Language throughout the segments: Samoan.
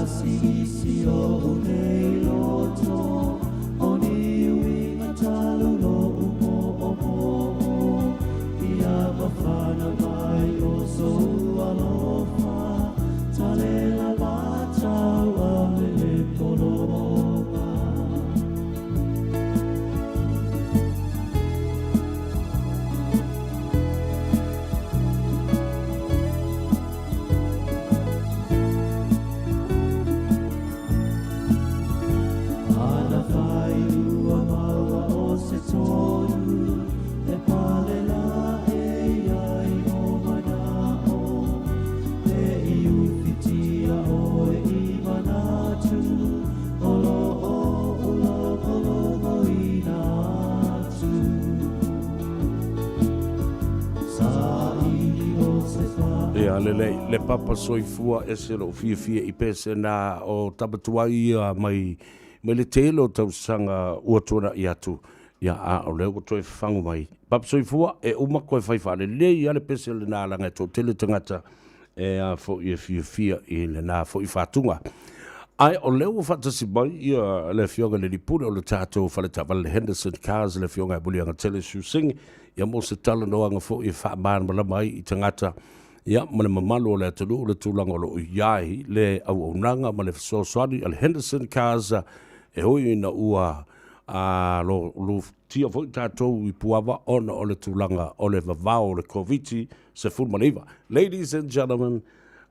Sisi o nei loto o ni uiga talu lo umo o mo ia mafana mai o so alofa talela matau a mele pologa. Ana whai ua maua o se tonu e pale la e iai o manao e i ufitia oe i manatu o lo o o logo ina atu. Sa ili o se Ia lelei, le Papa Soifua ese lou fiafia i pese na o tapatuai ia mai mai le tele o tausaga ua tuana'i atu, ia a o lea ua toe fafagu mai. Papa Soifua, e uma koe fai faalelei lava le pese lena leaga e toatele tagata e a foi e fiafia i lena foi faatuga. Ae o lea ua faatasi mai ia le Afioga i le Alii Pule o le tatou faletaavale le Henderson Cars, le Afioga ia Muliagatele Shu Sing, ia mo se talanoaga foi e faamalamalama ai i tagata ia ma le mamalu o le atunuu le tulaga o lo o i ai le auaunaga ma le fesoasoani a le Henderson Cars e ui ina ua a lo lutia foi tatou i Puava ona o le tulaga o le vavao o le Koviti-19. Ladies and gentlemen,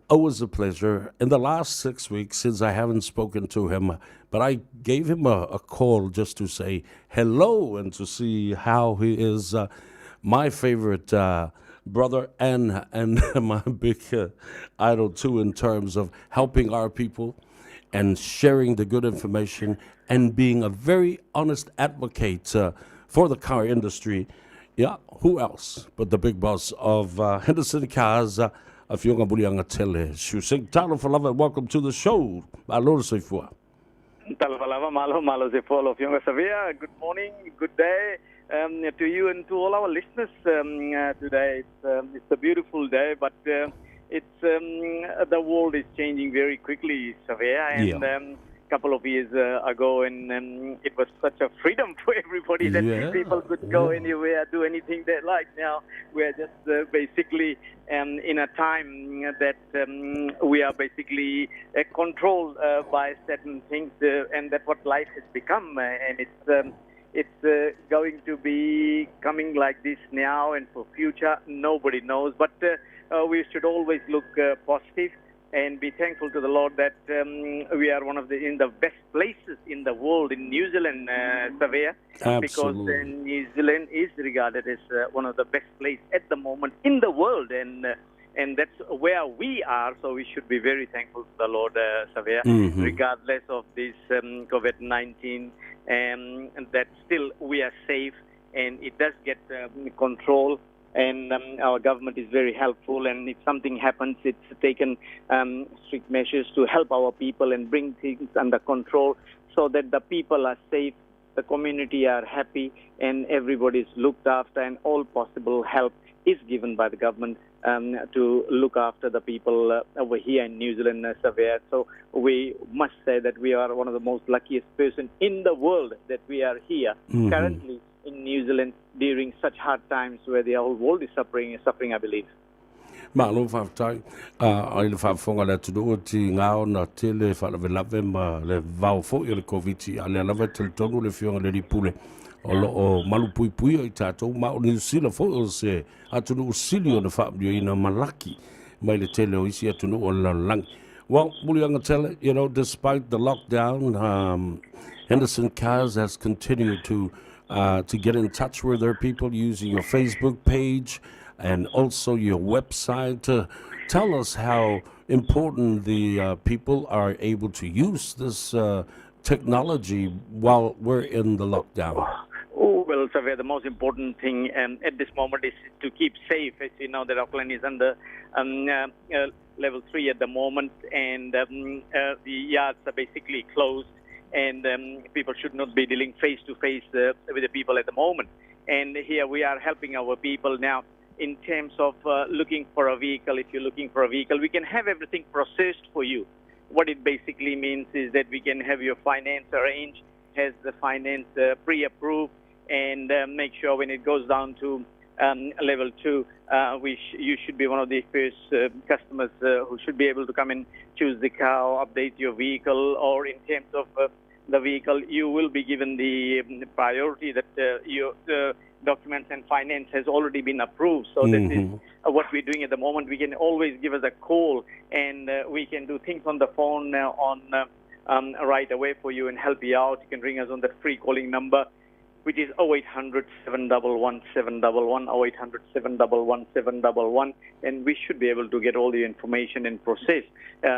always a pleasure. In the last 6 weeks since I haven't spoken to him, but I gave him a call just to say hello and to see how he is. My favorite brother and my big idol too in terms of helping our people and sharing the good information and being a very honest advocate for the car industry. Yeah, who else but the big boss of Henderson Cars, Afioga Muliagatele Shu Sing. Talofa lava, and welcome to the show. Malo Soifua. Talofa lava, malo, malo se folo Fionga Savea. Good morning, good day to you and to all our listeners today. It's a beautiful day, but it's the world is changing very quickly, Savea, and couple of years ago, and it was such a freedom for everybody that people could go anywhere, do anything they like. Now we are just basically in a time that we are basically controlled by certain things, and that's what life has become. And it's going to be coming like this now and for future. Nobody knows, but we should always look positive and be thankful to the Lord that we are one of the in the best places in the world in New Zealand, Savea, because New Zealand is regarded as one of the best place at the moment in the world, and that's where we are. So we should be very thankful to the Lord, Savea, regardless of this COVID-19, and that still we are safe and it does get control and our government is very helpful. And if something happens, it's taken strict measures to help our people and bring things under control so that the people are safe, the community are happy, and everybody is looked after, and all possible help is given by the government to look after the people over here in New Zealand, Savea. So we must say that we are one of the most luckiest person in the world that we are here currently in New Zealand during such hard times where the whole world is suffering, suffering, I believe. Malo faafetai ai le faafofoga le atunuu ti ngā ona tele faalavelave ma le vao foi o le Koviti a lea lava e talitonu le Afioga le Alii Pule o lo o malupuipuia i tatou ma o Niu Sila foi o se atunuu sili ona faamanuiaina ma laki mai le tele o isi atunuu o le lalolagi. Well, Muliagatele, despite the lockdown, Henderson Cars has continued to get in touch with their people using your Facebook page and also your website. Tell us how important the people are able to use this technology while we're in the lockdown. Oh, well, Savea, the most important thing at this moment is to keep safe. As you know, that Auckland is under level 3 at the moment, and the yards are basically closed, and people should not be dealing face to face with the people at the moment. And here we are helping our people now in terms of looking for a vehicle. If you're looking for a vehicle, we can have everything processed for you. What it basically means is that we can have your finance arranged, has the finance pre-approved, and make sure when it goes down to level 2, you should be one of the first customers who should be able to come and choose the car or update your vehicle, or in terms of the vehicle, you will be given the priority that your documents and finance has already been approved. So this is what we're doing at the moment. We can always give us a call, and we can do things on the phone right away for you and help you out. You can ring us on that free calling number, which is 0800 711 711, 0800 711 711, and we should be able to get all the information and process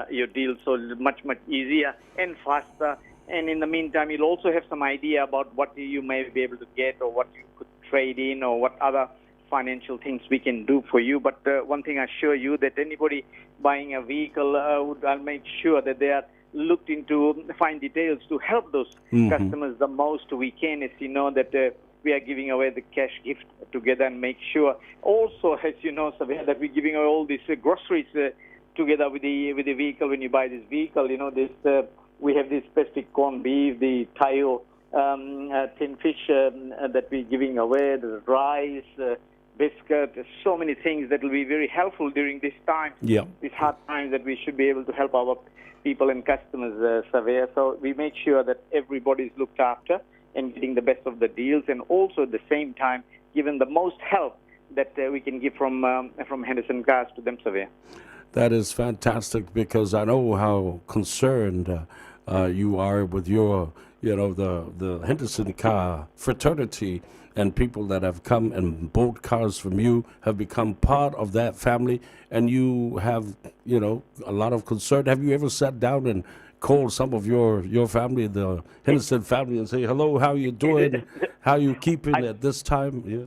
your deal so it's much, much easier and faster. And in the meantime, you'll also have some idea about what you may be able to get or what you could trade in or what other financial things we can do for you. But one thing I assure you that anybody buying a vehicle, I'll make sure that they are looked into fine details to help those customers the most we can. As you know, that we are giving away the cash gift together and make sure also, as you know, Savea, that we're giving away all these groceries together with the vehicle. When you buy this vehicle, you know, this we have this specific corned beef, the Tayo tin fish that we're giving away, the rice, biscuit, there's so many things that will be very helpful during this time, these hard times, that we should be able to help our people and customers, Savea. So we make sure that everybody is looked after and getting the best of the deals, and also at the same time given the most help that we can give from Henderson Cars to them, Savea. That is fantastic, because I know how concerned you are with your, you know, the Henderson Car fraternity, and people that have come and bought cars from you have become part of that family, and you have, you know, a lot of concern. Have you ever sat down and called some of your family, the Henderson family, and say, hello, how you doing? How you keeping at this time? Yeah.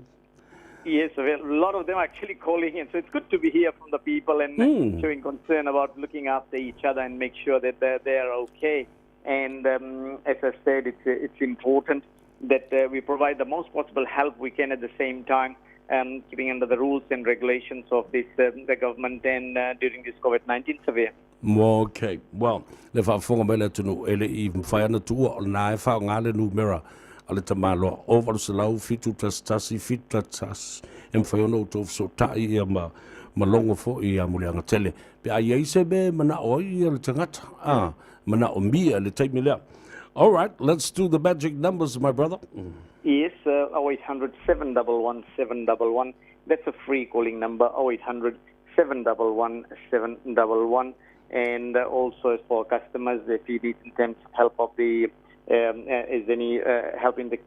Yes, well, a lot of them are actually calling in. So it's good to be here from the people and showing concern about looking after each other and make sure that they are okay. And as I said, it's important that we provide the most possible help we can at the same time, keeping under the rules and regulations of this the government and during this COVID-19 survey. Okay. Well, le faafofoga mai le atunuu e le i mafai ana tuua o lena e faaaoga le numera a le tamaloa o 800 71 71 e mafai ona outou fesootai ia ma logo foi ia Muliaga Tele pe a i ai se mea e manao ai ia le tagata a manaomia le taimi lea. All right, let's do the magic numbers, my brother. Yes, 0800 711 711. That's a free calling number, 0800 711 711. And also for customers, if you need in terms of help of the, is any help in the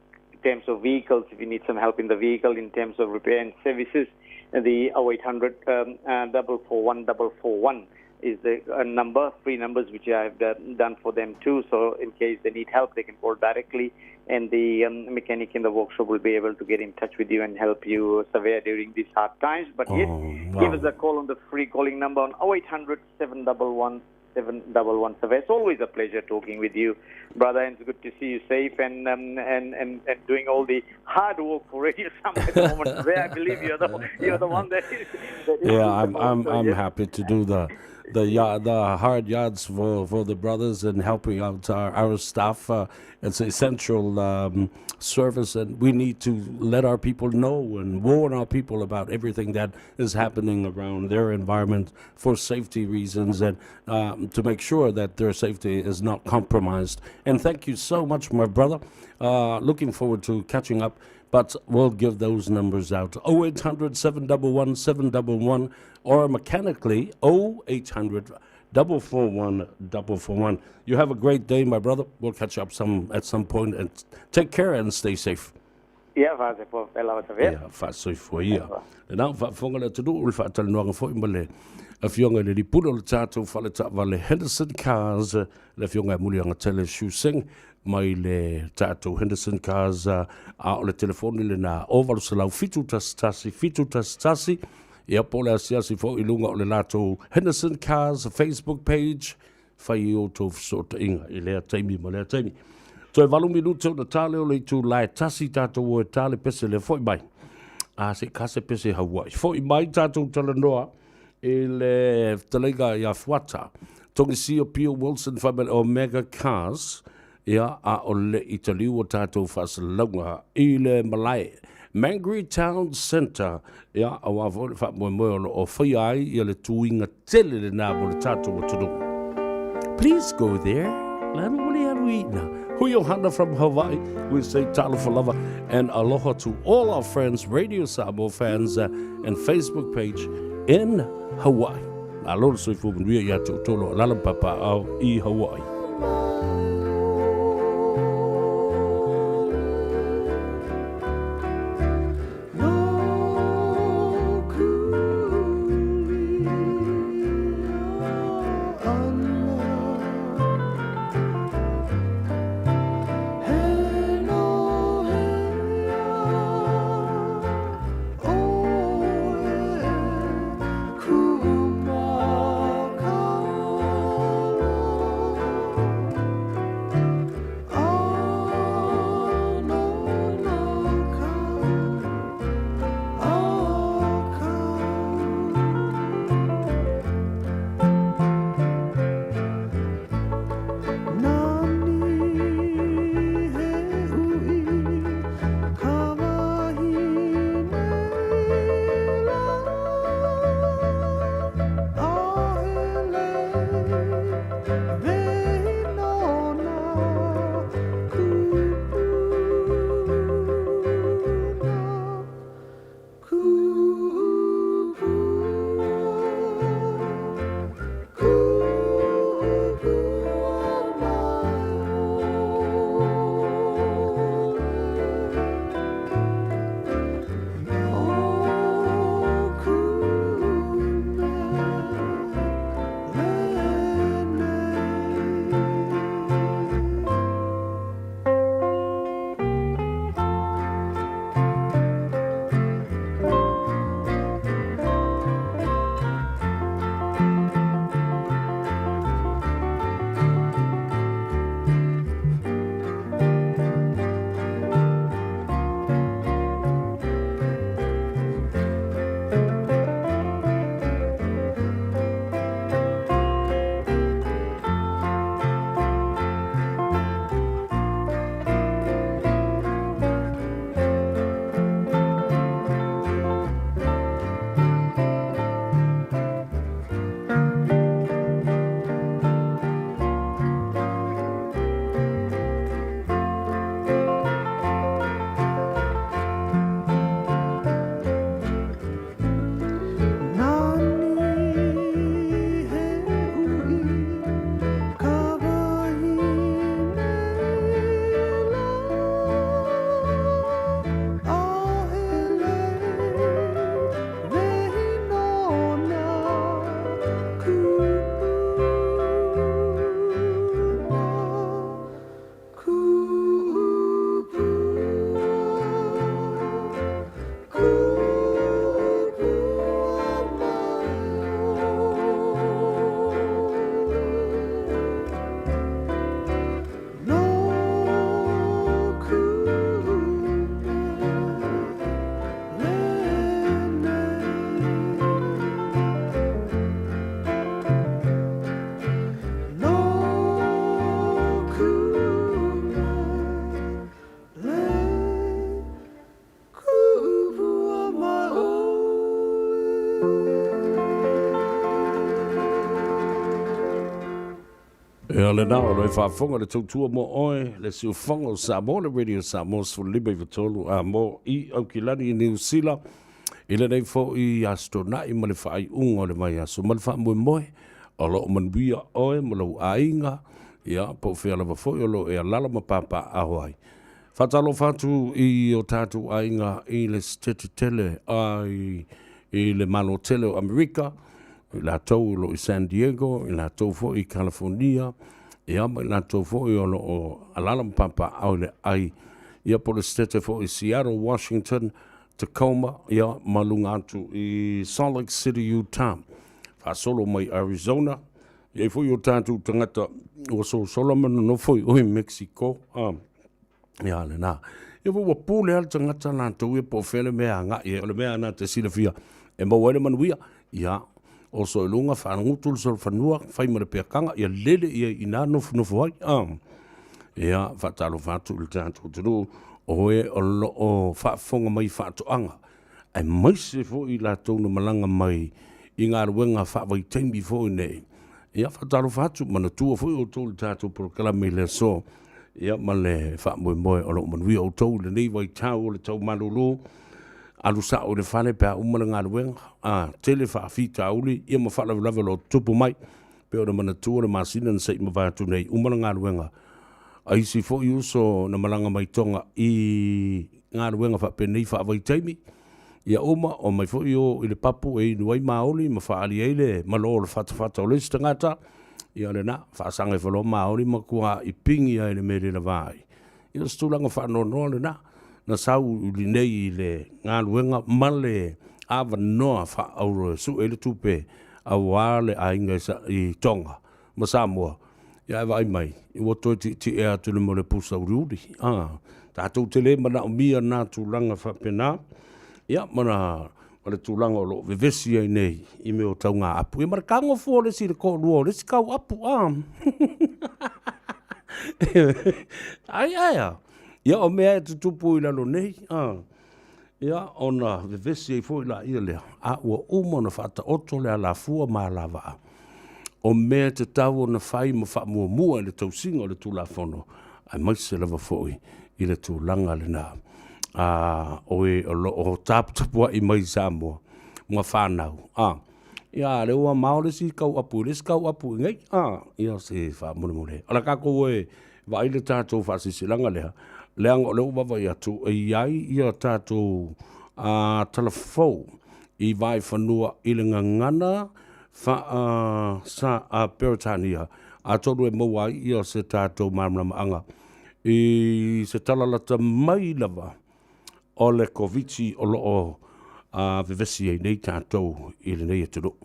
terms of vehicles, if you need some help in the vehicle in terms of repair and services, the 0800 441 441 is the number, free numbers which I have done for them too. So in case they need help, they can call directly, and the mechanic in the workshop will be able to get in touch with you and help you survey during these hard times. But yes, give us a call on the free calling number on 0800 711 711. Survey. It's always a pleasure talking with you, brother, and it's good to see you safe and doing all the hard work for Radio Sam at the moment. Where I believe you're the one that is. Yeah, I'm happy to do the hard yards for the brothers and helping out our staff. It's essential service, and we need to let our people know and warn our people about everything that is happening around their environment for safety reasons, and to make sure that their safety is not compromised. And thank you so much, my brother. Looking forward to catching up, but we'll give those numbers out. 0800 711 711, or mechanically 0800 441 441. You have a great day, my brother. We'll catch up at some point, and take care and stay safe. Yeah, Ia, faasoifua ia. Lena ua faafofoga le atunuu i le faatalanoaga foi ma le Afioga i le Lipula o le tatou faletaavale Henderson Cars, le Afioga ia Muliagatele Shu Singh mai le tatou Henderson Cars, a o le telefoni lena o 800 71 71, ia po o le asiasi foi i luga o le latou Henderson Cars Facebook page, fai i outou fesootaiga i lea taimi ma lea taimi. Toe 8 minute ona tale o le itula e tasi tatou o e tale pese lea foi mai. A se ka se pese Hawaii. Foi mai tatou talanoa i le fetalaiga ia Fuata. Togisia Pio Wilson fai mai le Omega Cars, ia, a o le i taliu o tatou faasalalauga i le malae Mangere Town Centre, ia, aua foi le faamoemoe o lo o faia ai ia le tuiga tele lena mo le tatou atunuu. Please go there. Le alu wale alu i ina. Hui Ohana from Hawaii. We say talofa lava and aloha to all our friends, Radio Samoa fans and Facebook page in Hawaii. Malo le soifua manuia ia te outou lo alala ma papaao i Hawaii. Ia lena o lo e faafofoga le tautua mo oe, le siufofoga o Samoa, le Radio Samoa 15 a mo i Aukilani i Niu Sila, i lenei foi Aso Toonai ma le faaiuga o le vaiaso ma le faamoemoe o lo o manuia oe ma lou aiga, ia, po o fea lava foi o lo o e alaala ma papaaao ai. Faatalofa atu i o tatou aiga i le Setete tele ai i le Malo tele o Amerika, i latou o lo o i San Diego, i latou foi i California, ia ma i latou foi o lo o alaala ma papaaao i le ai, ia po o le Setete foi i Seattle, Washington, Tacoma, ia ma luga atu i Salt Lake City, Utah. Faasolo mai Arizona, E i ai foi o tatou tagata ua sosola ma nonofo i o i Mexico. Ah, ia lena. Ia foi ua pule lava le tagata latou ia po o fea le mea e agai ai. O le mea na te silafia e maua ai le manuia. Ia, Oso i luga, faagutu le solofanua, fai ma le peakaga, ia lele ia i ina nofonofo ai. Ia, faatalofa atu i le tatou atunuu, o e o lo o faafofoga mai i faatoaga, aemaise foi i latou na malaga mai i galuega faavaitaimi foi nei. Ia, faatalofa atu, manatua foi outou i le tatou polokalame i le aso, ia ma le faamoemoe o lo o manuia outou i lenei vaitau o le tau malulu. Alu sao i le fale pe a uma le galuega, a tele faafitauli ia ma faalavelave o lo o tutupu mai. Pei ona manatua le masina na se i mavae atu nei, uma le galuega a isi foi uso na malaga mai Toga i galuega faapenei faavaitaimi, ia uma, omai foi o i le papu e inu ai maoli ma faaali ai le malo o le fatafata o le isi tagata, ia o lena, faasaga ifo loa maoli matua ipigi lava i le mea e le lava ai. Ia o se tulaga faanoanoa lena na sau nei i le galuega ma le avanoa faaauuro e sue ai le tupe aua le aiga i Toga ma Samoa, ia ae vaai mai, ua toe tietie atu i le mea o le pusa uliuli. Tatou te le manaomia na tulaga faapena, ia ma le tulaga o lo o vevesi ai nei i mea o taugaapu. Ia ma le tago fua o le isi i le toalua o le isi tau apu. Ai ae a? Ia o mea e tutupu i lalo nei, ia ona vevesi ai foi laia lea, a ua uma ona faataoto le alafua ma alavaa o mea e tatau ona fai ma faamuamua i le tausiga o le Tulafono, aemaise lava foi i le tulaga lena a o e o lo o taputapuai mai i Samoa ma fanau. A, ia lea ua mao le isi tau apu i le isi tau apu i nei. A, ia se faamolemole. O le tatou e vaai le tatou faasilasilaga lea, leaga o lea ua vaavaai atu e i ai ia tatou tala fou i vaefanua i le gagana faa sa Peretania, atonu e maua ai ia se tatou malamalamaaga i se tala lata mai lava o le Koviti o lo o vevesi ai nei tatou i lenei atunuu.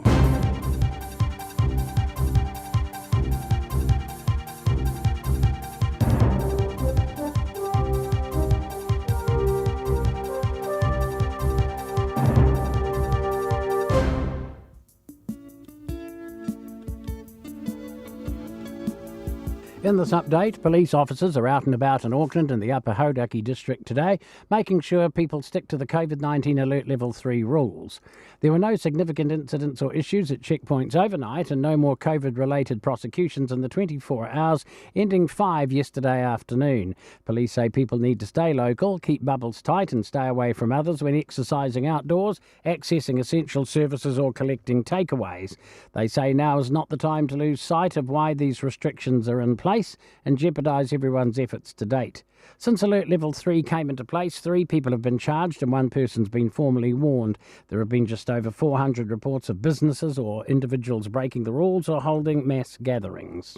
In this update, police officers are out and about in Auckland and the Upper Hauraki district today, making sure people stick to the COVID 19 Alert Level 3 rules. There were no significant incidents or issues at checkpoints overnight and no more COVID related prosecutions in the 24 hours ending 5 yesterday afternoon. Police say people need to stay local, keep bubbles tight, and stay away from others when exercising outdoors, accessing essential services, or collecting takeaways. They say now is not the time to lose sight of why these restrictions are in place and jeopardise everyone's efforts to date. Since Alert Level 3 came into place, three people have been charged and one person's been formally warned. There have been just over 400 reports of businesses or individuals breaking the rules or holding mass gatherings.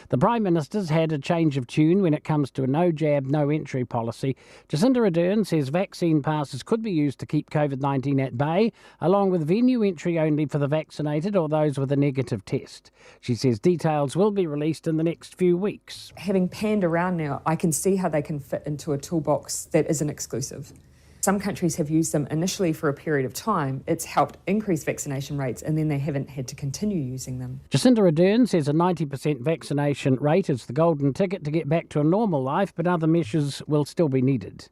The Prime Minister's had a change of tune when it comes to a no jab, no entry policy. Jacinda Ardern says vaccine passes could be used to keep COVID 19 at bay, along with venue entry only for the vaccinated or those with a negative test. She says details will be released in the next few weeks. Having panned around now, I can see how they can fit into a toolbox that isn't exclusive. Some countries have used them initially for a period of time. It's helped increase vaccination rates, and then they haven't had to continue using them. Jacinda Ardern says a 90% vaccination rate is the golden ticket to get back to a normal life, but other measures will still be needed.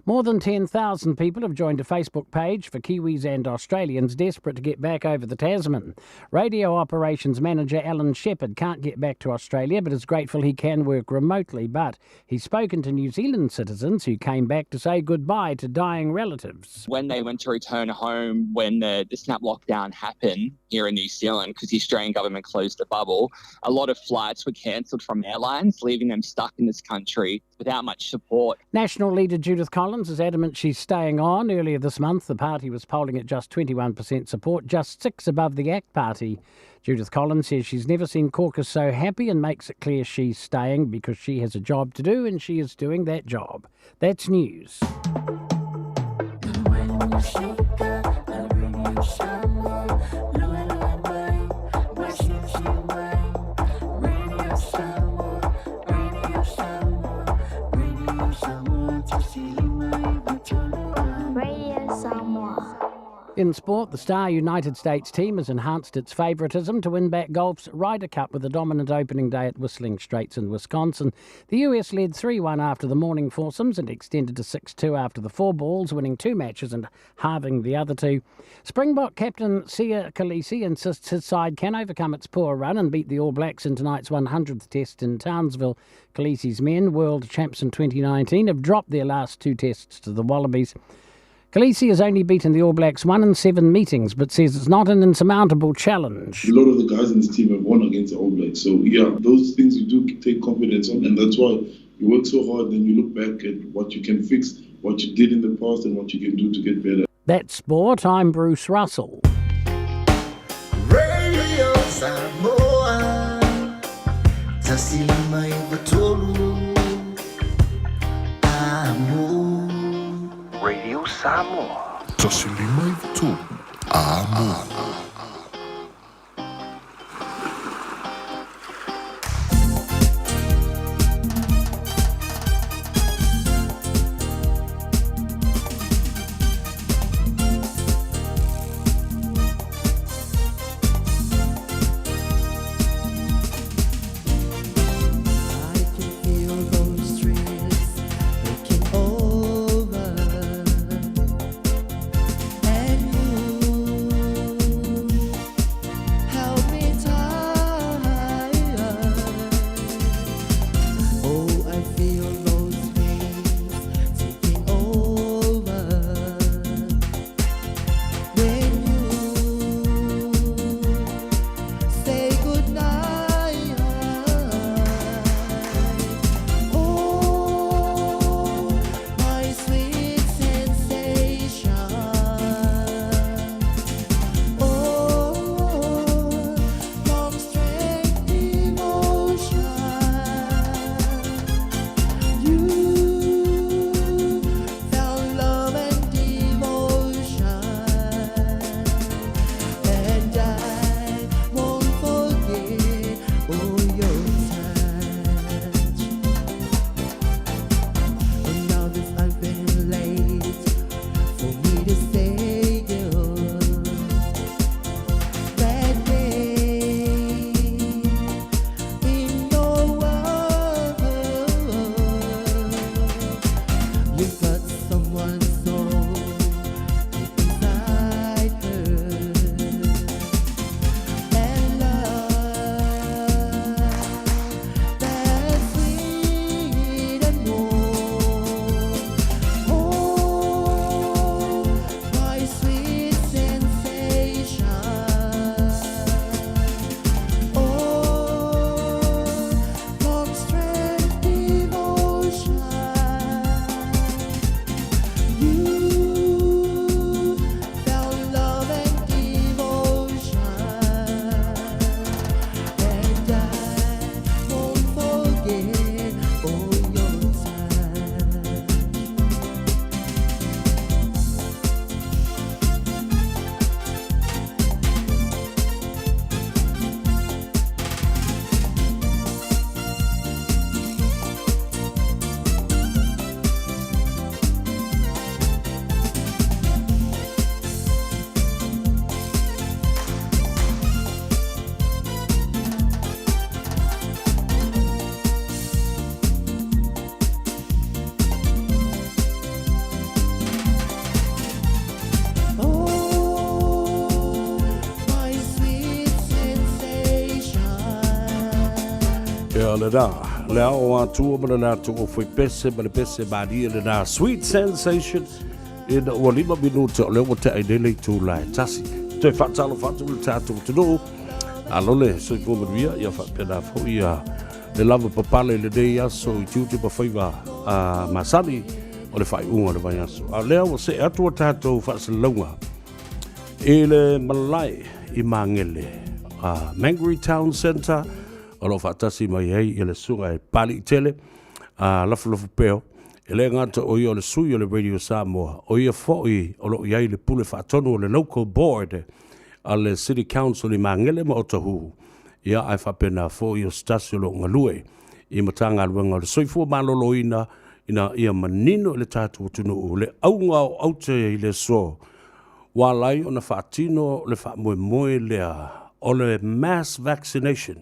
More than 10,000 people have joined a Facebook page for Kiwis and Australians desperate to get back over the Tasman. Radio operations manager Alan Shepherd can't get back to Australia but is grateful he can work remotely. But he's spoken to New Zealand citizens who came back to say goodbye to dying relatives. When they went to return home when the, the snap lockdown happened here in New Zealand, because the Australian government closed the bubble, a lot of flights were cancelled from airlines, leaving them stuck in this country without much support. National leader Judith Collins is adamant she's staying on. Earlier this month, the party was polling at just 21% support, just six above the ACT Party. Judith Collins says she's never seen caucus so happy and makes it clear she's staying because she has a job to do and she is doing that job. That's news. Radio Samoa. In sport, the star United States team has enhanced its favouritism to win back golf's Ryder Cup with a dominant opening day at Whistling Straits in Wisconsin. The US led 3 1 after the morning foursomes and extended to 6 2 after the four balls, winning two matches and halving the other two. Springbok captain Siya Kolisi insists his side can overcome its poor run and beat the All Blacks in tonight's 100th test in Townsville. Kolisi's men, world champs in 2019, have dropped their last two tests to the Wallabies. Kolisi has only beaten the All Blacks one in seven meetings, but says it's not an insurmountable challenge. A lot of the guys in this team have won against the All Blacks. So, yeah, those things you do take confidence on, and that's why you work so hard, then you look back at what you can fix, what you did in the past, and what you can do to get better. That's sport. I'm Bruce Russell. Radio Samoa Radio Samoa. 153 Amo. Ia lenā, le ao atua ma le latou aufaipese ma le pese malie lenā, Sweet Sensation, ina ua lima minute o lea ua tea i nei le itula e tasi. Toe faatalofa atu i le tatou atunuu, malo le soifua manuia, ia faapena foi ia le lava papale i lenei aso i tiute ma faiva a masani o le faaiuga o le vaiaso. A o lea ua see atu a tatou faasalalauga i le malae i Magele, a Mangere Town Centre, o lo o faatasi mai ai ia le susuga e Paliitele a Lafulafu Peo, e le gata o ia o le sui o le Radio Samoa, o ia foi o lo o i ai le pule faatonu o le Local Board a le City Council i Magele ma Otahuhu, ia ae faapena foi o se tasi o lo o galue i Matagaluega o le Soifua Maloloina ina ia manino i le tatou atunuu le auga o aute i le aso. Ua ala ai ona faatino le faamoemoe lea o le mass vaccination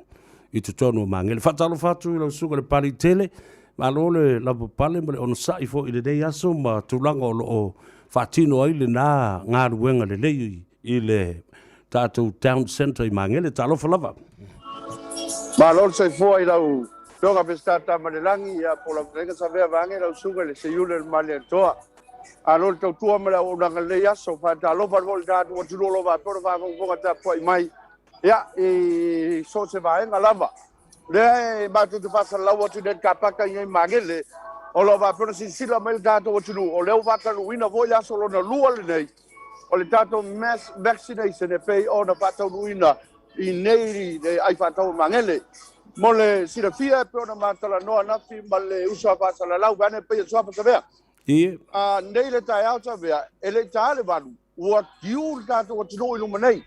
i totonu o Magele. Faatalofa atu i lau susuga i le Pali Tele, malo le lavapapale ma le onosai foi i lenei aso ma tulaga o lo o faatino ai lena galuega lelei i le tatou town centre i Magele. Talofa lava. Malo le soifua i lau Afioga Peseta Tamalelagi, ia po o lau Fetalaiga Savea Vaage, lau Susuga i le Seiule o le Malietoa. Malo le tautua ma le auaunaga i lenei aso. Faatalofa atu foi i le tatou atunuu o lo o faapea ona faafogafoga tapuai mai ia, i so o se vaega lava. O lea e matou te faasalalau atu i le car park i Magele, o lo o faapea ona silasila mai le tatou atunuu, o lea ua faataunuuina foi le aso lona lua lenei o le tatou mass vaccination e pei ona faataunuuina i nei le ai faatau o Magele. Mo le silafia e pei ona ma talanoa anafi ma le uso a faasalalau, vaeane e pei o Suafa Savea. Ie. A nei le taeao Savea, e le i taā le 8, ua tiu le tatou atunuu i luma nei.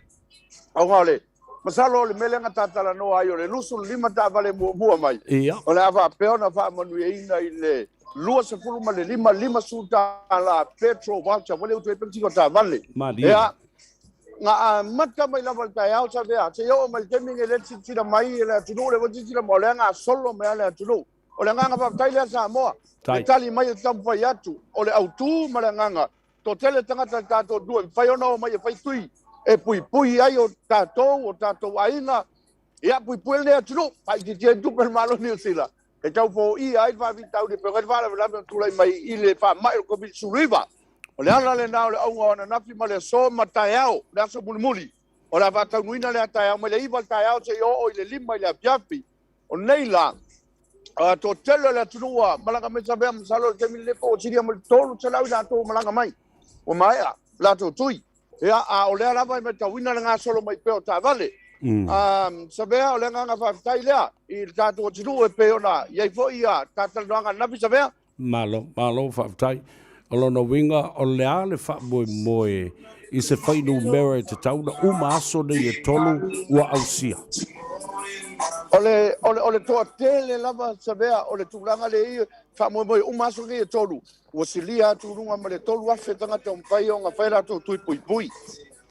Ona o le masalo o le mea lea na ta talanoa ai o le 25 taavale muamua mai. Ia. O le a faapea ona faamanuiaina i le 25, 50 tala petrol voucher foi lea ua toe pekitino taavale. Malie. Ia, na amata mai lava i le taeao Savea, seia oo mai i le taimi lenei lea e silasila mai le atunuu, lea foi e silasila mai, o lea e gasolo mai lava le atunuu. O le agaga faafetai lea Samoa, le tali mai e taumafai atu, o le autu ma le agaga, toatele tagata i le tatou atunuu e mafai ona omai e fai tui e puipui ai o tatou, o tatou aiga, ia puipui ai lenei atunuu, faaitiitia ai tupe a le Malo o Niu Sila e tau foia ai le faafitauli e pei ona i ai le faalavelave na tulai mai i le faamai o le Koviti-19. O le ala lena o le auga o ananafi ma le aso ma taeao, le aso mulimuli, o le a faataunuuina lea taeao mai le 9 i le taeao seia oo i le 5 i le afiafi. O nei la, toatele o le atunuu ua malaga mai Savea, masalo i le taimi lenei po ua silia ma le 300 i latou ua malaga mai, ua maea latou tui. Ia, a o lea lava e matauina le gasolo mai pea o taavale. Savea, o le agaga faafetai lea i le tatou atunuu e pei ona i ai foi ia ta talanoaga ananafi Savea. Malo, malo faafetai. O lona uiga, o le a le faamoemoe i se fuainumera e tatau ona uma aso nei e tolu ua ausia? O le, o le, o le toatele lava Savea o le tulaga lea e faamoemoe uma aso nei e tolu, ua silia atu i luga ma le 3,000 tagata ua mafai ona fai latou tui puipui.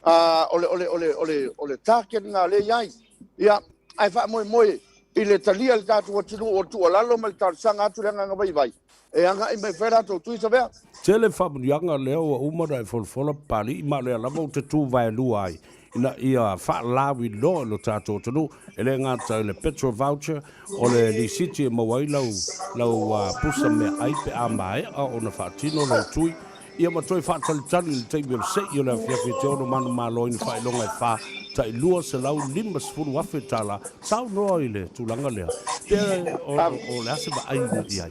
O le, o le, o le, o le, o le target lena lea e i ai. Ia, ae faamoemoe i le talia e le tatou atunuu o le tuualalo ma le talosaga atu i le agaga vaivai e agai mai e fai latou tui Savea. Tele faamanuiaga lea ua uma ona e folafola Papalii ma o lea lava ou te tu vaelua ai ina ia faalauiloa i lo tatou atunuu e le gata i le petrol voucher o le lisiti e maua ai lau lau pusa meaai pe a maea ona faatino lau tui Ia ma toe faatalitali i le taimi o le se'i o le afiafi e te ono manumalo ai ni faailoga e fa tai $250,000 tala saunoa i le tulaga lea pe o, o le a se vaaiga i ai.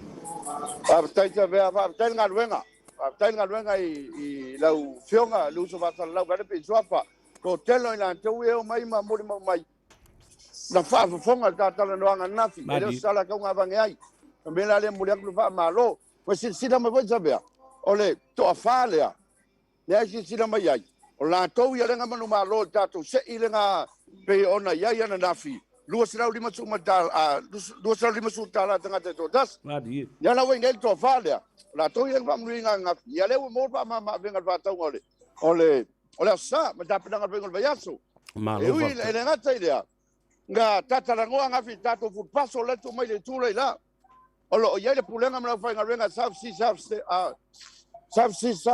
Faafetai Savea, faafetai le galuega. Faafetai le galuega i, i lau Afioga le uso faasalalau vaeane pe i suafa. Toatele o i latou e omai ma molimau mai na faafofoga le ta talanoaga ananafi, e le o se tala e taugavane ai. O le mea la lea e momoli atu le faamalo. Ua silasila mai foi Savea, o le toafa lea, lea e silasila mai ai, o latou ia lea na manumalo i le tatou se'i lena pei ona i ai ananafi, $250 tala tagata e toatasi. Ia la ua i nei le toafa lea, o latou ia na faamanuiaina ananafi, ia lea ua maua le faamama-avega i le faatauga o le o le Aso Sa ma le tapenaga o le faiga o le vaiaso. Malo E ui, faafetai. e le gata i lea, na tatalanoa ananafi i le tatou food parcel lea e tuu mai le itu lea i la. O lo o i ai le pulega ma le aufaigaluega South Seas, South Seas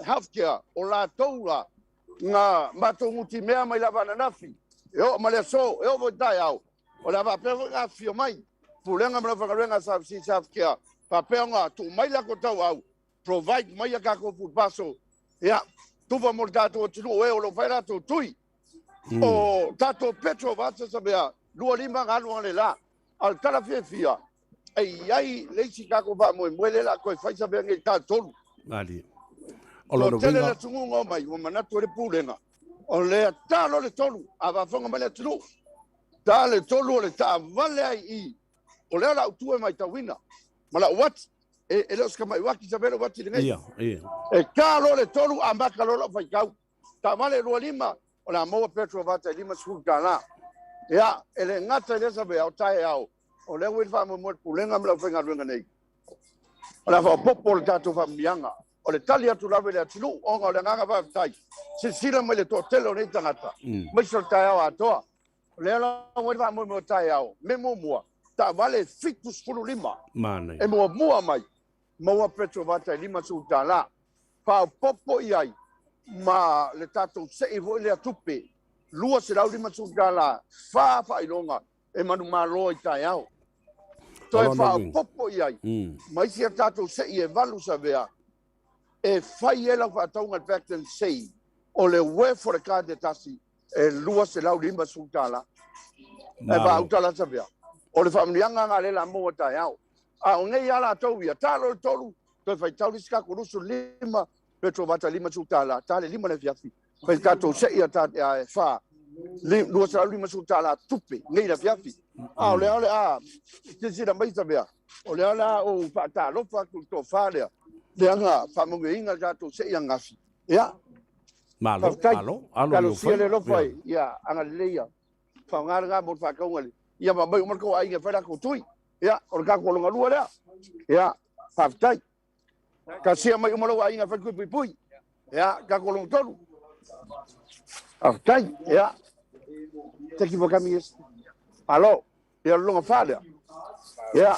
Healthcare, o latou la na matou nutimea mai lava ananafi, e oo ma le aso, e oo foi i taeao, o le a faapea foi ona afifio mai pulega ma le aufaigaluega South Seas Healthcare, faapea ona tuu mai le latou tauau, provide mai a tatou food parcel, ia, tufa mo le tatou atunuu o e o lo o fai latou tui. O tatou petrol vouchers sa mea, 25 na alu analeila. A o le tala fiafia, e i ai le isi tatou faamoemoe lea o le a toe fai sa mea nei i le ta tolu. Malie. O lona Toatele le uiga. atunuu na omai, ua manatu ai le Pulega, o lea ta loa le tolu, a faafofoga mai le atunuu, ta le tolu o le taavale lava i i, o lea o le a ou tu e matauina ma lau uati, e le o se tamai uati sa mea le uati lenei. Ia, ia. E ta loa le tolu, amata loa lau faitau. Taavale e 25, o le a maua petrol vata e $50. Ia, e le gata i lea Savea, o taeao, o lea ua i le faamoemoe le Pulega ma le aufaigaluega nei. O le a faaopoopo le tatou faamanuiaga. O le tali atu lava i le atunuu ona o le agaga faafetai, silasila mai i le toatele o nei tagata, aemaise o le taeao atoa. O lea la ua i ai le faamoemoe taeao, mea muamua, taavale e 75 Manaia. e muamua mai, maua petrol vata e $50. Faaopoopo i ai ma le tatou sei foi lea tupe, $250, fa faailoga e manumalo ai taeao. Toe faaopoopo i ai ma isi a tatou sei e valu savea e fai ai lau faatauga i le Pack and Save, o le worth o le card e tasi e $250. E faauta la savea. O le faamanuiaga lena lea o le a maua taeao. A o nei lava latou ia, ta loa le tolu, toe faitau le isi tatou 25, petrol vata $50, ta le 5 le afiafi, fai tatou sei a ta e fa, $250 tupe nei le afiafi. A o lea o le a silasila mai Savea, o lea o le a ou faatalofa atu i le tofa lea, leaga faamanuiaina le tatou sei ananafi. Ia, Malo, faafetai. malo, alo i ou Talosia le faiva. alofa ia agalelei ia faaaoga lena mo le faatauga i le ia ma aumai uma le tou aiga e fai latou tui. Ia, o le tatou logalua lea. Ia, faafetai. Tasia mai uma lou aiga e fai tui puipui. Ia, tatou logatolu. Faafetai. Ia, thank you for coming yes. Malo. Ia, o le logafa lea. Ia,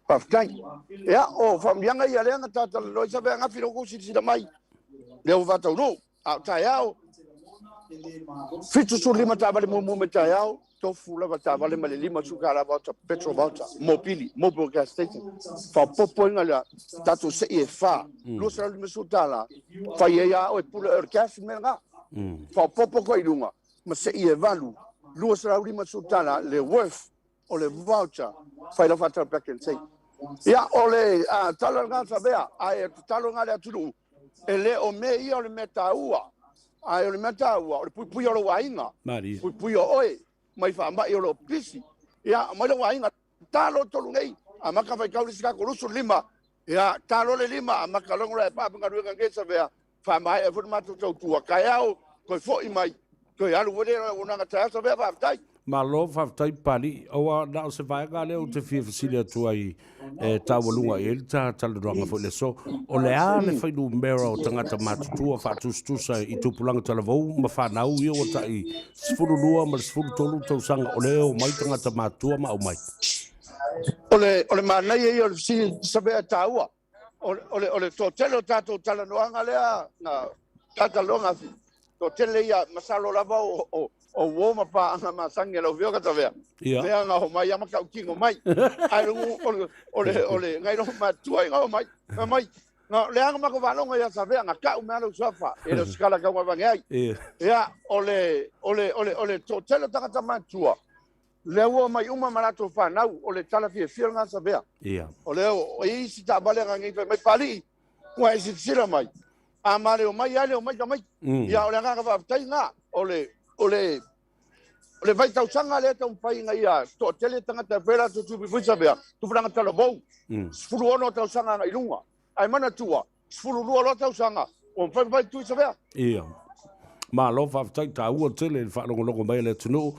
faafetai. Ia, o faamanuiaga ia lea na ta talanoa ai Save ananafi lea ua outou silasila mai. Lea ua faataunuu. A o taeao, 75 taavale muamua mai taeao, tofu lava taavale ma le 50 tala voucher, petrol voucher, mobili, mobile gas station. Faaopoopoina lea, tatou sei e fa, 250 tala, fai ai a oe pule oe o le gas le mea lena. Faaopoopo koe i luga, ma sei e valu, 250 tala le worth o le voucher, fai lau faatau pack and save. Ia, o le tala lena Savea, ae tatalo lena i le atunuu, E le o mea ia o le mea taua, ae o le mea taua o le puipuia o lou aiga, Maria. puipuia oe mai faamai o lo o pisi. Ia, aumai lou aiga, ta loa tolu nei, amata faitau le isi tatou 25, ia, ta loa le lima, amata loa ona paa galuega nei Savea, faamaea foi le matou tautua, taeao, toe foi mai, toe alu foi lea auaunaga taeao Savea, faafetai. Malo faafetai Papalii. Aua na o se vaega lea ou te fia fesili atu ai e taualuga i ai le ta talanoaga foi i le aso. O le a le fuainumera o tagata matutua faatusatusa i tupulaga talavou ma fanau ia ua tai 12 ma le 13 tausaga o lea e omai tagata matutua ma aumai? O le, o le manaia ia o le fesili Savea taua. O, o le, o le toatele o tatou talanoaga lea na talanoaga toatele ia masalo lava o, o, o uo ma paaga masani a lau Afioga Tavea. Ia. Lea na omai a matautino mai. Ae lugu o le, o le, o le ngai loho matua i na omai. Fai mai, na, lea na matou faalogo ia Savea, na tau mea lou suafa, e le o se tala tau avane ai. Ia. Ia, o le, o le, o le, o le toatele o tagata matua, Lea ua omai uma ma latou fanau, o le tala fiafia lena Savea. Ia. O lea o i ai isi taavale na nei fai mai, Papalii, ua e silasila mai, a ma le omai lava le omai tamaiti. Ia, o le agaga faafetai lena, o le, o le, o le vaitausaga lea e taumafai ina ia toatele tagata e fai latou tupe foi Savea, tupulaga talavou, 16 tausaga agai i luga. Ae manatua, 12 loa tausaga, ua mafai ona fai tui Savea. Ia. Malo faafetai, taua tele le faalogologo mai a le atunuu.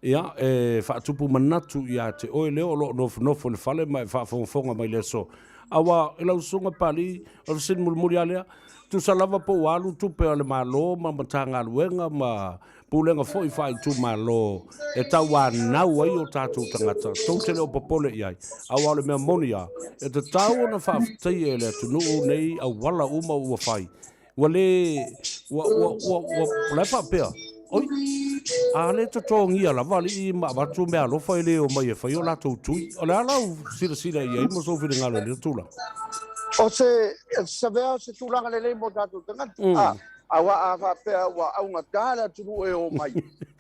Ia, e faatupu manatu ia te oe lea o lo o nofonofo i le fale ma e faafogafoga mai le aso. Aua, i lau susuga Papalii, o le fesili mulimuli lava lea, tusa lava po ua alu tupe a le Malo ma Matagaluega ma Pulega foi faaitumalo e tauanau ai o tatou tagata, tou te le o popole i ai. Aua o le mea moni lava, e tatau ona faafetaia e le atunuu nei auala uma ua fai. Ua le, ua, ua, ua, ua, o la e faapea, oi, a le totogia lava alii ma avatu meaalofa e le omai e fai o latou tui. O le a lau silasila i ai ma sou finagalo i lea tulaga? O se, Savea, o se tulaga lelei mo tatou tagata. A, Aua a faapea ua augata le atunuu e o mai,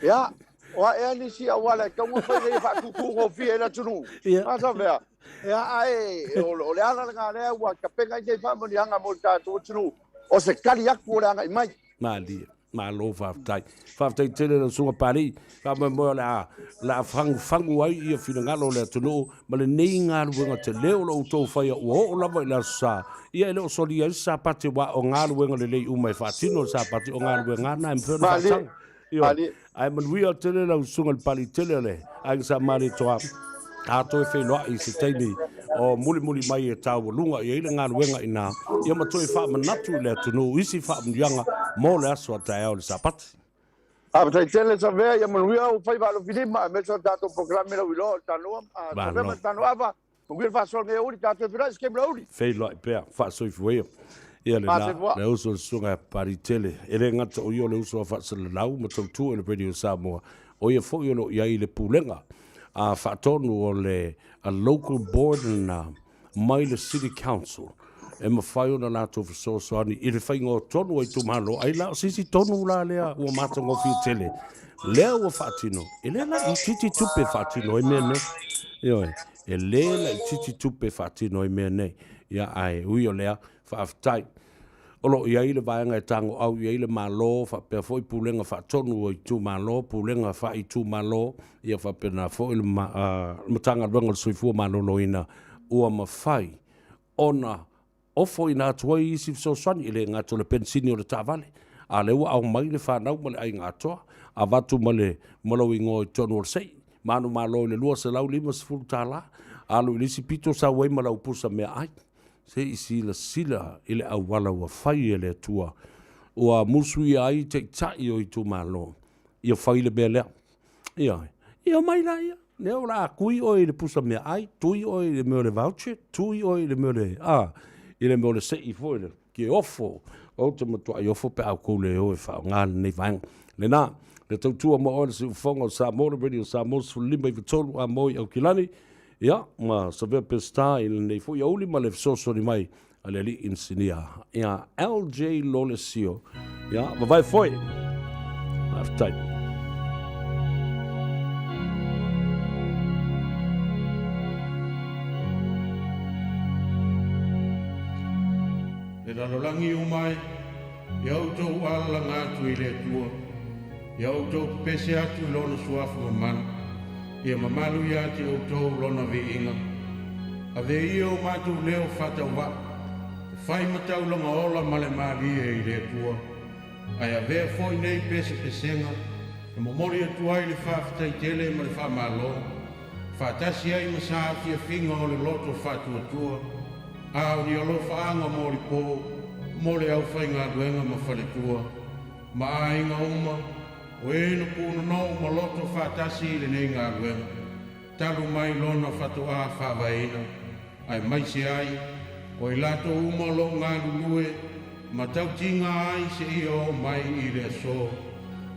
ia, o a ea nisi auala e tatau ona fai ina ia faatūtūgofie ai le atunuu? A faapea, ia, ae o le ala lena lea ua tapena ai nei faamanuiaga mo le tatou atunuu, o se tali atu o le agai mai. Malie. Malo faafetai. Faafetai tele lau Susuga Papalii. Faamoemoe o le a, o le a fagufagu ai ia finagalo o le atunuu ma lenei galuega tele o lo outou faia ua oo lava i le Aso Sa. Ia e le o solia ai se Sapati aua o galuega lelei uma e faatino le Sapati, o galuega lava na e mafai ona faataga. Ioe. Ae manuia tele lau Susuga i le Papalii tele o le Aiga Sa Malietoa. A toe feiloai i se taimi O mulimuli mai e taualuga i ai le galuega i ina, ia ma toe faamanatu i le atunuu isi faamanuiaga mo le aso a taeao le Sapati. Faafetai tele Savea, ia manuia ou faiva alofilima aemaise o le tatou polokalame lauiloa o le Tanoa, Savea ma le Tanoava, manuia le faasoa lenei aoauli, tatou feiloai i se taimi aoauli. Feiloai pea, faasoifua ia. Ia lena, le uso le susuga ia Paritele. E le gata o ia o le uso a faasalalau ma tautua i le Radio Samoa, o ia foi o lo o i ai i le pulega a faatonu o le a local board lena mai le City Council e mafai ona latou fesoasoani i le faiga o tonu a itumalo. Ai la o se isi tonu la lea ua matagofie tele lea ua faatino, e le laitiiti tupe e faatino ai mea nei. Ioe, e le laitiiti tupe e faatino ai mea nei. Ia, ae ui o lea, faafetai. O lo o i ai le vaega e tagoau i ai le Malo faapea foi Pulega Faatonu o itumalo, Pulega Faaitumalo, ia faapena foi le Matagaluega o le Soifua Maloloina ua mafai ona ofoina atu ai isi fesoasoani, e le gata o le penisini o le taavale, a o lea ua aumai le fanau ma le aiga atoa, avatu ma le ma lou igoa i totonu o le sei, manumalo i le $250, alu i le isi pito sau ai ma lau pusa meaai. Se i silasila i le auala ua fai e le Atua, ua musuia ai taitai o itumalo, ia fai le mea lea. Ia, ia omai laia, lea o le a tui oe i le pusa meaai, tui oe i le mea o le voucher, tui oe i le mea o le, a, i le mea o le sei foi lea, ke ofo, ou te matuai ofo pe a outou le o e faaaoga lenei vaega. Lena, le tautua mo oe le siufofoga o Samoa, le Radio Samoa 15 i 3 a moi Aukilani, Ia, ma Savea Peseta i lenei foi aoauli ma le fesoasoani mai a le alii inisinia ia LJ Lolesio. Ia, vavae foi. Faafetai. Le lalolagi uma e, ia outou alalaga atu i le Atua, ia outou pepese atu i Lona suafa mamalu, ia mamalu ia te outou Lona viiga. Ave ia o matou leo faatauvaa, e fai ma taulaga ola ma le malie i le Atua, ae avea foi nei pesepesega e momoli atu ai le faafetai tele ma le faamalo, faatasi ai ma saafiafiga o le loto faatuatua, a o ni alofaaga molipo mo le aufaigaluega ma faletua, ma aiga uma, o e na punonou ma loto faatasi i lenei galuega, talu mai lona fatoā faavaeina, aemaise ai o i latou uma o lo o galulue ma tautiga ai seia oo mai i le aso.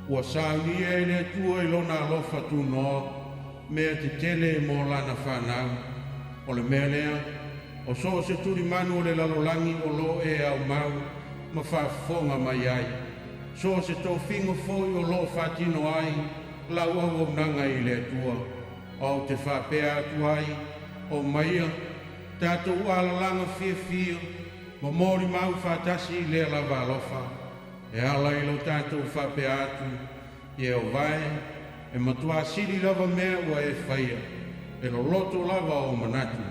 Ua saunia e le Atua i Lona alofa tunoa mea tetele mo Lana fanau. O le mea lea, o so o se tulimanu o le lalolagi o lo o e aumau ma faafofoga mai ai, so o se tofiga foi o lo o faatino ai lau auaunaga i le Atua, ou te faapea atu ai, O maia, tatou alalaga fiafia ma molimau faatasi i lea lava alofa, e ala i lo tatou faapea atu, Ieova e, e matuā sili lava mea ua e faia, e loloto lava ou manatu,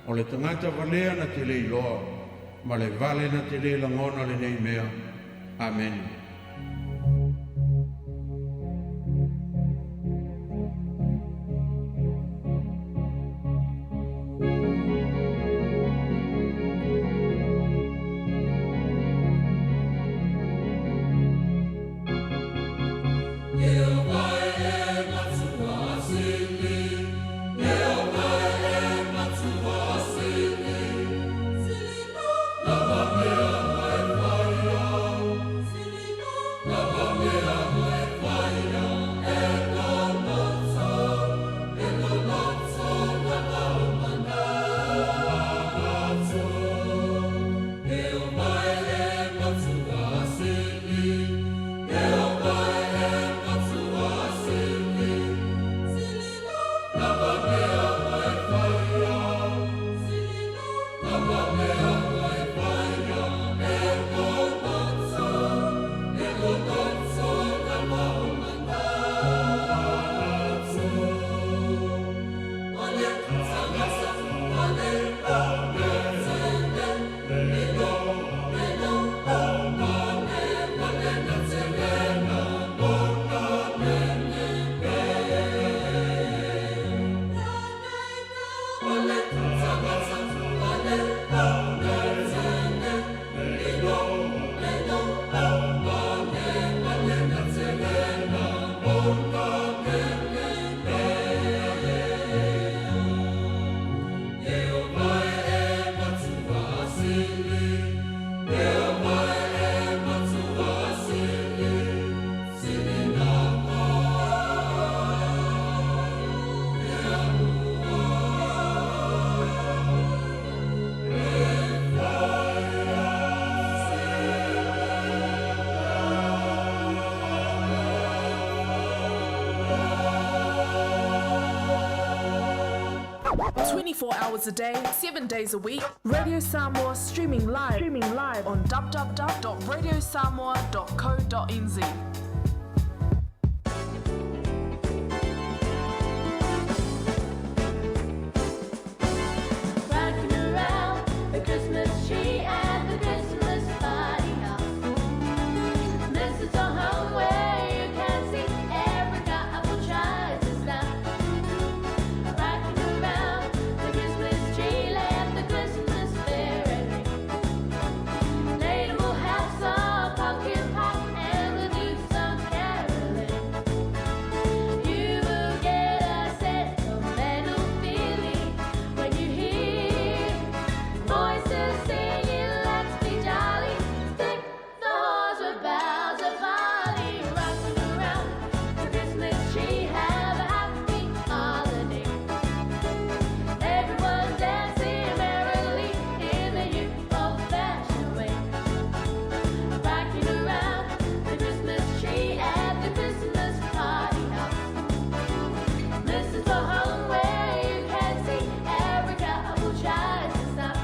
o le tagata valea na te le iloa, ma le vale na te le lagona lenei mea. Amene. 24 hours a day, 7 days a week. Radio Samoa streaming live, streaming live on www.radiosamoa.co.nz. Rocking around the Christmas tree at the Christmas party hop. Mistletoe hung where you can see every couple tries to stop. Rocking around the Christmas tree, let the Christmas spirit ring. Later we'll have some pumpkin pie and we'll do some caroling. You will get a sentimental feeling when you hear voices singing, "Let's be jolly." Deck the halls with boughs of holly, rocking around the Christmas tree. Have a happy holiday. Everyone dancing merrily in the new old-fashioned way. Rocking around the Christmas tree at the Christmas party hop. Mistletoe hung where you can see every couple tries to stop.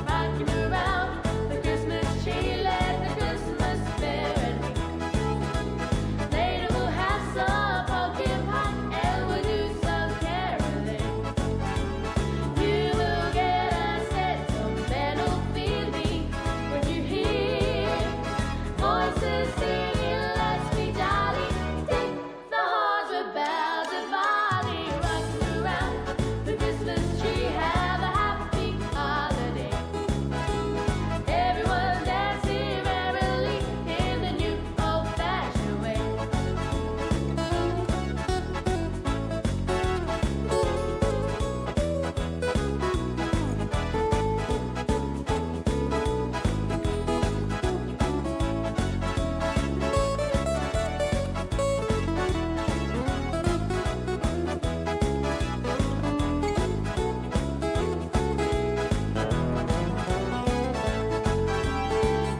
Rocking around the Christmas tree, let the Christmas spirit ring. Later we'll have some pumpkin pie and we'll do some caroling. You will get a sentimental feeling when you hear voices singing, "Let's be jolly." Deck the halls with boughs of holly, rocking around the Christmas tree. Have a happy holiday. Everyone dancing merrily in the new old-fashioned way.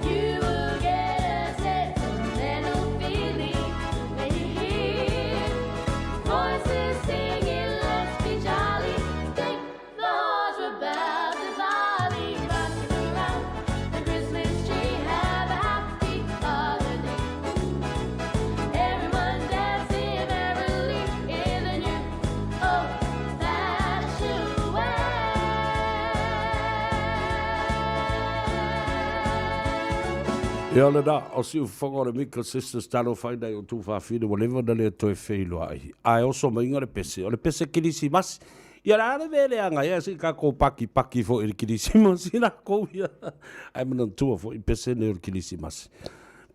You will get a sentimental feeling when you hear voices singing, "Let's be jolly." Deck the halls with boughs of holly, rocking around the Christmas tree. Have a happy holiday. Everyone dancing merrily in the new old-fashioned way. Ia lena, o siufofoga o le Mika Sisters talofa i nai o tuafafine ua leva ona le toe feiloai. Ae oso maiga le pese, o le pese Kirisimasi. Ia le a le mea e leaga ai, ae se i tatou pakipaki foi i le Kirisimasi lakou ia. Ae manatua foi pese nei o le Kirisimasi.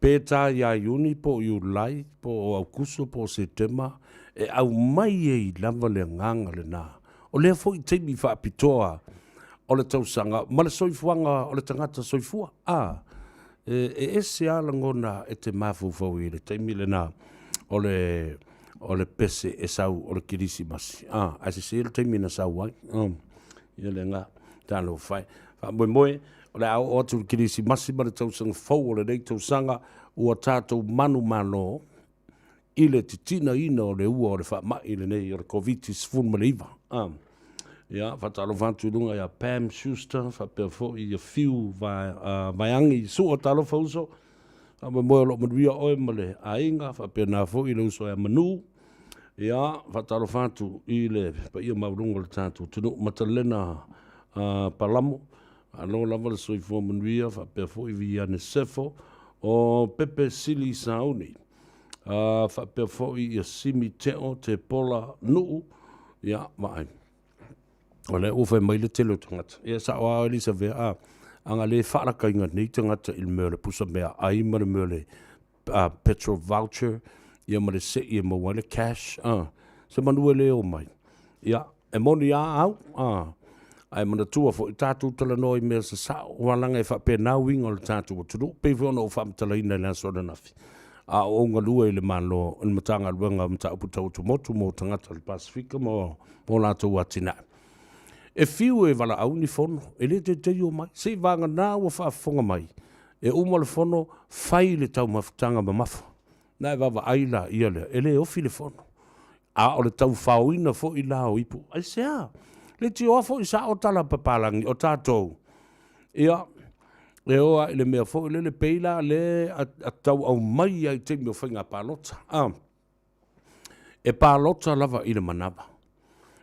Pe ta ia Iuni po o Iulai po o Aukuso po o Setema, e aumai ai lava le agaga lena. O lea foi taimi faapitoa o le tausaga ma le soifuaga o le tagata soifua. A, e ese lava lagona e te mafaufau i le taimi lena o le, o le pese e sau o le Kerisimasi. A, ae sese le taimi na sau ai. A, ia lena, talofa e. Faamoemoe, o le a oo atu le Kerisimasi ma le tausaga fou o lenei tausaga, ua tatou manumalo i le titinaina o le ua o le faamai lenei o le Koviti-19. A, ia, faatalofa atu i luga ia Pam Schuster, faapea foi ia Fiu Vaeangi Sua, talofa uso, faamoemoe o lo o manuia oe ma le aiga, faapena foi le uso ia Manu. Ia, faatalofa atu i le paia maualuga o le tatou atunuu, Matalena Palamo, malo lava le soifua manuia, faapea foi Viane Sefo, o Pepe Sili Sauni, faapea foi ia Simi Teo Tepola Nuu, ia, vaai. O lea ua fai mai le tele o tagata. Ia, sao lava Elisavea, a, a na le faalakaina nei tagata i le mea o le pusa meaai ma le mea o le petrol voucher, ia ma le sei e maua ai le cash, a, semanu e le omai. Ia, e moni a au, a, ae manatua foi, tatou talanoa i mea sasao, aua leaga e faapena uiga o le tatou atunuu, pei foi ona ou faamatalaina i le aso ananafi, a o ou galue i le Malo, i le Matagaluega o Mataupu Tau Atumotu mo tagata o le Pasefika ma o latou atinae. E fiu e valaau ni fono, e le teitei omai, se i vagana ua faafofoga mai, e uma le fono, fai le taumafataga mamafa. Na e vaavaai laia lea, e le ofi le fono. A o le taufaoina foi la o ipu, aisea? Leitioa foi sao tala papalagi o tatou, ia, e o lava i le mea foi lele pei la le a tau aumai ai i taimi o faiga palota. A, e palota lava i le manava.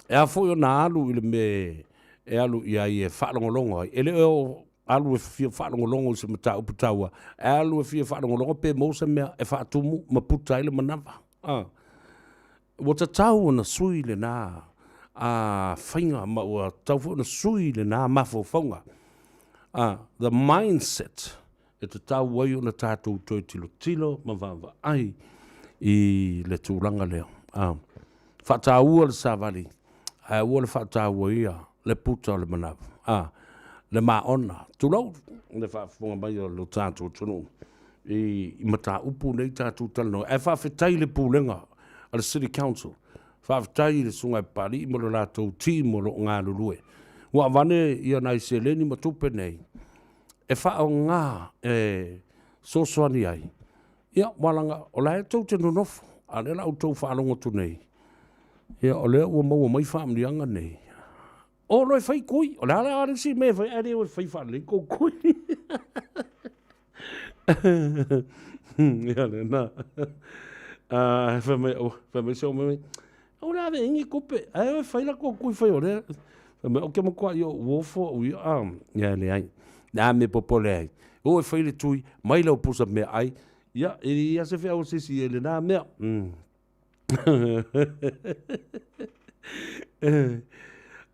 E a foi ona alu i le mea e alu i ai e faalogologo ai, e le o alu e fia faalogologo i se mataupu taua, e alu e fia faalogologo pe maua se mea e faatumu ma puta ai le manava. A, ua tatau ona sui lena a faiga ma ua tatau foi ona sui lena mafaufauga. A, the mindset e tatau ai ona tatou toe tilotilo ma vaavaai i le tulaga lea. A, faataua le savali, ae aua le faataua ia le puta o le manava. A, le maona. Tulou le faafofoga mai o lo tatou atunuu i mataupu nei tatou talanoa. Ae faafetai i le pulega a le City Council. Faafetai i le Susuga ia Papalii ma le latou team o lo o galulue. Ua avane ia nai seleni ma tupe nei e faaaoga e fesoasoani ai, ia, aua leaga o la e tou te nonofo, a o lea la outou faalogo atu nei, ia, o lea ua maua mai faamanuiaga nei. O loa e fai kui, o le a la le isi mea e fai, ae le o e fai faalelei kou kui. Ia lena. Ah, fai mai, fai mai se o mai, o le ave ingi kupe, ae o e fai la kou kui fai o lea. Fai mai, o ke matua i o uofo au ia, ah, ia leai. Le a me popole ai. O e fai le tui, mai lau pusa mea ai. Ia, e ia se feau se isi e lena mea.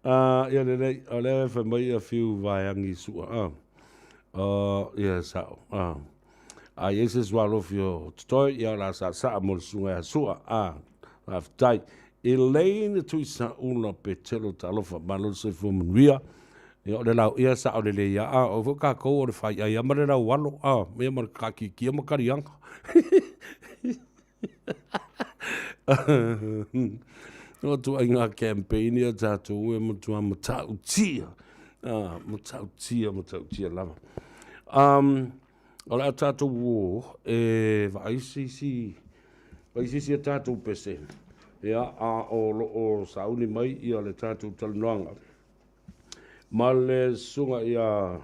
Ah, ia lelei, o lea e fai mai ia Fiu Vaeagi Sua. Ah. Oh, ia sao. Ah. A i ai se sualofi o totoe, ia o le a saasaa mo le susuga ia Sua. Ah, faafetai. Elaine Tuisaula Petelo, talofa, malo le soifua manuia. Ia o le lau, ia sao lelei lava. Ah, o foi kākou o le faiai lava ma le laualo, ah, ia ma le kaakiakia ma kaliaga. O ituaiga campaign ia tatou e matua matautia, ah, matautia, matautia lava. Um, o le a tatou o e vaai se isi, vaai se isi a tatou pese, ia, a o lo o sauni mai ia le tatou talanoaga ma le susuga ia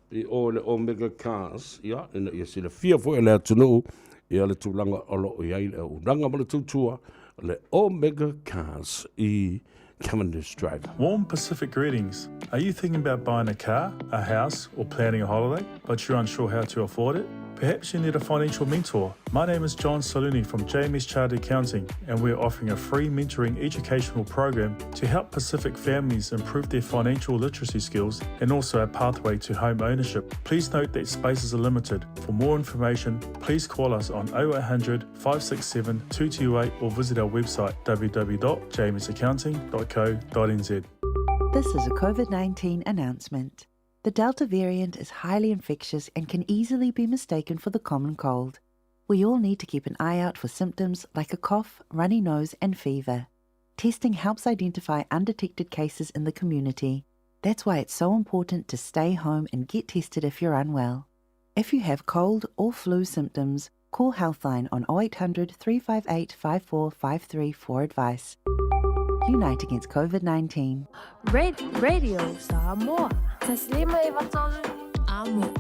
i o i le Omega Cars, ia, ina ia silafia foi e le atunuu ia le tulaga o lo o i ai le auaunaga ma le tautua le Omega Cars i Cavendish Drive. Warm Pacific greetings. Are you thinking about buying a car, a house, or planning a holiday, but you're unsure how to afford it? Perhaps you need a financial mentor. My name is John Saluni from JMS Chartered Accounting, and we're offering a free mentoring educational program to help Pacific families improve their financial literacy skills and also a pathway to home ownership. Please note that spaces are limited. For more information, please call us on 0800 567 228 or visit our website www.jmsaccounting.co.nz. This is a COVID 19 announcement. The Delta variant is highly infectious and can easily be mistaken for the common cold. We all need to keep an eye out for symptoms like a cough, runny nose, and fever. Testing helps identify undetected cases in the community. That's why it's so important to stay home and get tested if you're unwell. If you have cold or flu symptoms, call Healthline on 0800 358 5453 for advice. Unite against COVID 19. Radio Samoa. Taslima Amo.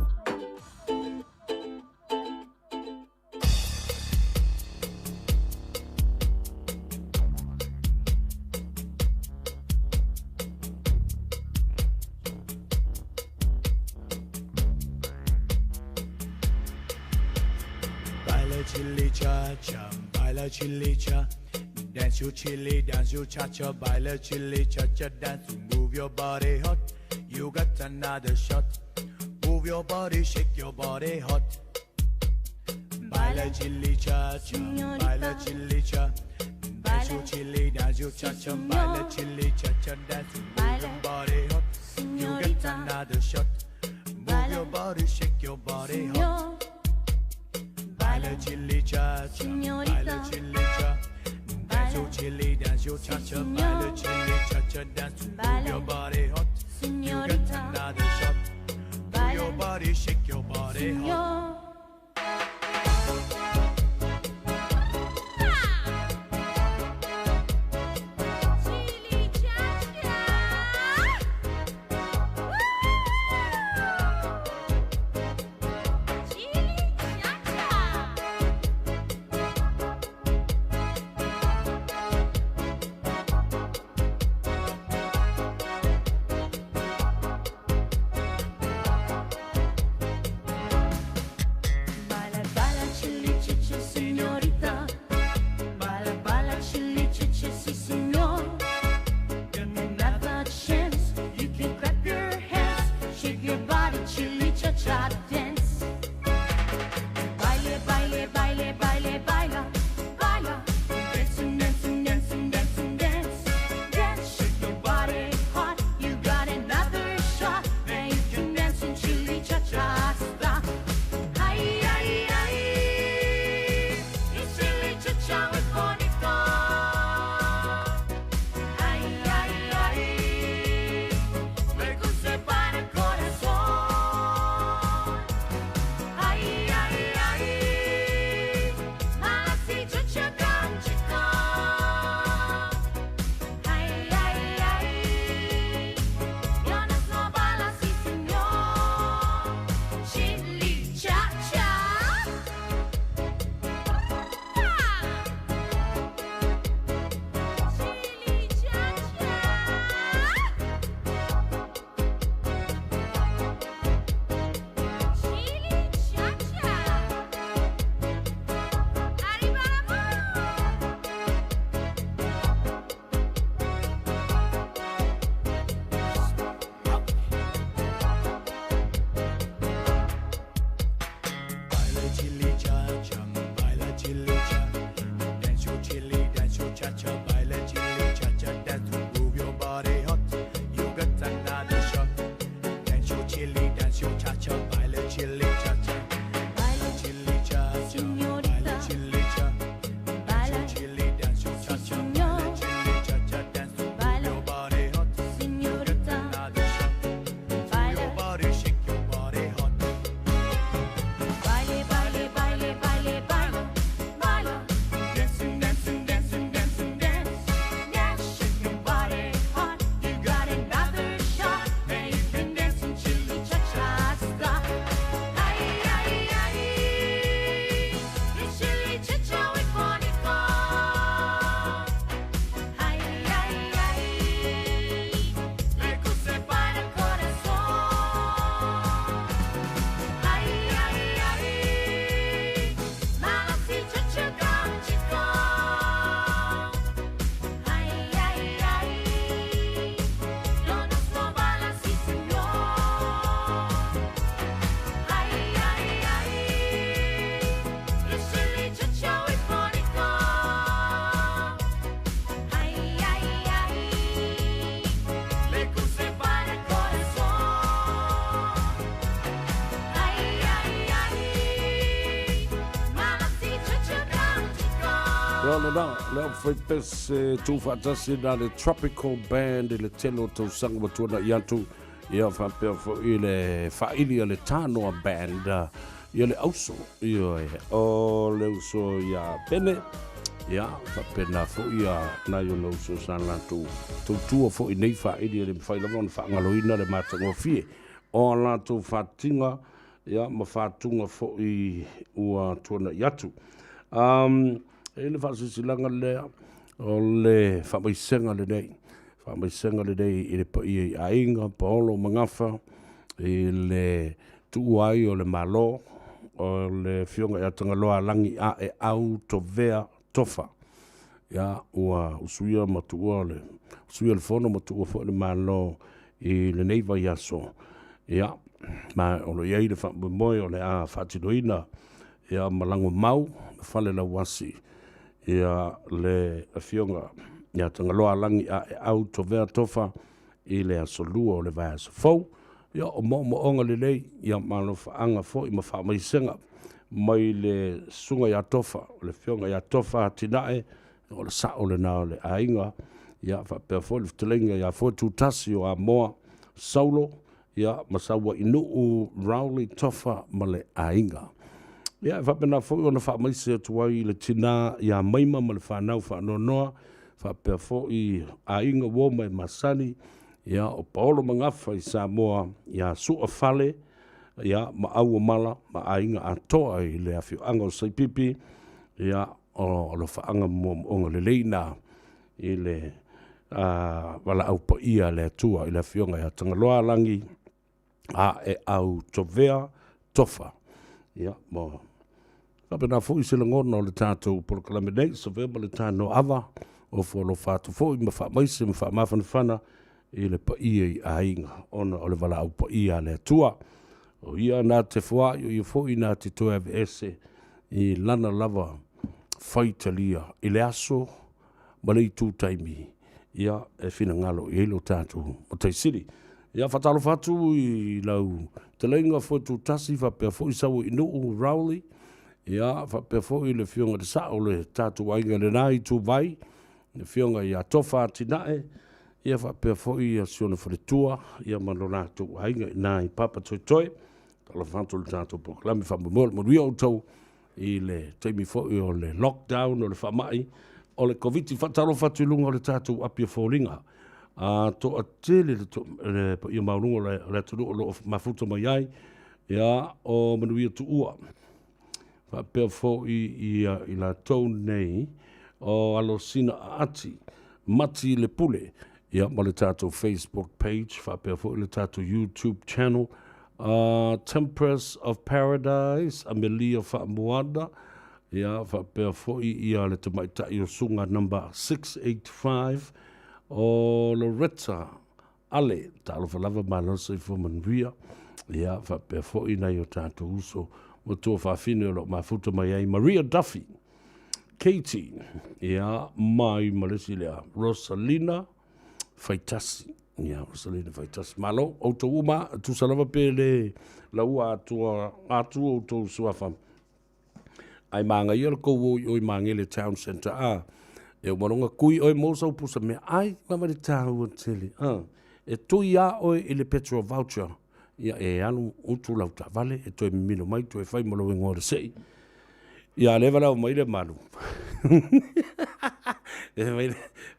Baila chili cha cha, baila chili cha. Dance your chili, dance your cha cha, baila chili cha cha, dance. Move your body hot, you got another shot. Move your body, shake your body hot. Baila chili cha cha, baila chili cha. Dance your chili, dance your cha cha, baila chili cha cha, dance. Move your body hot, you get another shot. Move your body, shake your body hot. Baila chili cha cha, baila chili cha. Dance your chili, dance your cha cha, baila chili cha cha, dance. Move your body hot, you get another shot. Move your body, shake your body hot. Ia lena, le aufaipese tuufaatasi na le Tropical Band i le tele o tausaga ua tuana'i atu, ia faapea foi le faaili a le Tanoa Band, ia le auso, ioe, o le uso ia Pene, ia faapena foi ia nai ona uso sa latou tautua foi nei faaili e le mafai lava ona faagaloina le matagofie o a latou fatiga ia ma fatuga foi ua tuana'i atu. Um, e i le faasilasilaga lea o le faamaisega lenei, faamaisega lenei i le paia i aiga, paolo ma gafa, i le tuua ai o le Malo, o le Afioga ia Tagaloa Lagi Aeau Tovea Tofa. Ia, ua usuia ma tuua le, usuia le fono ma tuua foi le Malo i lenei vaiaso. Ia, ma o lo o i ai le faamoemoe o le a faatinoina ia ma lagomau le fale lauasi ia le Afioga ia Tagaloa Lagi Aeau Tovea Tofa i le aso Lua o le vaiaso fou. Ia, o moomooga lelei, ia ma alofaaga foi ma faamaisega mai le Susuga ia Tofa, o le Afioga ia Tofa Atinae, o le sao lena o le aiga, ia faapea foi le fetalaiga ia Foetutasi o Amoa Saulo, ia ma Sauainuu Rowley Tofa ma le aiga. Ia e faapena foi ona faamaise atu ai i le tina ia Maima ma le fanau faanoanoa, faapea foi aiga uo ma e masani, ia o Paolo Magafa i Samoa, ia Sua Fale, ia ma Auomala ma aiga atoa i le afioaga o Saipipi, ia o alofaaga ma moomooga lelei na i le valaau paia a le Atua i le Afioga ia Tagaloa Lagi Aeau Tovea Tofa. Ia, ma faapena foi se lagona o le tatou polokalame nei, Savea ma le Tanoava, ofo alofa atu foi ma faamaise ma faamafanafana i le paia i aiga, ona o le valaau paia a le Atua. O ia na te foai, o ia foi na te toe aveese i lana lava faitalia i le aso ma le itu taimi, ia, e finagalo i ai lo tatou Matai Sili. Ia, faatalofa atu i lau fetalaiga Foetutasi faapea foi Sauiinuu Rowley, ia, faapea foi le Afioga i le Sao o le tatou aiga i lena ituvai, le Afioga ia Tofa Atinae, ia faapea foi ia si ona faletua, ia ma lo latou aiga i ina i Papatoetoe. Talofa atu i le tatou polokalame, faamoemoe o le manuia o outou i le taimi foi o le lockdown, o le faamai, o le Koviti. Faatalofa atu i luga o le tatou api o foliga. A toatele le, to, le paia maualuga o le atunuu o lo o mafuta mai ai, ia, o manuia tuua. Faapea foi ia i latou nei o Alosina Aati, Mati le Pule, ia ma le tatou Facebook page, faapea foi le tatou YouTube channel, Tempress of Paradise, Amelia Faamoana, ia faapea foi ia le tamaitai o Suga number 685, o Loretta Ale, talofa lava malo soifua manuia, ia faapea foi nai o tatou uso ma tuafafine o lo o mafuta mai ai Maria Duffy, Katie, ia mai ma le isi lea, Rosalina Faitasi. Ia, Rosalina Faitasi. Malo, outou uma, tusa lava pe le laua atua atu outou suafa. Ai magaia le kou o i oi Magele Town Centre a. E uma longa kui oi mo sau pusa mea ai, ma le tāua tele. A. E tui a oe i le petrol voucher. Ia e alu utu lau taavale, e toe mimilo mai, toe fai ma lou ingoa o le sei. Ia lea valaau mai le malu. E mai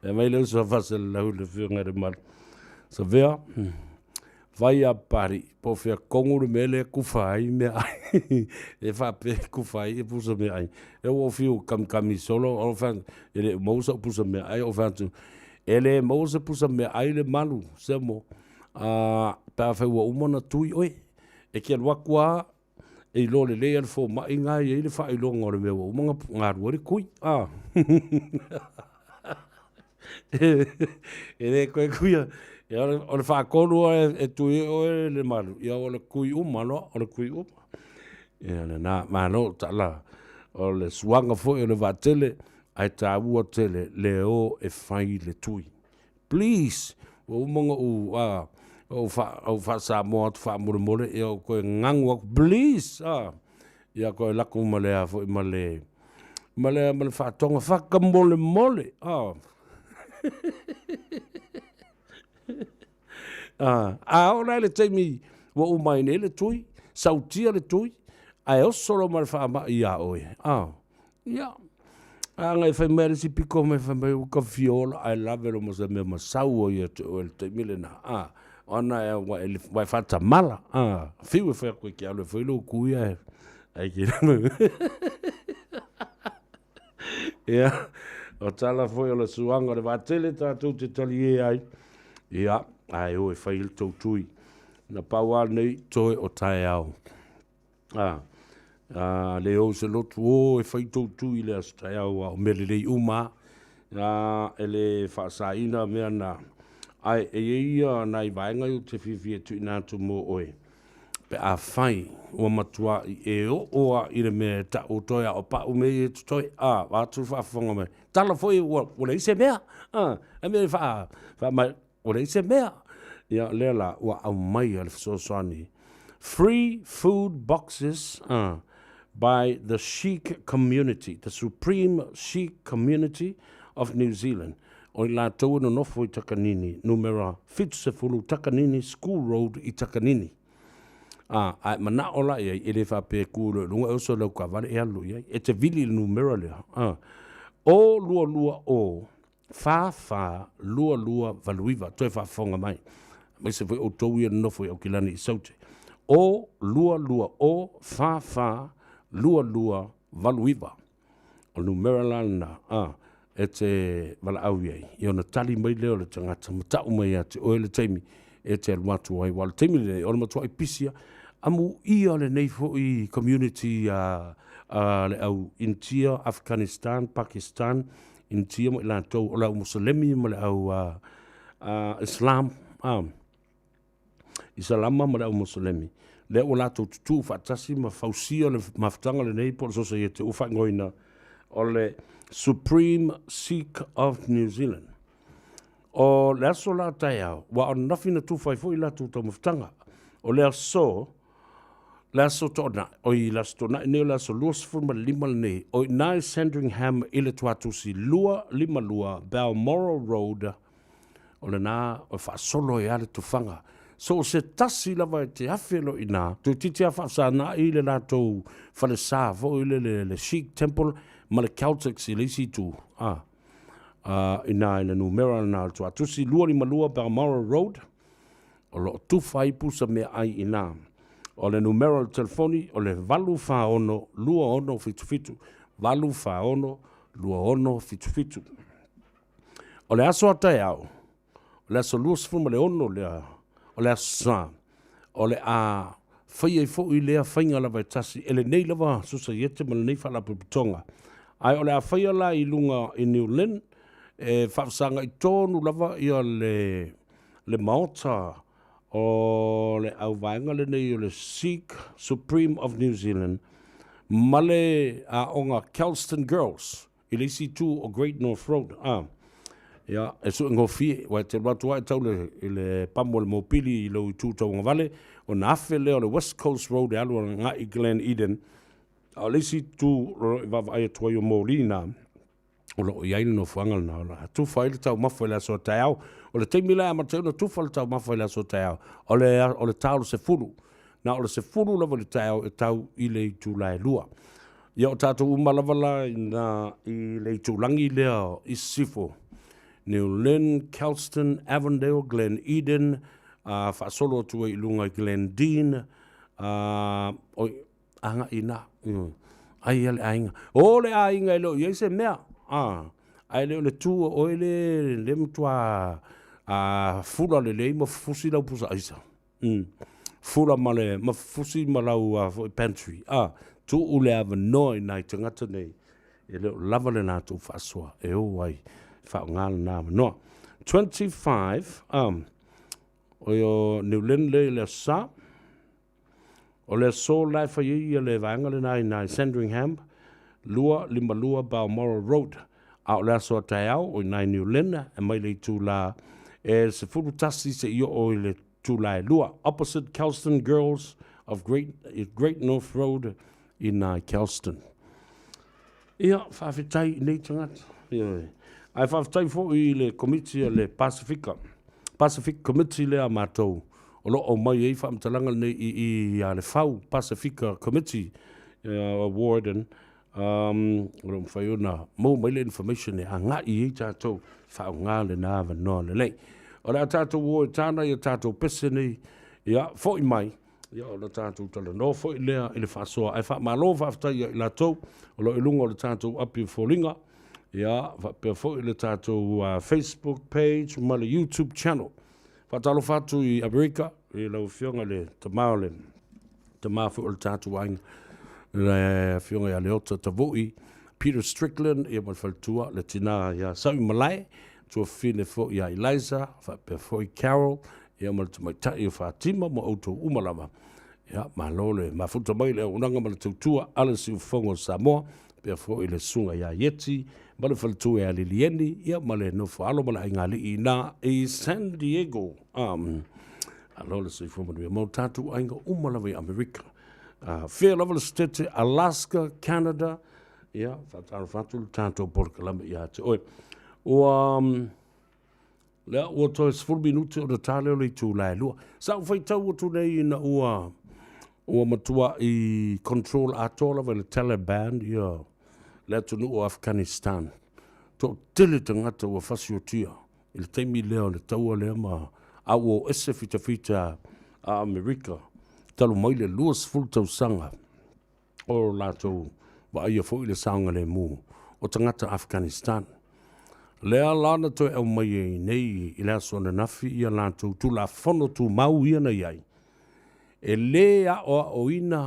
e mai le uso a faaselelau i le afioga i le malu. Savea, vai a Papalii, po o fea kongu le mea lea e kufa ai meaai. E faapea e kufa ai pusa meaai. E ua ou fiu kamikami solo, o fai atu, e le o maua sau pusa meaai, ou fai atu, e le maua se pusa meaai le malu, Semo, pe afai ua uma ona tui oe. E te alu atu lava e iloa lelei e le fomai na e i ai le faailoga o le mea ua uma ona galue ai le tui. A. E le toe tuia, o le faatonu e tui ai oe le malu, ia o le tui uma loa, o le tui uma. Ia lena, malo tala, o le suaga foi o le vaatele, ae taua tele le o e fai le tui. Please, ua uma ona ou, a, ou, fa, ou faa-Samoa atu faamolemole, ia ou toe ganu atu, please, a. Ia toe alu atu ma le, a foi, ma le, Ma le, ma le faatoga whakamolemole. Oh. A oo la i le taimi ua uma ai nei le tui, sautia le tui, ae oso loa ma le faamai iā oe. Ia, a na e fai mai le isi piko mai fai mai ua ka fia ola ae lave loa ma se mea ma sau ai ia te oe i le taimi lena. Ona e ua e, ua e faatamala. Fiu e fai atu e ke alu e fai lou kui ae ae ke Ia, o tala foi o le suaga o le vaatele tatou te talie ai. Ia, ae o e fai le tou tui. Na pau lava lenei toe o taeao. A, a le o se lotu o e fai tou tui i le aso taeao aua o mea lelei uma lava. A, e le faasaina mea na. Ae e i ai ia nai vaega ia ou te fiafia e tuuina atu mo oe. Pe afai ua matuai e oo lava i le mea e tau toe a o pau mea ia e totoe, a, vaeatu le faafofoga mai, tala foi ua leai se mea, a, a mea e faa, faa mai, ua leai se mea. Ia, lea la, ua aumaia le fesoasoani. Free food boxes, a, by the Sikh community, the Supreme Sikh Community of New Zealand. O i latou e nonofo i Takanini, numera 70 Takanini School Road i Takanini. A, a e manao la i ai, e le faapea e ku loa i luga e oso i lau taavale e alu i ai. E te vili i le numera lea. A, o 22 o 44 22 89. Toe faafofoga mai. Aemaise foi outou ia nonofo i Aukilani i Saute. O 22 o 44 22 89. O le numera la lena, a, e te valaau i ai, ia ona tali mai lea o le tagata ma tau mai ia te oe le taimi e te alu atu ai. Aua o le taimi lenei, o le matuai pisi lava. Amuia lenei foi community a, a le au Initia, Afghanistan, Pakistan, Initia ma i latou, o le au Muselemi ma le au a, a Islam, a. Isalama ma le au Moselemi, lea ua latou tutuu faatasi ma fausia le mafutaga lenei po o le sosaiete ua faaigoaina o le Supreme Sikh of New Zealand. O le aso la taeao, ua ananafi na tufa ai foi latou taumafataga. O le aso, le aso toonai, oi le aso toonai nei o le aso 25 lenei, o i ina i Sandringham i le tuatusi 252 Balmoral Road, O lena e faasolo ai lava le tufaga. So o se tasi lava e te afe loa i ina, toeitiiti lava faafesagai le latou falesa foi lele le Sikh Temple ma le Caltex i le isi itu, a, a, i ina i le numera lena o le tuatusi 252 Balmoral Road, o lo o tufa ai pusa meaai i ina. O le numera o le telefoni o le 846 2677, 846 2677. O le aso a taeao, o le aso 26 lea, o le aso Sa, o le a fai ai foi lea faiga lava e tasi e lenei lava sosaiete ma lenei faalapotopotoga. Ae o le a faia la i luga i New Lynn, e faafesagai tonu lava ia le, le maota o le auvaega lenei o le Sikh Supreme of New Zealand ma le aoga Kelston Girls. I le isi itu o Great North Road, a, ia, e suegofie, aua e te alu atu lava e tau le, i le pamu o le mopili i lou itu tauagavale, ona afe lea o le West Coast Road e alu agai i Glen Eden, a o le isi itu o lo o vaavaai atu ai o moli na, o lo o i ai le nofoaga lena, o le a tufa ai le taumafa i le aso a taeao. O le taimi la e amata ai ona tufa le taumafa i le aso a taeao, o le, o le ta o le 10. Na o le 10 lava i le taeao e tau i le itula e 2. Ia o tatou uma lava la ina i le itulagi lea o East Sisifo, New Lynn, Kelston, Avondale, Glen Eden, a faasolo atu ai i luga i Glen Dean, a, oi, agai i ina, ai ia le aiga. O le aiga e le o i ai se mea, a, ae le o le tu o oe le, le matua a, fula lelei ma fusi lau pusa aisa. Mm. Fula ma le ma fusi ma lau foi pantry. Ah, tuu le avanoa i nai tagata nei e le o lava le latou faasoa e o ai faaaoga lena avanoa. 25, oi o New Lynn le i le aso Sa. O le aso la e fai ai ia le vaega lena i nai Sandringham, 252 Balmoral Road. A o le aso a taeao o i nai New Lynn e mai le itula e 11 seia oo i le itula e 2, opposite Kelston Girls of Great, Great North Road i nai Kelston. Ia, faafetai i nei tagata. Ioe. Ae faafetai foi i le Komiti a le Pasifika, Pacific Committee lea a matou, o lo o aumai ai faamatalaga nei i i ia Lefau Pasifika Committee uh, Warden, um, o lo o mafai ona maua mai le information e agai i ai tatou faaaoga lena avanoa lelei. O le a tatou o e tana i a tatou pese nei, ia, foi mai, Ia, ona tatou talanoa foi lea i le faasoa. Ae faamalo faafetai ia i latou o lo o i luga o le tatou api o foliga, ia, faapea foi le tatou uh, Facebook page ma le YouTube channel. Faatalofa atu i Amerika, i lau Afioga i le tama o le tama foi o le tatou aiga, le Afioga ia Leota Tavui, Peter Strickland, ia ma le faletua, le tina ia Saui Malae, tuafafine foi ia Eliza, faapea foi Carol, ia ma le tamaitai o Fatima ma outou uma lava. Ia, malo le mafuta mai le auaunaga ma le tautua a le Siufofoga o Samoa, pea foi le susuga ia Ieti ma le faletua ia Lilieni, ia ma le nofo alo ma le aigali'i ina i San Diego. Um, alo le soifua manuia ma o tatou aiga uma lava i Amerika. Uh, fea lava le setete, Alaska, Canada, ia, faatalofa atu le tatou polokalame ia te oe. Ua, um, Lea ua toe 10 minute ona ta lea o le itula e lua. Sa ou faitau atu nei ina ua ua matuai control atoa lava e le Taliban ia le atunuu o Afghanistan. Toatele tagata ua fasiotia i le taimi lea o le taua lea ma a ua o ese fitafita a Amerika talu mai le 20 tausaga o latou vaaia foi le saogalemu o tagata Afghanistan. Lea la na toe aumai ai nei i le aso ananafi ia latou Tulafono Tumau ia na i ai, e lē aoaoina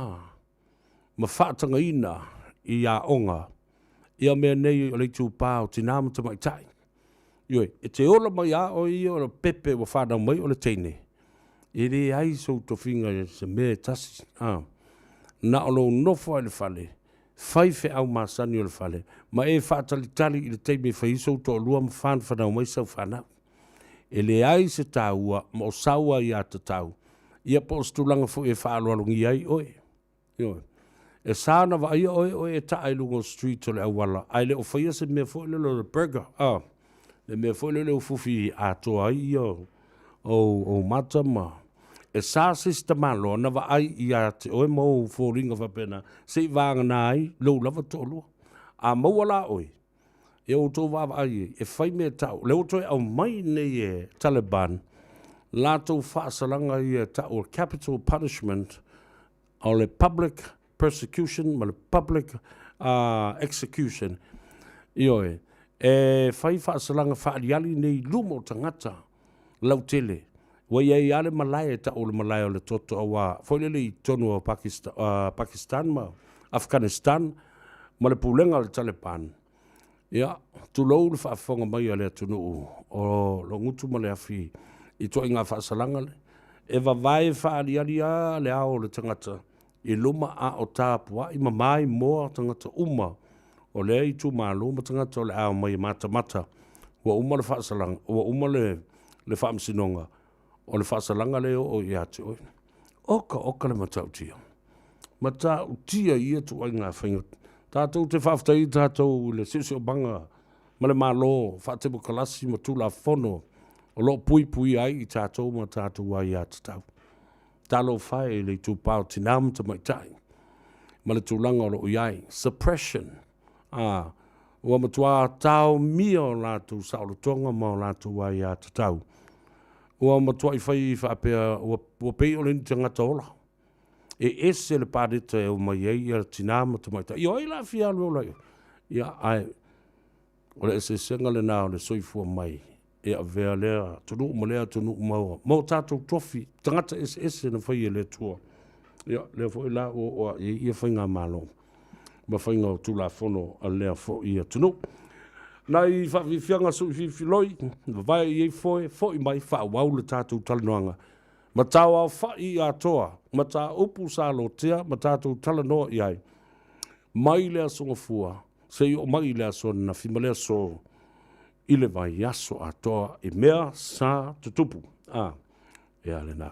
ma faatagaina i aoga ia mea nei o le itupa o tinā ma tamaitai. Ioe, e te ola mai a oe ia o le pepe ua fanau mai o le teine, e leai sou tofiga i se mea e tasi, a. Na o lou nofo a i le fale, fai feau masani o le fale, ma e faatalitali i le taimi e fai ai sou toalua ma fanafanau mai sau fanau. E leai se taua ma o sau aiatatau, ia po o se tulaga foi e faaaloalogia ai oe. Ioe. E sa ona vaaia oe, oe e taa i luga o street o le auala, ae le o faia se mea foi lele o le burger, a, le mea foi lele ua fufi atoa ai ia ou, ou mata ma... E sa se isi tamaloa na vaai ia te oe ma ou foliga faapena, se i vagana ai lou lava toalua. A maua la oe, ia outou vaavaai i ai, e fai mea tau. Lea ua toe aumai nei e Taliban latou faasalaga ia e tau o capital punishment, o le public persecution ma le public uh, execution. Ioe, e fai faasalaga faaliali nei i luma o tagata lautele. Ua i ai lava le malae e tau o le malae o le toto aua foi lele i totonu o Pakistan, uh, Pakistan ma Afghanistan ma le pulega a le Taliban. Ia, tulou le faafofoga mai a le atunuu o lo gutu ma le afi i ituaiga faasalaga le, e vavae faaaliali lava le ao o le tagata i luma a o tapuai ma maimoa tagata uma o lea itumalo ma tagata o le a omai e matamata ua uma le faasalaga, ua uma le, le faamasinoga o le faasalaga lea e oo ia te oe. Oka oka le matautia. Matautia ia ituaiga faiga. Tatou te faafetai tatou i le siosiomaga ma le Malo faatemokalasi ma Tulafono o lo o puipuia ai i tatou ma tatou aiatatau. Talofa e i le itupa o tinā ma tamaitai ma le tulaga o lo o i ai. Suppression. Ā, ua matuā taomia o latou saolotoga ma o latou aiatatau. Ua matuai fai faapea, ua, ua pei o le ni tagata ola. E ese le paleta e omai ai ia tinā ma tamaitai. Ia o ai la e fia alu e ola i o? Ia, ae o le eseesega lena o le soifua mai e avea lea atunuu ma lea atunuu ma, ma o tatou tofi, tagata eseese na fai e le Atua. Ia, lea foi la ua oo i ai ia faigamalo ma faiga o Tulafono a lea foi atunuu. Nai faafiafiaga sui fifiloi, vavae i ai foe, foi mai faaauau le tatou talanoaga. Ma taoaofa'i atoa, mataupu sa lotea ma tatou talanoa i ai, mai le Aso Gafua seia oo mai i le aso ananafi ma le aso i le vaiaso atoa i mea sa tutupu. A, e a lena.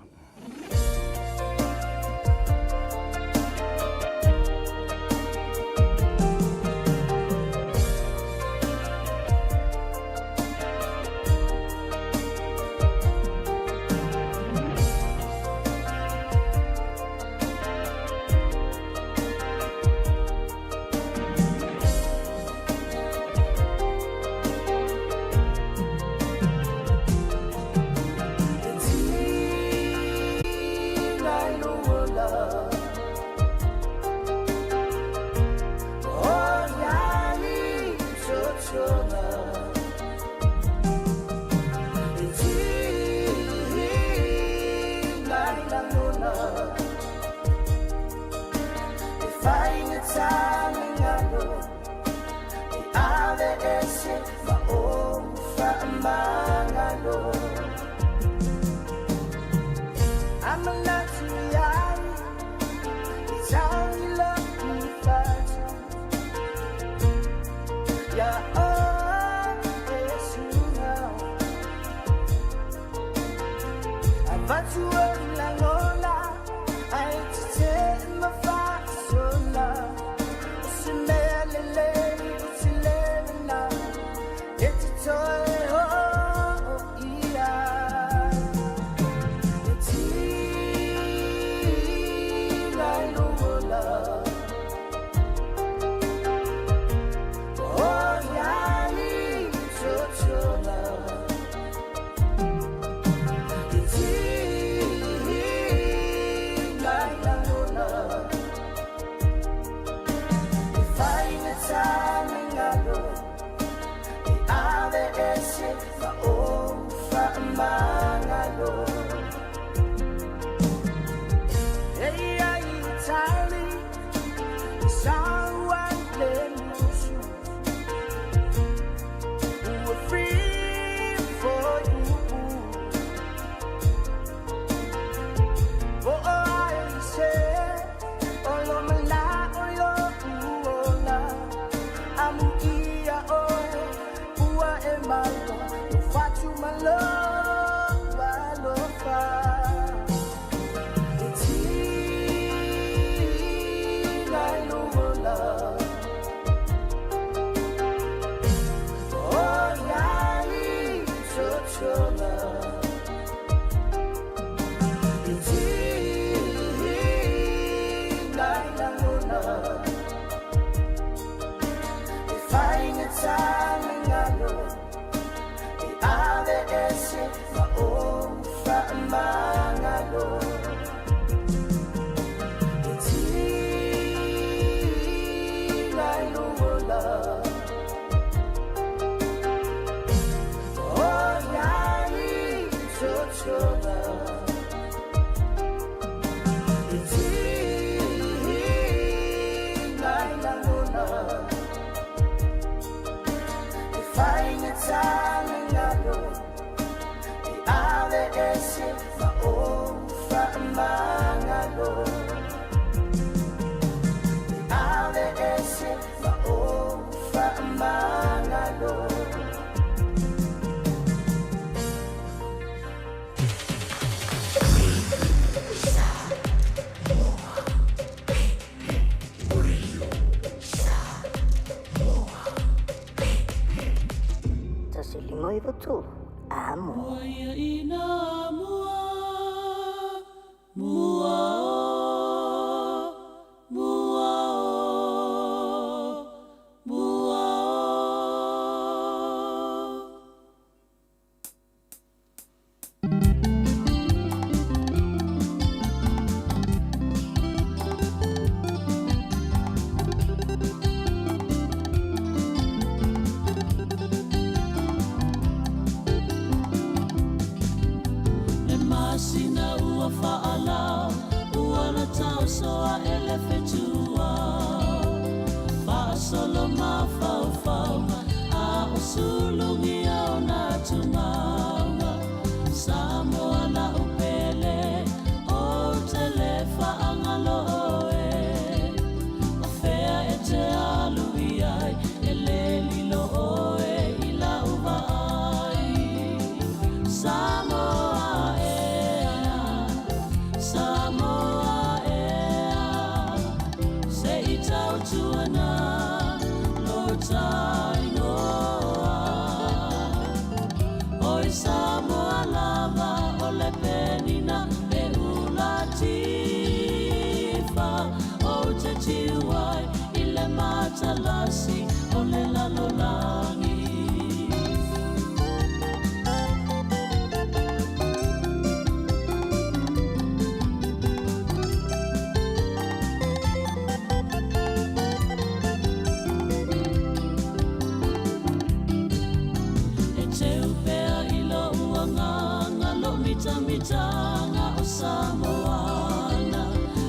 mitamitanga o Samoana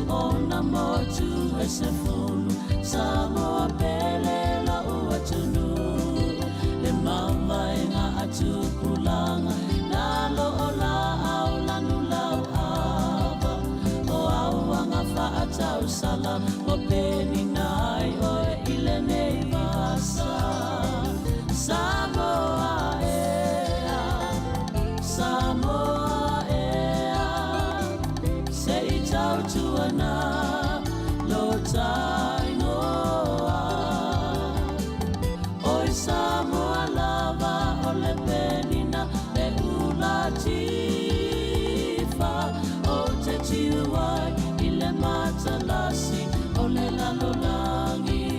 O na motu e se fulu Samoa pele lo'u atunuu Le mavaega a tupulaga Lalo o laau lanu lau ava O auaga faatausala Ua penina ai oe i lenei vasa Samoa ea Samoa ea Se i tautuana lo tainoa Oi Samoa lava o le penina e ula tifa O te tiu ai i le matalasi o le lalolagi.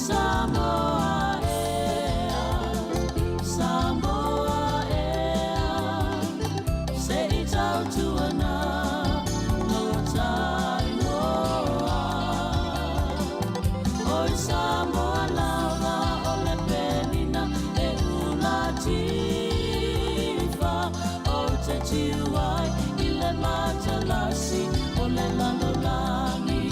Samoa ea, Samoa ea, se i tautuana lo tainoa. Oi Samoa lava o le penina e ula tifa O te tiu ai i le matalasi o le lalolagi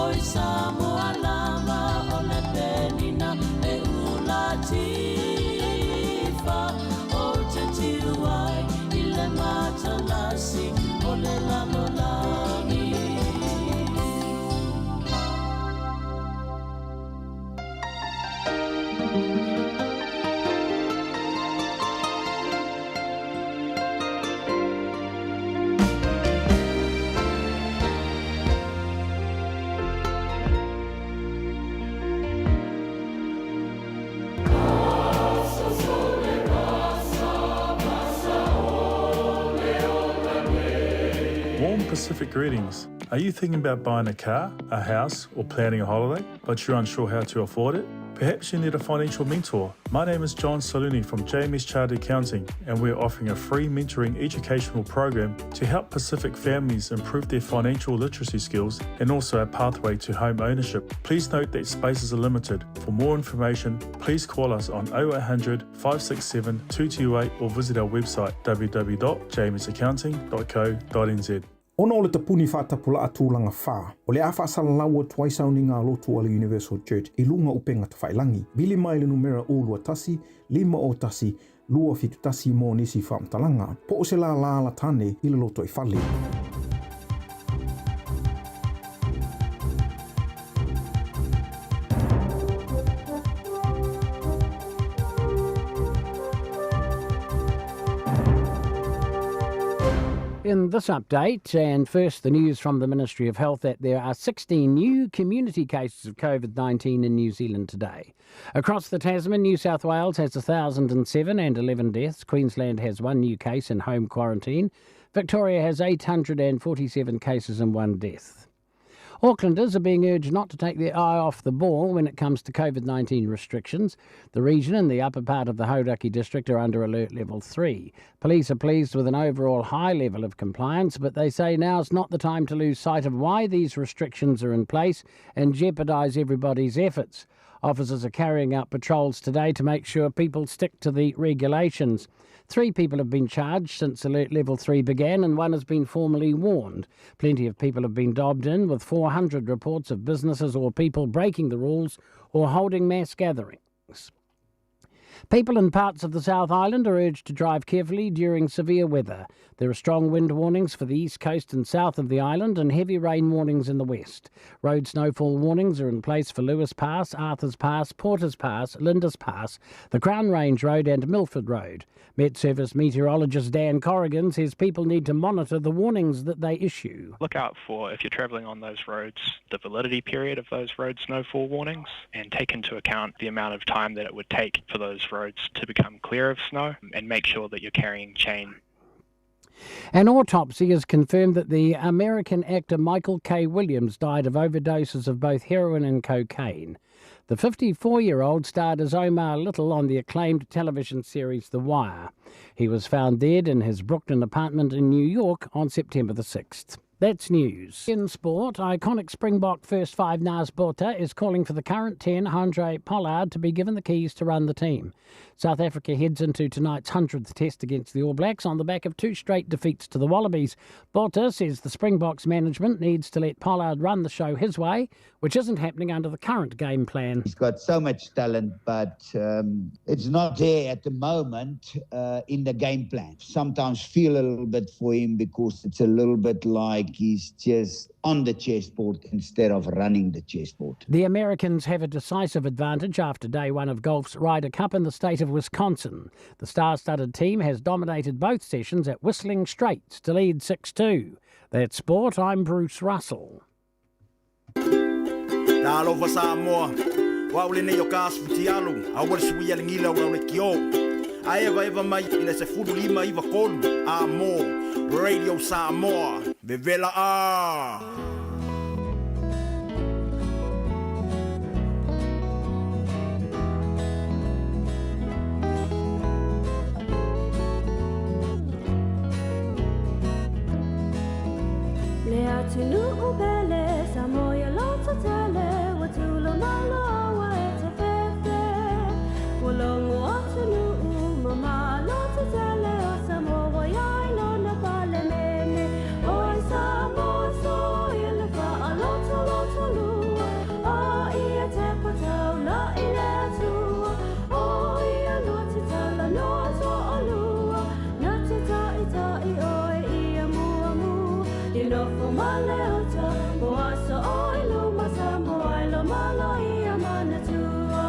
Oi Samoa lava o le penina e ula tifa O te tiu ai i le matalasi o le lalolagi. Warm Pacific greetings. Are you thinking about buying a car, a house, or planning a holiday, but you're unsure how to afford it? Perhaps you need a financial mentor. My name is John Saluni from JMS Chartered Accounting, and we're offering a free mentoring educational program to help Pacific families improve their financial literacy skills and also a pathway to home ownership. Please note that spaces are limited. For more information, please call us on 0800 567 228 or visit our website www.jmsaccounting.co.nz. Ona o le tapuni whaatapula'a tulaga fa, o le a faasalalau atu ai sauniga a lotu a le Universal Church i luga upega tafailangi. Vili mai le numera 021 501 271 mo nisi faamatalaga, po o se lālā la tane i le lotoifale. In this update, and first the news from the Ministry of Health that there are 16 new community cases of COVID 19 in New Zealand today. Across the Tasman, New South Wales has 1,007 and 11 deaths. Queensland has one new case in home quarantine. Victoria has 847 cases and one death. Aucklanders are being urged not to take their eye off the ball when it comes to COVID 19 restrictions. The region and the upper part of the Hauraki district are under alert level 3. Police are pleased with an overall high level of compliance, but they say now's not the time to lose sight of why these restrictions are in place and jeopardise everybody's efforts. Officers are carrying out patrols today to make sure people stick to the regulations. Three people have been charged since alert level 3 began and one has been formally warned. Plenty of people have been dobbed in with 400 reports of businesses or people breaking the rules or holding mass gatherings. People in parts of the South Island are urged to drive carefully during severe weather. There are strong wind warnings for the east coast and south of the island and heavy rain warnings in the west. Road snowfall warnings are in place for Lewis Pass, Arthur's Pass, Porter's Pass, Lindis Pass, the Crown Range Road and Milford Road. Met Service meteorologist Dan Corrigan says people need to monitor the warnings that they issue. Look out for, if you're travelling on those roads, the validity period of those road snowfall warnings and take into account the amount of time that it would take for those roads to become clear of snow and make sure that you're carrying chain. An autopsy has confirmed that the American actor Michael K. Williams died of overdoses of both heroin and cocaine. The 54 year old starred as Omar Little on the acclaimed television series The Wire. He was found dead in his Brooklyn apartment in New York on September the 6th. That's news. In sport, iconic Springbok first five Naas Botha is calling for the current 10, Handré Pollard, to be given the keys to run the team. South Africa heads into tonight's 100th test against the All Blacks on the back of two straight defeats to the Wallabies. Botha says the Springboks management needs to let Pollard run the show his way, which isn't happening under the current game plan. He's got so much talent, but um, it's not there at the moment uh, in the game plan. Sometimes feel a little bit for him because it's a little bit like he's just on the chessboard instead of running the chessboard. The Americans have a decisive advantage after day one of golf's Ryder Cup in the state of Wisconsin. The star-studded team has dominated both sessions at Whistling Straits to lead 6-2. That's sport. I'm Bruce Russell. Talofa Samoa, o au lenei o ka aso fitialu, aua le suia le gila o lau lekiō. A evaeva mai i le 15 93 a mō Radio Samoa, vevela a! Le atunuu pele Samoa ia loto tele Ua tula malo ua e te fefe Ua logo atunuu ma loto tele O Samoa ia i lona palemene Oi Samoa so i le whaaloto loto lua O ia te patau la i le atua O ia lua te taula noa toa o lua Na te tai tai oe ia mua mua I nofo ma le uta Mo aso o i luma Samoa i lo malo ia manatua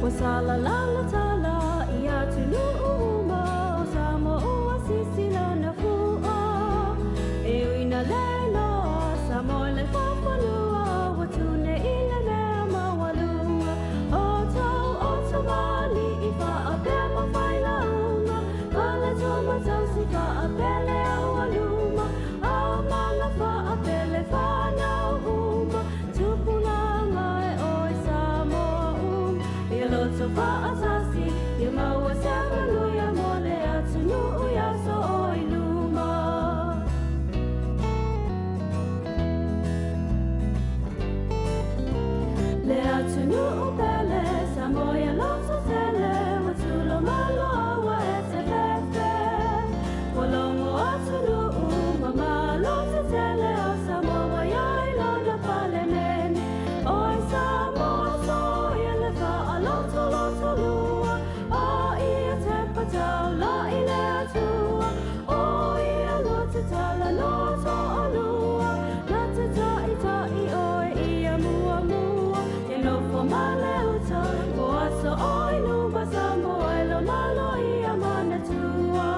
Ua sala lala tala i atunuu uma O Samoa ua sisi lona fua E uina le loa Samoa le faafanua Ua tune i le mea maualuga O tau o tamalii faapea ma failauga Faletua ma tausi faapele aualuma Aumaga faapele fanau uma Tupulaga e oe Samoa uma Ia loto faatasi Ia maua se manuia mo le atunuu i aso o i luma. Le atunuu pele Samoa ia loto tele Ua tulo malo ua e te fefe Ua logo atunuu ma malo tetele O Samoa ia i lona palemene Oi Samoa soia le faalotoloto lua O ia te patau la i le Atua O ia lua te tala noa toalua Na te taitai oe ia muamua Ia nofo ma le uta Mo aso o i luma Samoa e lo malo ia manatua.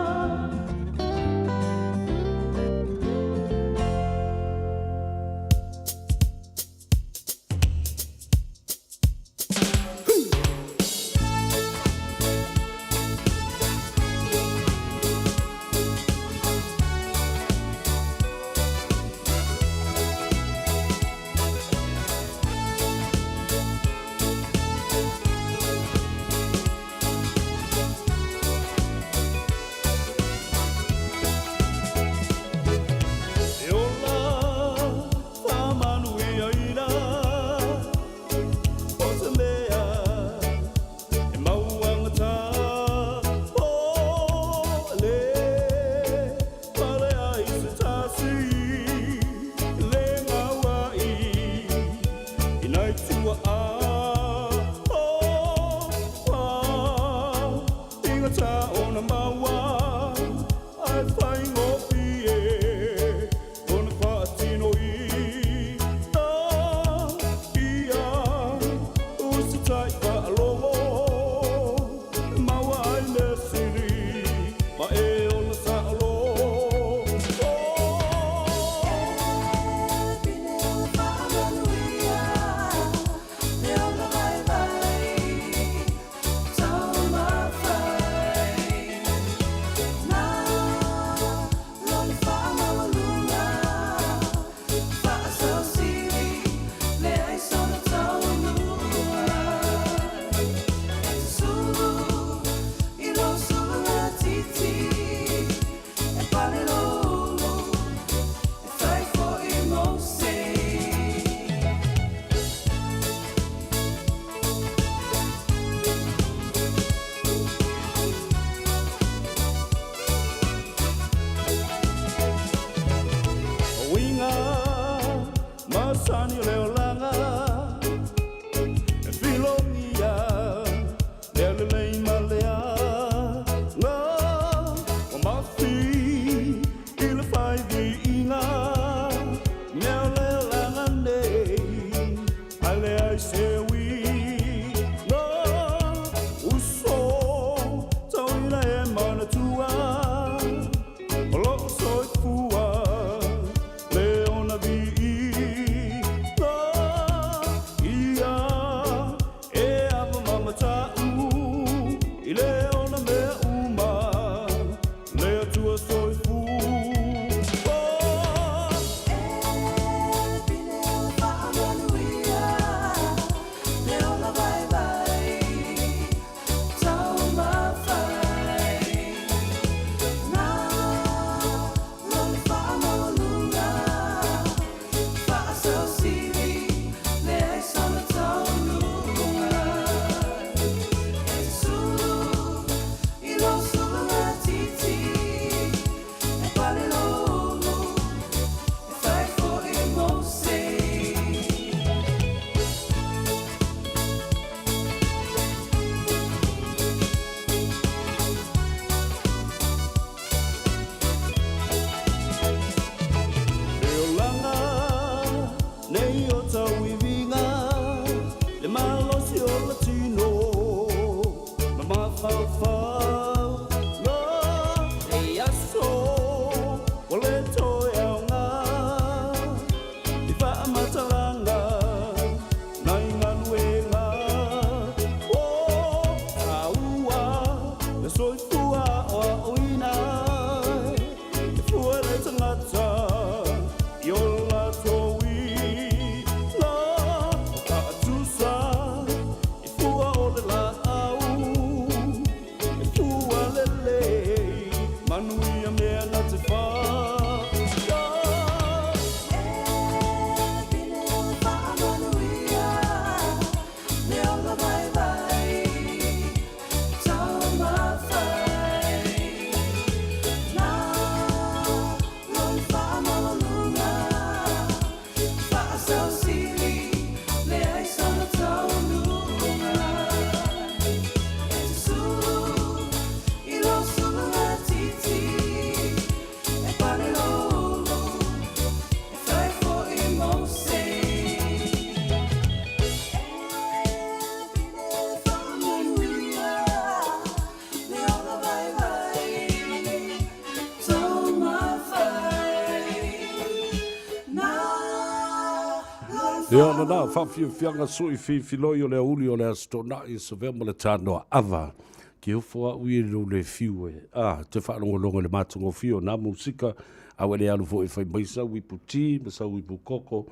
Ia lena faafiafiaga sui fifiloi o le aoauli o le Aso Toonai e Savea ma le Tanoa Ava. Ke ofo au ia i lou le fiu e a te faalogologo i le matagofie o nā musika, a ua le alu foi e fai mai sau ipu ti ma sau ipu koko.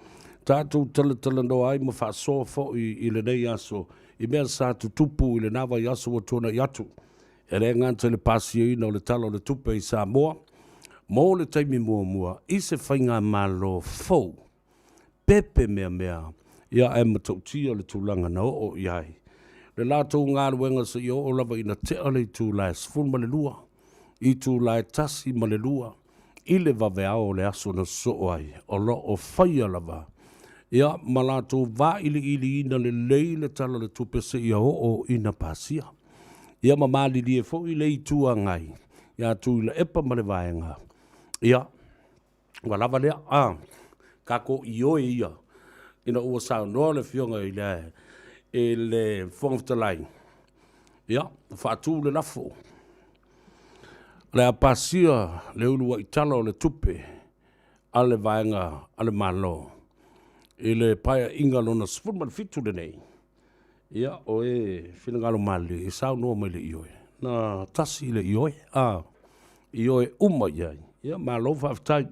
Tatou talatalanoa ai ma faasoa foi i lenei aso i mea sa tutupu i lena vaiaso ua tuanai atu. E le gata i le pasiaina o le Tala o le Tupe i Samoa mo le taimi muamua i se faigamalo fou pepe meamea, ia ae matautia le tulaga na oo i ai le latou galuega seia oo lava ina tea le itula e 12, itula e 1:02 i le vaveao o le aso na sosoo ai, o lo o faia lava ia ma latou vailiiliina lelei le Tala o le Tupe seia oo ina pasia. Ia ma malilie foi le Itu Agai ia Tuilaepa ma le Vaega, ia, ua lava lea, a, tatou ioe ia ina ua saunoa le Afioga i le, i le Fofoga Fetalai, ia, faatu le lafo, o le a pasia le uluai Tala o le Tupe a le Vaega a le Malo i le Paeaiga Lona XVII lenei. Ia, o e finagalo malilie e saunoa mai le ioe, na tasi le ioe, a, ioe uma i ai. Ia, malo faafetai.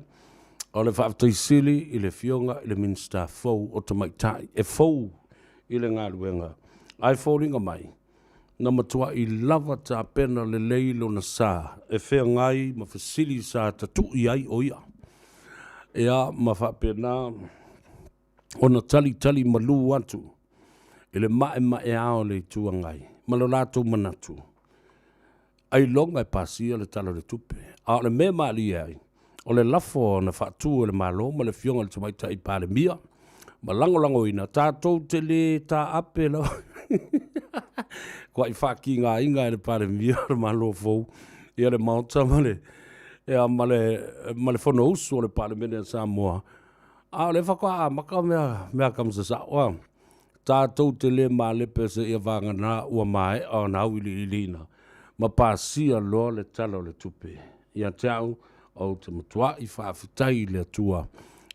O le faafetai sili i le Afioga i le Minisita fou o Tamaitai, e fou i le galuega, ae foliga mai, na matuai lava tapena lelei lona sa e feagai ma fesili sa tatui ai o ia. Ia, ma faapena ona talitali malū atu i le maemaea o le Itu Agai ma lo latou manatu, ailoga e pasia le Tala o le Tupe. A o le mea malie ai, o le lafo na faatu e le Malo ma le Afioga i le Tamaitai Palemia ma lagolagoina, tatou te le taape lava kuai faatigaina e le Palemia o le Malo fou ia le Maota ma le, ia, ma le, ma le Fonousu a le Palemene a Samoa. A o lea faatoa amata mea, mea tamasasao a. Tatou te le malepe seia vagana ua maea ona auiliiliina ma pasia loa le Tala o le Tupe. Ia te au, ou te matuai faafetai i le Atua,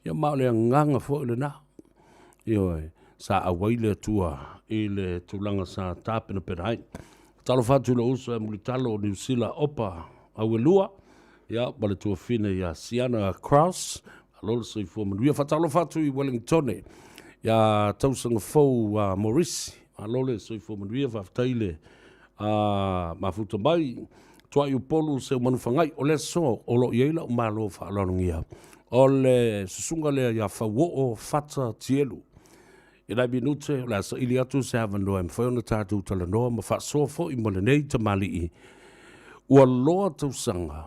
ia ma o le agaga foi lena. Ioe, sa auai le Atua i le tulaga sa tapenapena ai. Talofa atu i lou uso ia Mulitalo o Niu Sila Opa Auelua, ia, ma le tuafine ia Siana Cross, malo le soifua manuia. Faatalofa atu i Wellingtone ia Tausaga Fou a Maurice, malo le soifua manuia, faafetai le mafuta mai. Tuai Upolu Seumanufagai, o le aso o lo o i ai lau malo faaaloalogia, o le susuga lea ia Fauoo Fata Tielu. I nai minute, o le a saili atu se avanoa e mafai ona tatou talanoa ma faasoa foi ma lenei tamalii ua loa tausaga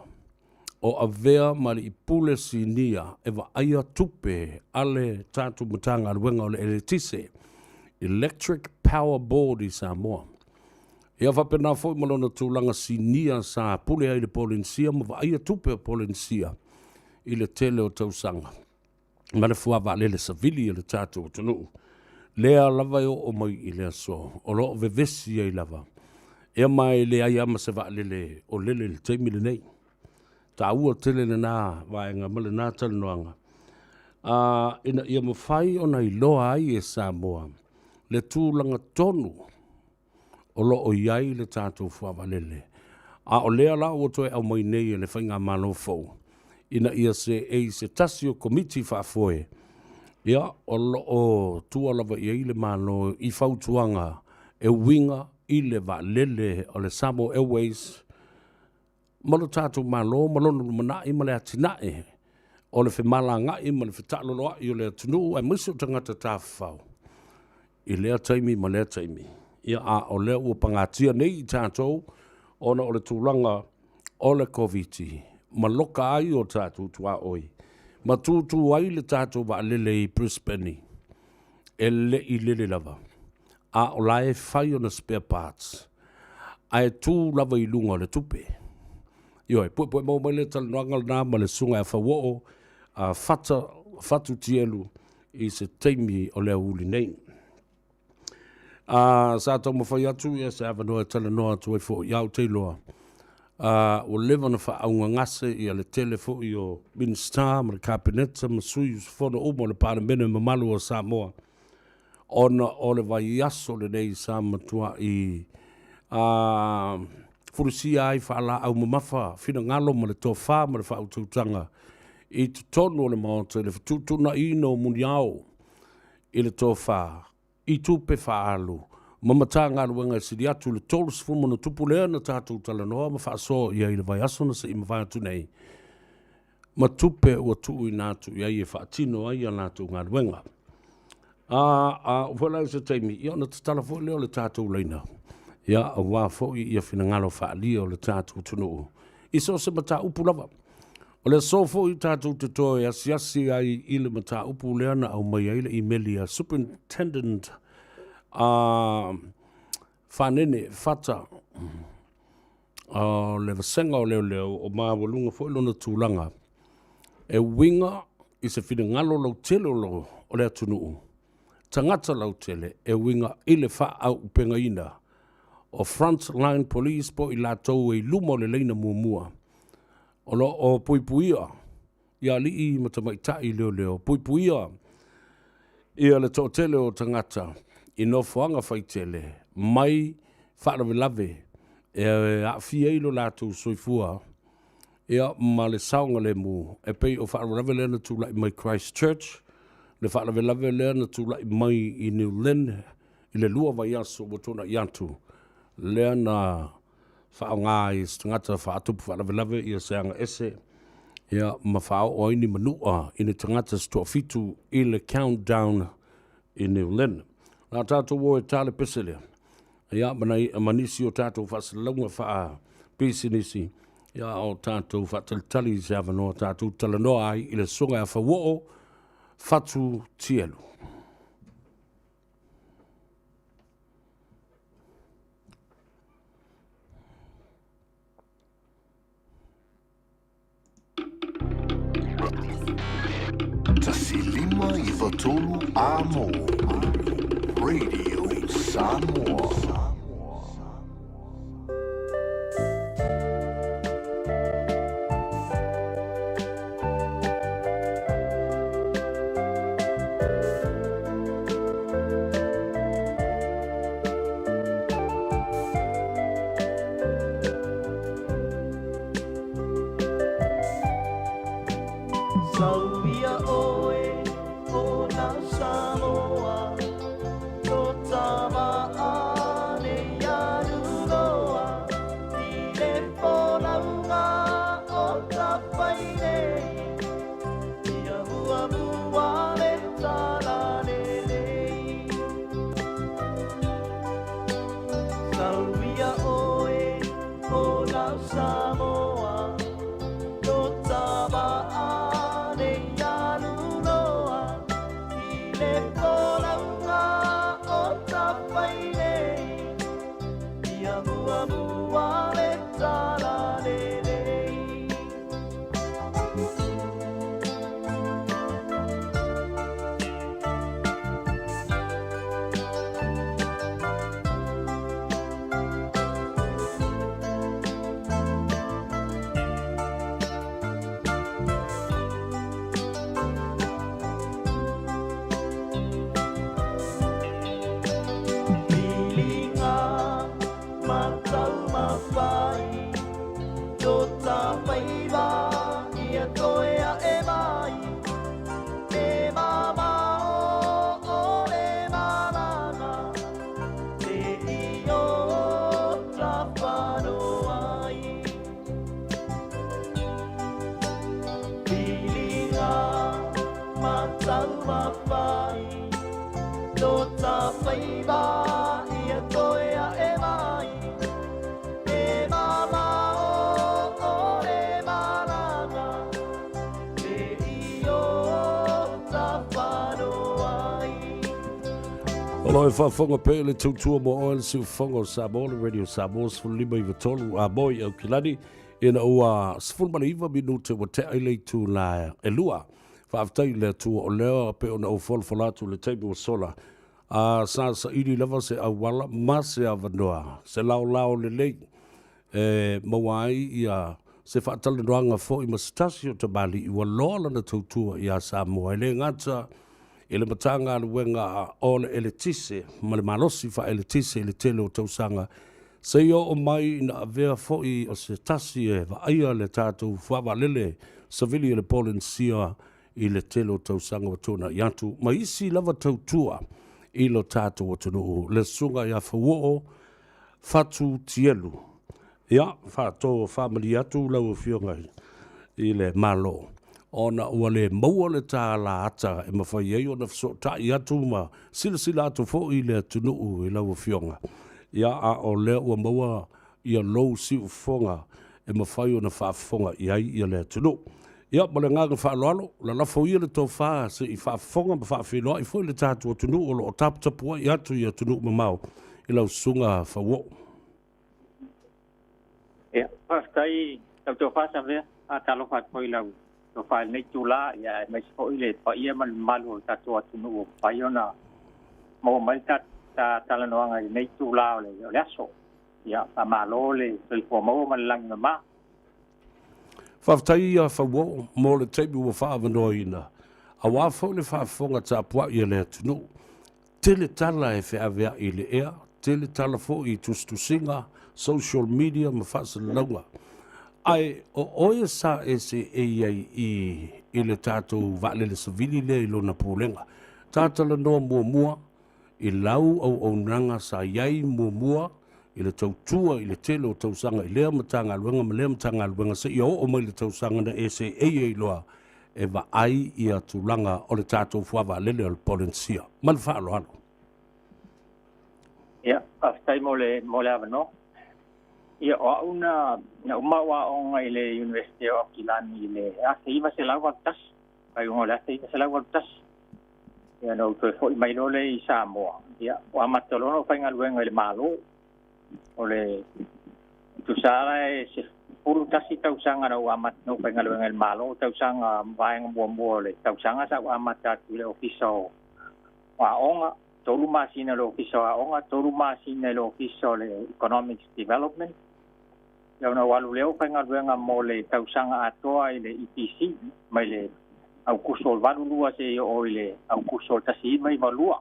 o avea ma alii pule sinia e vaaia tupe a le tatou Matagaluega o le Eletise, Electric Power Board i Samoa. Ia faapena foi ma lona tulaga sinia sa pule ai i le Polenisia ma vaaia tupe o Polenisia i le tele o tausaga. ma le fuavaalele savili a le tatou atunuu, lea lava e oo mai i le aso o lo o vevesi ai lava. Ia ma e leai lava ma se vaalele o lele i le taimi lenei. Taua tele lena vaega ma lena talanoaga, a, ina ia mafai ona iloa ai e Samoa le tulaga tonu o lo o i ai le tatou fuavaalele. A o lea la ua toe aumai nei e le Faigamalo fou, ina ia seei se tasi o Komiti Faafoe, ia, o lo o tua lava i ai le Malo i fautuaga e uiga i le vaalele o le Samoa Airways ma lo tatou Malo ma lona lumanai ma le atinae o le femalagaai ma le fetaaloloai o le atunuu aemaise o tagata tafafao i lea taimi ma lea taimi. Ia, a o lea ua pagatia nei i tatou ona o le tulaga o le Koviti ma loka ai o tatou tuaoi ma tūtū ai le tatou vaalele i Brisbane e le i lele lava, a o la e fai ona spare parts ae tu lava i luga o le tupe. Ioe, puepue maua mai le talanoaga lena ma le susuga ia Fauoo a Fata Fatu Tielu i se taimi o le aoauli nei. A, sa taumafai atu ia se avanoa e talanoa atu ai foi, a ou te iloa, a, ua leva ona faaaaugagase ia le tele foi o Minisita ma le Kapeneta ma sui usufono uma o le Palemene mamalu o Samoa. ona o le vaiaso lenei sa matua'i a fulusia ai faalaau mamafa finagalo ma le tofa ma le faautautaga i totonu o le Maota i le fetuutuunaiina o muniao i le tofa i tupe faaalu ma Matagaluega e sili atu i le 30+ lea na tatou talanoa ma faasoa i ai i le vaiaso na se i mavae atu nei, ma tupe ua tuuina atu i ai e faatino ai a latou galuega. A, a oo foi la i se taimi, ia ona tatala foi lea o le tatou laina, ia aua foi ia finagalo faaalia o le tatou atunuu i so o se mataupu lava. O le aso foi tatou te toe asiasi ai i le mataupu lea na aumai ai le imeli a Superintendent a Fanene Fata o le vasega o leoleo o maualuga foi lona tulaga e uiga i se finagalo lautele o le atunuu, tagata lautele e uiga i le faaauupegaina o Front Line Police po o i latou e i luma o le laina muamua o lo o puipuia i alii ma tamaitai leoleo, puipuia ia le toatele o tagata i nofoaga faitele mai faalavelave e aafia ai lo latou soifua ia ma le saogalemu e pei o faalavelave lea na tulai mai Christchurch, le faalavelave lea na tulai mai i New Lynn i le 2 vaiaso ua tuanai atu, lea na faaaoga ai e se tagata faatupu faalavelave ia se aga ese ia ma faaoo ai ni manua i ni tagata se toafitu i le countdown i New Lynn. La tatou o e ta le pese lea, ia ma, nai, ma nisi o tatou faasalalauga faapisinisi, ia o tatou faatalitali i se avanoa tatou talanoa ai i le susuga ia Fauoo Fatu Tielu. 1 5 9 3 Amo Radio Samoa. O lo e faafofoga pea i le tautua mo oe le siufofoga o Samoa, le Radio Samoa 15 93 a moi Aukilani, ina ua 19 minute ua tea i le itula e 2. Faafetai i le Atua o lea pei ona ou folafola atu i le taimi ua sola, a sa saili lava se auala ma se avanoa, se laolao lelei e maua ai ia se faatalanoaga foi ma se tasi o tamalii ua loa lana tautua ia Samoa. E le gata. i le Matagaluega o le Eletise ma le Malosi Faaeletise i le tele o tausaga, seia oo mai ina avea foi o se tasi e vaaia le tatou fuavaalele savili o le Polenisia i le tele o tausaga ua tuanai atu, ma isi lava tautua i lo tatou atunuu, le Susuga ia Fauoo Fatu Tielu. Ia, faatoa faamalie atu lau Afioga i le Malo, ona ua le maua le tala ata e mafai ai ona fesootai atu ma silasila atu foi le atunuu i lau Afioga. Ia, a o lea ua maua ia lou siufofoga e mafai ona faafofoga i ai ia le atunuu. Ia, ma le agaga faaaloalo, lalafo ia le tofa se i faafofoga ma faafeiloai foi le tatou atunuu o lo o taputapuai atu i atunuu mamao i lau Susuga Fauoo. Ia, faafetai lau tofa Savea. Faatalofa atu foi i lau tofa i lenei itula, ia aemaise foi le paia ma le mamalu o le tatou atunuu ua mafai ona maua mai le ta talanoaga i lenei itula o le aso. Ia, faamalo le soifua maua ma le lagi mama. Faafetai ia Fauoo mo le taimi ua faaavanoaina, aua foi le faafofoga tapuai a le atunuu. Tele tala e feaveai i le ea, tele tala foi i tusitusiga, social media ma faasalalauga. Ae o oe sa e seei ai i i le tatou vaalele savili lea i lona pulega. Ta talanoa muamua i lau auaunaga sa i ai muamua i le tautua i le tele o tausaga i lea Matagaluega ma lea Matagaluega seia oo mai i le tausaga na e seei ai loa e vaai ia tulaga o le tatou fuavaalele o le Polenisia. Ma le faaaloalo. Ia, faafetai mo le, mo le avanoa. Ia, o au na, na uma au aoga i le University o Aukilani i le 1981, faaiuga o le 1981. Ia, na ou toe foi mai loa lea i Samoa, ia, ua amata loa ona ou faigaluega i le Malo. O le tusa la e 11 tausaga na ou amata na ou faigaluega i le Malo, tausaga vaega muamua o le tausaga sa ou amata atu i le Ofisa o Aoga, 3 masina i le Ofisa o Aoga, 3 masina i le Ofisa o le Economics Development. Ia ona ou alu lea ou faigaluega mo le tausaga atoa i le EPC mai le Aukuso o le 82 seia oo i le Aukuso o le 1992.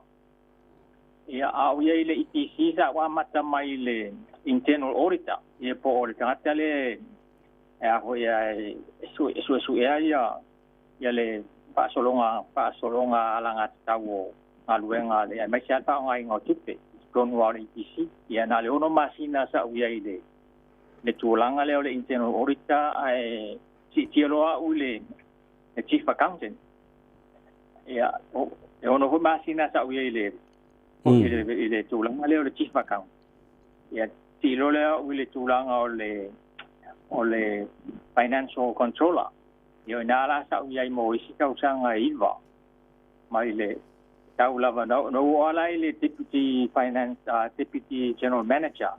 Ia, a o i ai i le EPC sa ou amata mai i le internal auditor, ia po o le tagata lea e a foi e suesuea ia ia le faasologa faasologa alagatatau o galuega a le aemaise lava le faaaogaina o tupe i totonu lava o le EPC. Ia na o le 6 masina sa ou i ai i le le tulaga lea o le internal auditor ae siitia loa au i le chief accountant. Ia, e 6 foi masina sa ou i ai i le i le tulaga lea o le chief accountant. Ia, sii loa lea au i le tulaga o le o le financial controller. Ia, o i ina la sa ou i ai mo isi tausaga e 9 mai le tau lava na ou oo la i le deputy finance deputy general manager.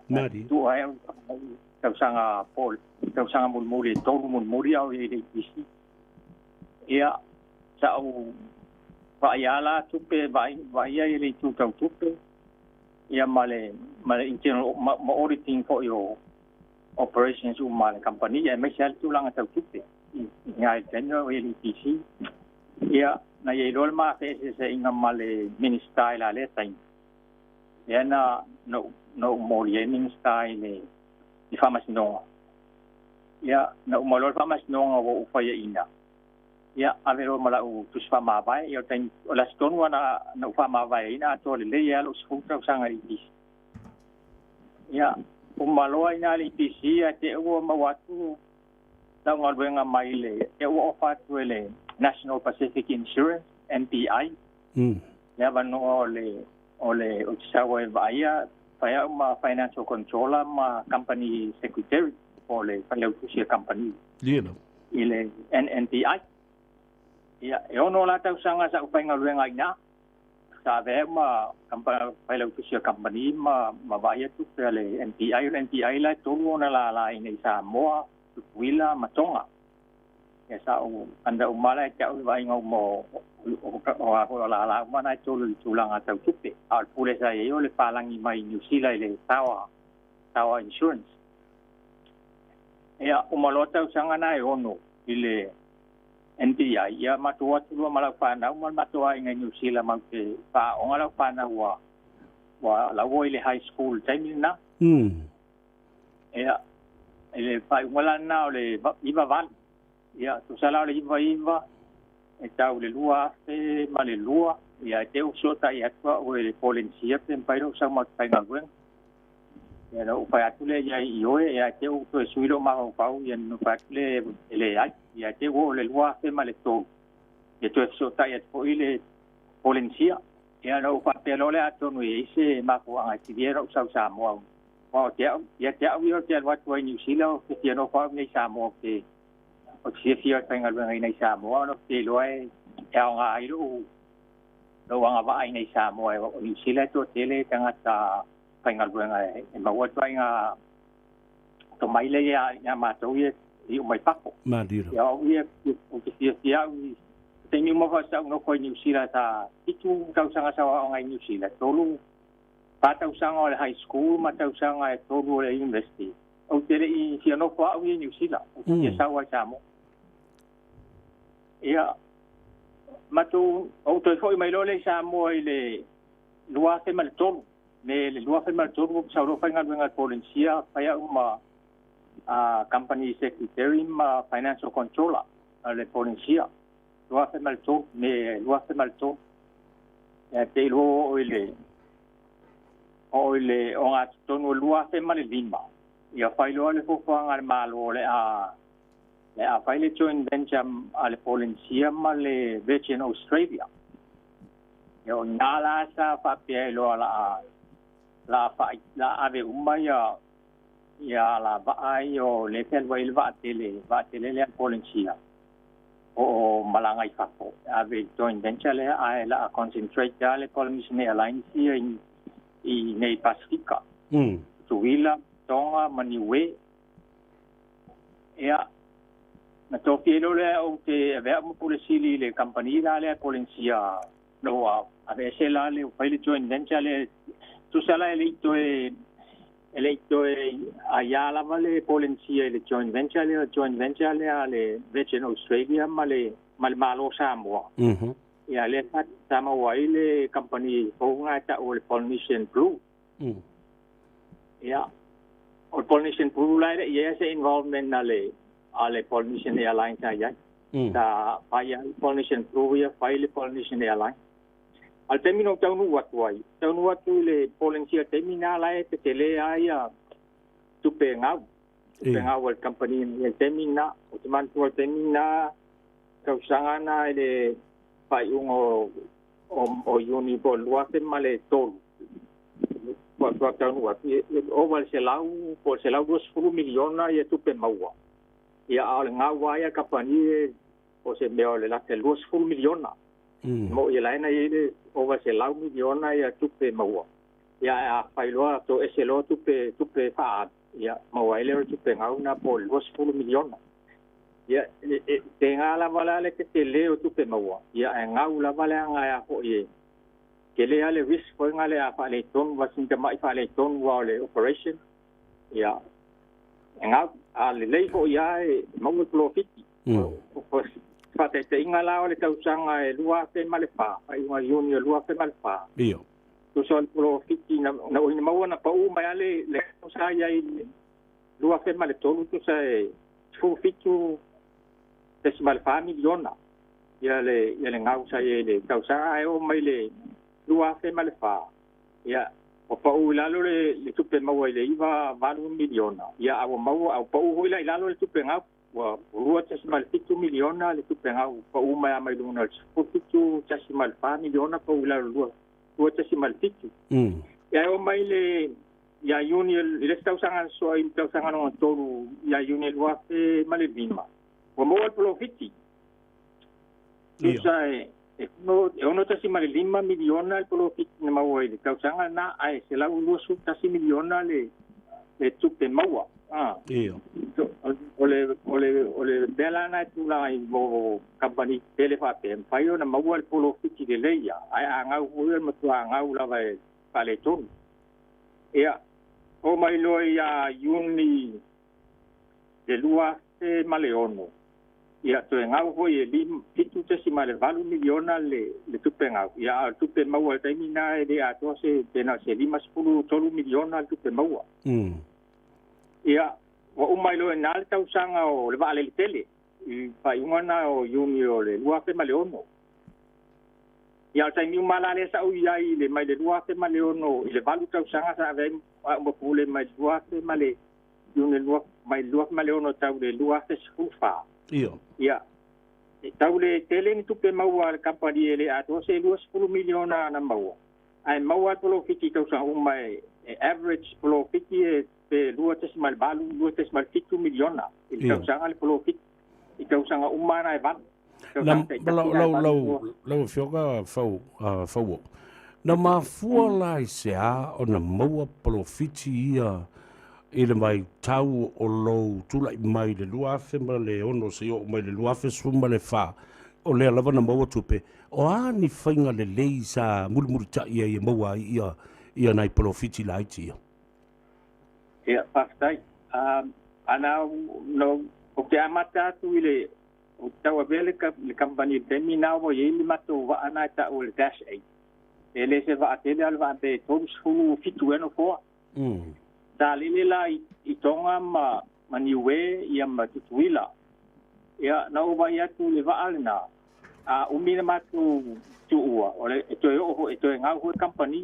Tuu ai au tausaga po tausaga mulimuli e 3 mulimuli a o i ai i le EPC. Ia, sa ou vaaia la tupe, vaaia i le itu tau tupe, ia ma le, ma le internal, ma, ma auditing foi o operations uma a le kamupani, aemaise lava le tulaga tau tupe i ina i le taimi o i le EPC. Ia, na i ai loa le ma feeseeseaiga ma le Minisita i la lea taimi, lea na, na, na ou moli ai le Minisita i le i faamasinoga. Ia, na uma loa le faamasinoga ua ou faiaina, ia, ave loa ma lau tusi faamavae. Ia, o le taimi, o le aso tonu lava na, na ou faamavae ai, na atoa lelei ai lava lou 10 tausaga i le EPC. Ia, uma loa i ina i le EPC, ae te i ua maua atu lau galuega mai le, ia ua ofa atu e le National Pacific Insurance, NPI, le avanoa o le o le ou te sau ai e vaaia, fai au ma financial controller ma company secretary po o le failautusi a kamupani i le NNPI. Ia, e 6 la tausaga sa ou faigaluega ai i ina, sa avea ai ma failautusi a kamupani ma vaaia tupe a le NPI. O le NPI la e 3 ona lala i inei i Samoa, Tutuila ma Tonga. Ia sa ou anda uma la ia te au le vaaiga uma o o a foi o lala uma na e tolu i le tulaga tau tupe. A o le pule sa i ai o le palagi mai Niu Sila i le Tower, Tower Insurance. Ia, uma loa tausaga na e 6 i le NPI, ia matou o atu loa ma lau fanau ma le matou aiga i Niu Sila matou te faaaoga lau fanau ua ua la ua i le high school i le taimi lena. Ia, i le faaiuga la lena o le 98, ia tusa la o le 99 e tau i le 2002, ia e te i ua fesootai atu au e le Polenisia pe mafai ona ou sau matou te faigaluega. Ia na ou fai atu lea i ai, ioe, ia te i ua toe sui lou mafaufau, ia na fai atu lea e leai. Ia te i ua oo i le 2003, ia toe fesootai atu foi le Polenisia. Ia na ou faapea loa lea atonu e i ai se mafuaaga e sili ai ona ou sau i Samoa. Aua o te au, ia te au ia ou te alu atu ai i Niu Sila, ou te fia nofo au i inei i Samoa, ou te fiafia i le faigaluegaina i Samoa, ona ou te iloa e aoga ai lou agavaa i inei i Samoa. O Niu Sila e toatele tagata faigaluega e maua ituaiga tomai lea ia matou ia e iu mai fafo. Malie. Ia o au ia, ou te fiafia au i taimi uma foi sa ou nofo i Niu Sila, sa 7 tausaga sa ou aoga i Niu Sila, 3 4 tausaga o le high school ma tausaga e 3 o le university. Ou te le i fia nofo au ia i Niu Sila, ou te fia sau lava i Samoa. Ia, matou, ou toe foi mai loa lea i Samoa i le 2003. Me le 2003 ua sau loa faigaluega a le Polenisia, fai au ma Company Secretary ma Financial Controller a le Polenisia. 2003, me 2003. Ia te i loa oo i le oo i le ogatotonu o le 2005, ia fai loa le fuafuaga a le Malo o le a fai le joint venture a le Polenisia ma le Virgin Australia. Ia o i ina la sa faapea ai loa la la ave uma ia alavaa ia o lea e fealuai ai le vaatele lea a le Polenisia o o malaga i fafo e ave i le joint venture lea ae la concentrate lava le Polynesian Airlines ia i nei Pasifika. Tutuila, Tonga ma Niue. Ia, na tofia ai loa lea ou te avea au ma Pule Sili i le kamupani la lea Polenisia ina ua aveese la le ua fai le joint venture lea. Tusa la e le i toe e le i toe aiā lava le Polenisia i le joint venture lea, joint venture lea a le Virgin Australia ma le ma le Malo o Samoa. Ia lea sa maua ai le kamupani fou lena e tau o le Polynesian Blue. Ia, o le Polynesian Blue la e le i i ai se involvement a le Polynesian Airlines sa i ai. Sa fai lava le Polynesian Blue ia fai le Polynesian Airlines. A o le taimi na ou taunuu atu ai, taunuu atu i le Polynesia i le taimi lena la e tetele lava ia tupe gau, tupe gau a le kamupani i le taimi lena. Ou te manatua i le taimi lena, tausaga na i le faaiuga o Iuni po o le 2003, faatoa taunuu atu, e ova i le 100 po o le $120 miliona tupe maua. Ia, a o le gau lava ia a le kamupani o se mea o le lata i le $20 miliona. Mo'i la e na i ai le ova i le $100 miliona tupe maua. Ia, ae a fai loa toese loa tupe faaalu, ia maua ai lea o le tupe gau lena po o le $20 miliona. Ia, e tega lava la le tetele o tupe maua, ia ae gau lava leaga e a foi e tele lava le risk foi lena le a faaletonu ma sina tamai faaletonu lava o le operation, ia e gau. A lelei foi lava e maua le polofiti. O se faataitaiga la o le tausaga e 2004, faaiuga o Iuni o le 2004, tusa o le polofiti na maua na pau mai lava le gau sa i ai i le 2003, tusa e $17.4 miliona ia le ia le gau sa i ai i le tausaga ae oo mai i le 2004, ia ua pau i lalo le tupe maua i le 98 miliona, ia a ua maua a ua pau foi la i lalo le tupe gau, ua $2.7 miliona le tupe gau pau mai lava mai luga o le $17.4 miliona pau i lalo 2.7. Ia e oo mai le ia Iuni i le isi tausaga na soa i le tausaga lona tolu ia Iuni 2005, ua maua le polofiti. Tusa e $6.5 miliona le polofiti na maua i le tausaga lena, ae $121 miliona le tupe maua. O le mea la lena e tulaga i mo kamupani tetele faapea, e mafai ona maua le polofiti lelei lava, ae a gau foi o le matua gau lava e faaletonu. Ia, oo mai loa ia Iuni le 2006, Ia, toe gau foi e $7.8 miliona le, le tupe gau. Ia, a o le tupe maua i le taimi lena e le atoa se, pe na o se $53 miliona le tupe maua. Ia, ua uma ai loa i ina le tausaga o le vaalele tele i faaiuga lena o Iuni o le 2006. Ia, o le taimi uma la lea sa ou i ai i le mai le 2006 i le valu tausaga sa ave ai au ma pule mai le 2000 ma le Iuni mai le 2006 tau le 2014. Ia. Ia, e tau le tele ni tupe maua a le kamupani e le atoa se $20 miliona na maua, ae maua le polofiti i tausaga uma e, e average polofiti e pe 2.8, 2.7 miliona i le tausaga le polofiti i tausaga uma na e valu. Na, lau, lau, lau, lau afioga fau, Fauo, na mafua la i se a ona maua polofiti ia i le vaitau o lou tulai mai i le 2006 seia oo mai i le 2014, o lea lava na maua tupe, o a ni faiga lelei sa mulimulitai ai e maua ai ia, ia nai polofiti laiti ia? Ia, faafetai. Ana no, ou te amata atu i le Ou te tauavea le, le kamupani i le taimi na ua i ai le matou vaa na e tau o le Dash 8. E le se vaa tele a o le vaa pe 37 ea nofoa. Sa lele la i, i Tonga ma, ma Niue ia ma Tutuila. Ia, na ou vaai atu i le vaa lena, a umi le matou tuua, o le, e toe oo foi, e toe gau foi le kamupani.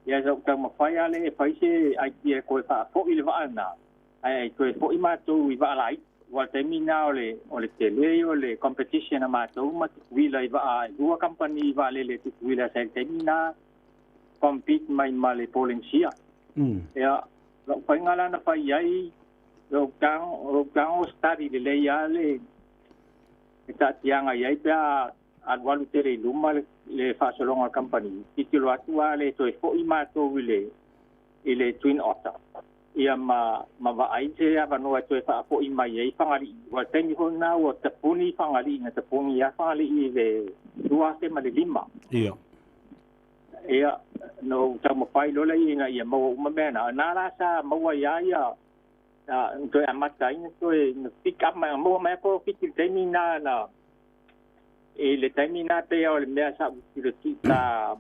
Ia, sa ou taumafai lava lea e fai se idea e toe faafoi le vaa lena, ae toe foi matou i vaa laiti. Aua o le taimi lena o le, o le tele ia o le competition a matou ma Tutuila i vaa, e lua kamupani vaalele a Tutuila sa i le taimi lena compete mai ma le Polenisia. Ia, lou faiga la na fai ai, lou tago, lou tago study lelei lava le, le taatiaga i ai pe a alualu tele i luma le, le faasologa o le kamupani, tilotilo atu lava le toe foi matou i le, i le Twin Otter. Ia ma, ma vaai se avanoa e toe faafoi mai ai Fagalii. Aua o le taimi foi lena ua tapuni Fagalii, na tapuni lava Fagalii i le 2005. Ia. Ia, na ou taumafai loa lea ina ia maua uma mea na. Na la sa maua ai lava ia, na toe amata ai na toe na pick up mai, maua mai ai polofiti i le taimi lena na, I le taimi lena pei o le mea sa ou tilotilo sa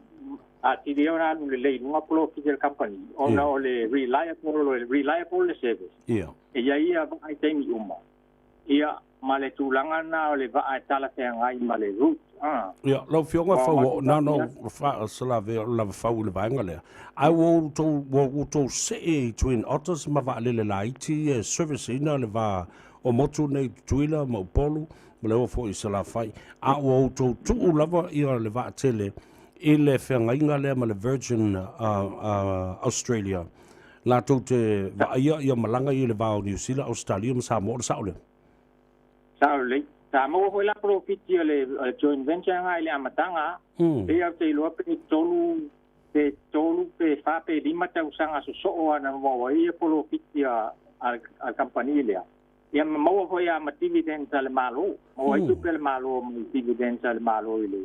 atili ai ona alu lelei i luga polofiti a le kamupani ona o le reliable o le reliable le service. E i ai ia vaa i taimi uma. Ia ma le tulaga lena o le vaa e talafeagai ma le route. Ia, lau Afioga Fauoo, na ona ou faasalavea o le lava fau i le vaega lea, ae ua outou, ua outou see i Twin Otters ma vaalele laiti ia e service ina le va o motu nei i Tutuila ma Upolu ma le oo foi i Salafai, a ua outou tuu lava ia le vaatele i le feagaiga lea ma le Virgin Australia latou te vaaia ia malaga ia i le va o Niu Sila, Ausetalia ma Samoa, o le sao lea? Sao lelei. Sa maua foi la polofiti o le joint venture lena i le amataga, pei lava ou te iloa pe tolu pe tolu pe fa pe lima tausaga sosoo lava na maua ai ia polofiti a le kamupani lea. Ia ma maua foi lava ma dividends a le Malo. Maua ai tupe a le Malo mai dividends a le Malo i le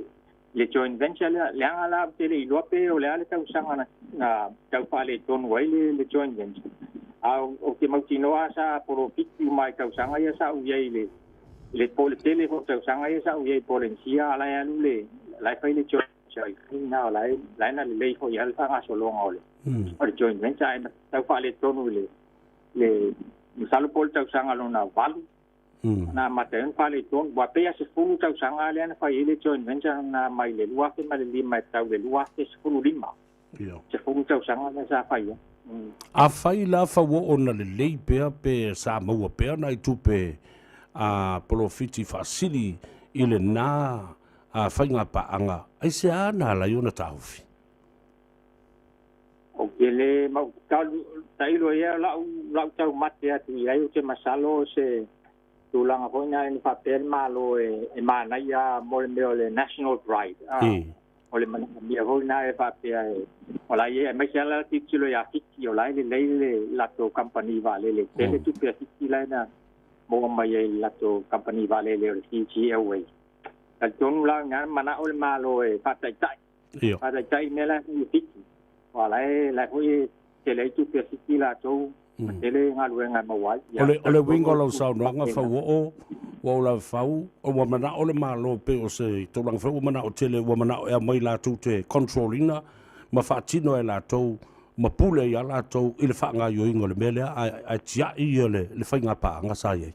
le joint venture lea. Leaga la ou te le iloa pe o le a le tausaga na, na tau faaletonu ai le, le joint venture. A ou te mautinoa lava sa polofiti uma i tausaga ia sa ou i ai i le, i le po le tele foi o tausaga ia sa ou i ai i Polenisia a la e alu le, la e fai le joint venture i lena o la e, la e na lelei foi lava le faagasologa o le, o le joint venture ae na tau faaletonu i le le masalo po o le tausaga lona valu na amata ai ona faaletonu. Aua pei lava 10 tausaga lea na fai ai le joint venture na mai le 2005 e tau i le 2015. Ia. 10 tausaga lea sa fai ai. Afai la fauoo na lelei pea pe sa maua pea nai tupe a polofiti faasili i lena faiga paaga, aisea na ala ai ona taofi? Ou te le mau tailo ia lau lau taumate atu i ai, ou te masalo o se tulaga foi na ina faapea le Malo e, e manaia mo le mea o le national pride. Ah, O le manaomia foi na e faapea e, o la e aemaise lava la tilotilo ia Fiti, o la e lelei le latou kamupani vaalele, tele tupe a Fiti la e na maua mai ai i le latou kamupani vaalele o le Fiji Airways. Talitonu la ina manao le Malo e faataitai Ia. Faataitai i mea la e fai e Fiti. Aua la e, la e foi e tele ai tupe a Fiti latou, ma tele galuega e maua ai. O le, o le uiga o lau saunoaga Fauoo, Ua ou lava fau, ua manao le Malo pei o se tulaga foi ua manao tele, ua manao e aumai latou te control ina ma faatino e latou ma pule ai lava latou i le faagaoioiga o le mea lea, ae, ae tiai ia le, le faiga paaga sa i ai.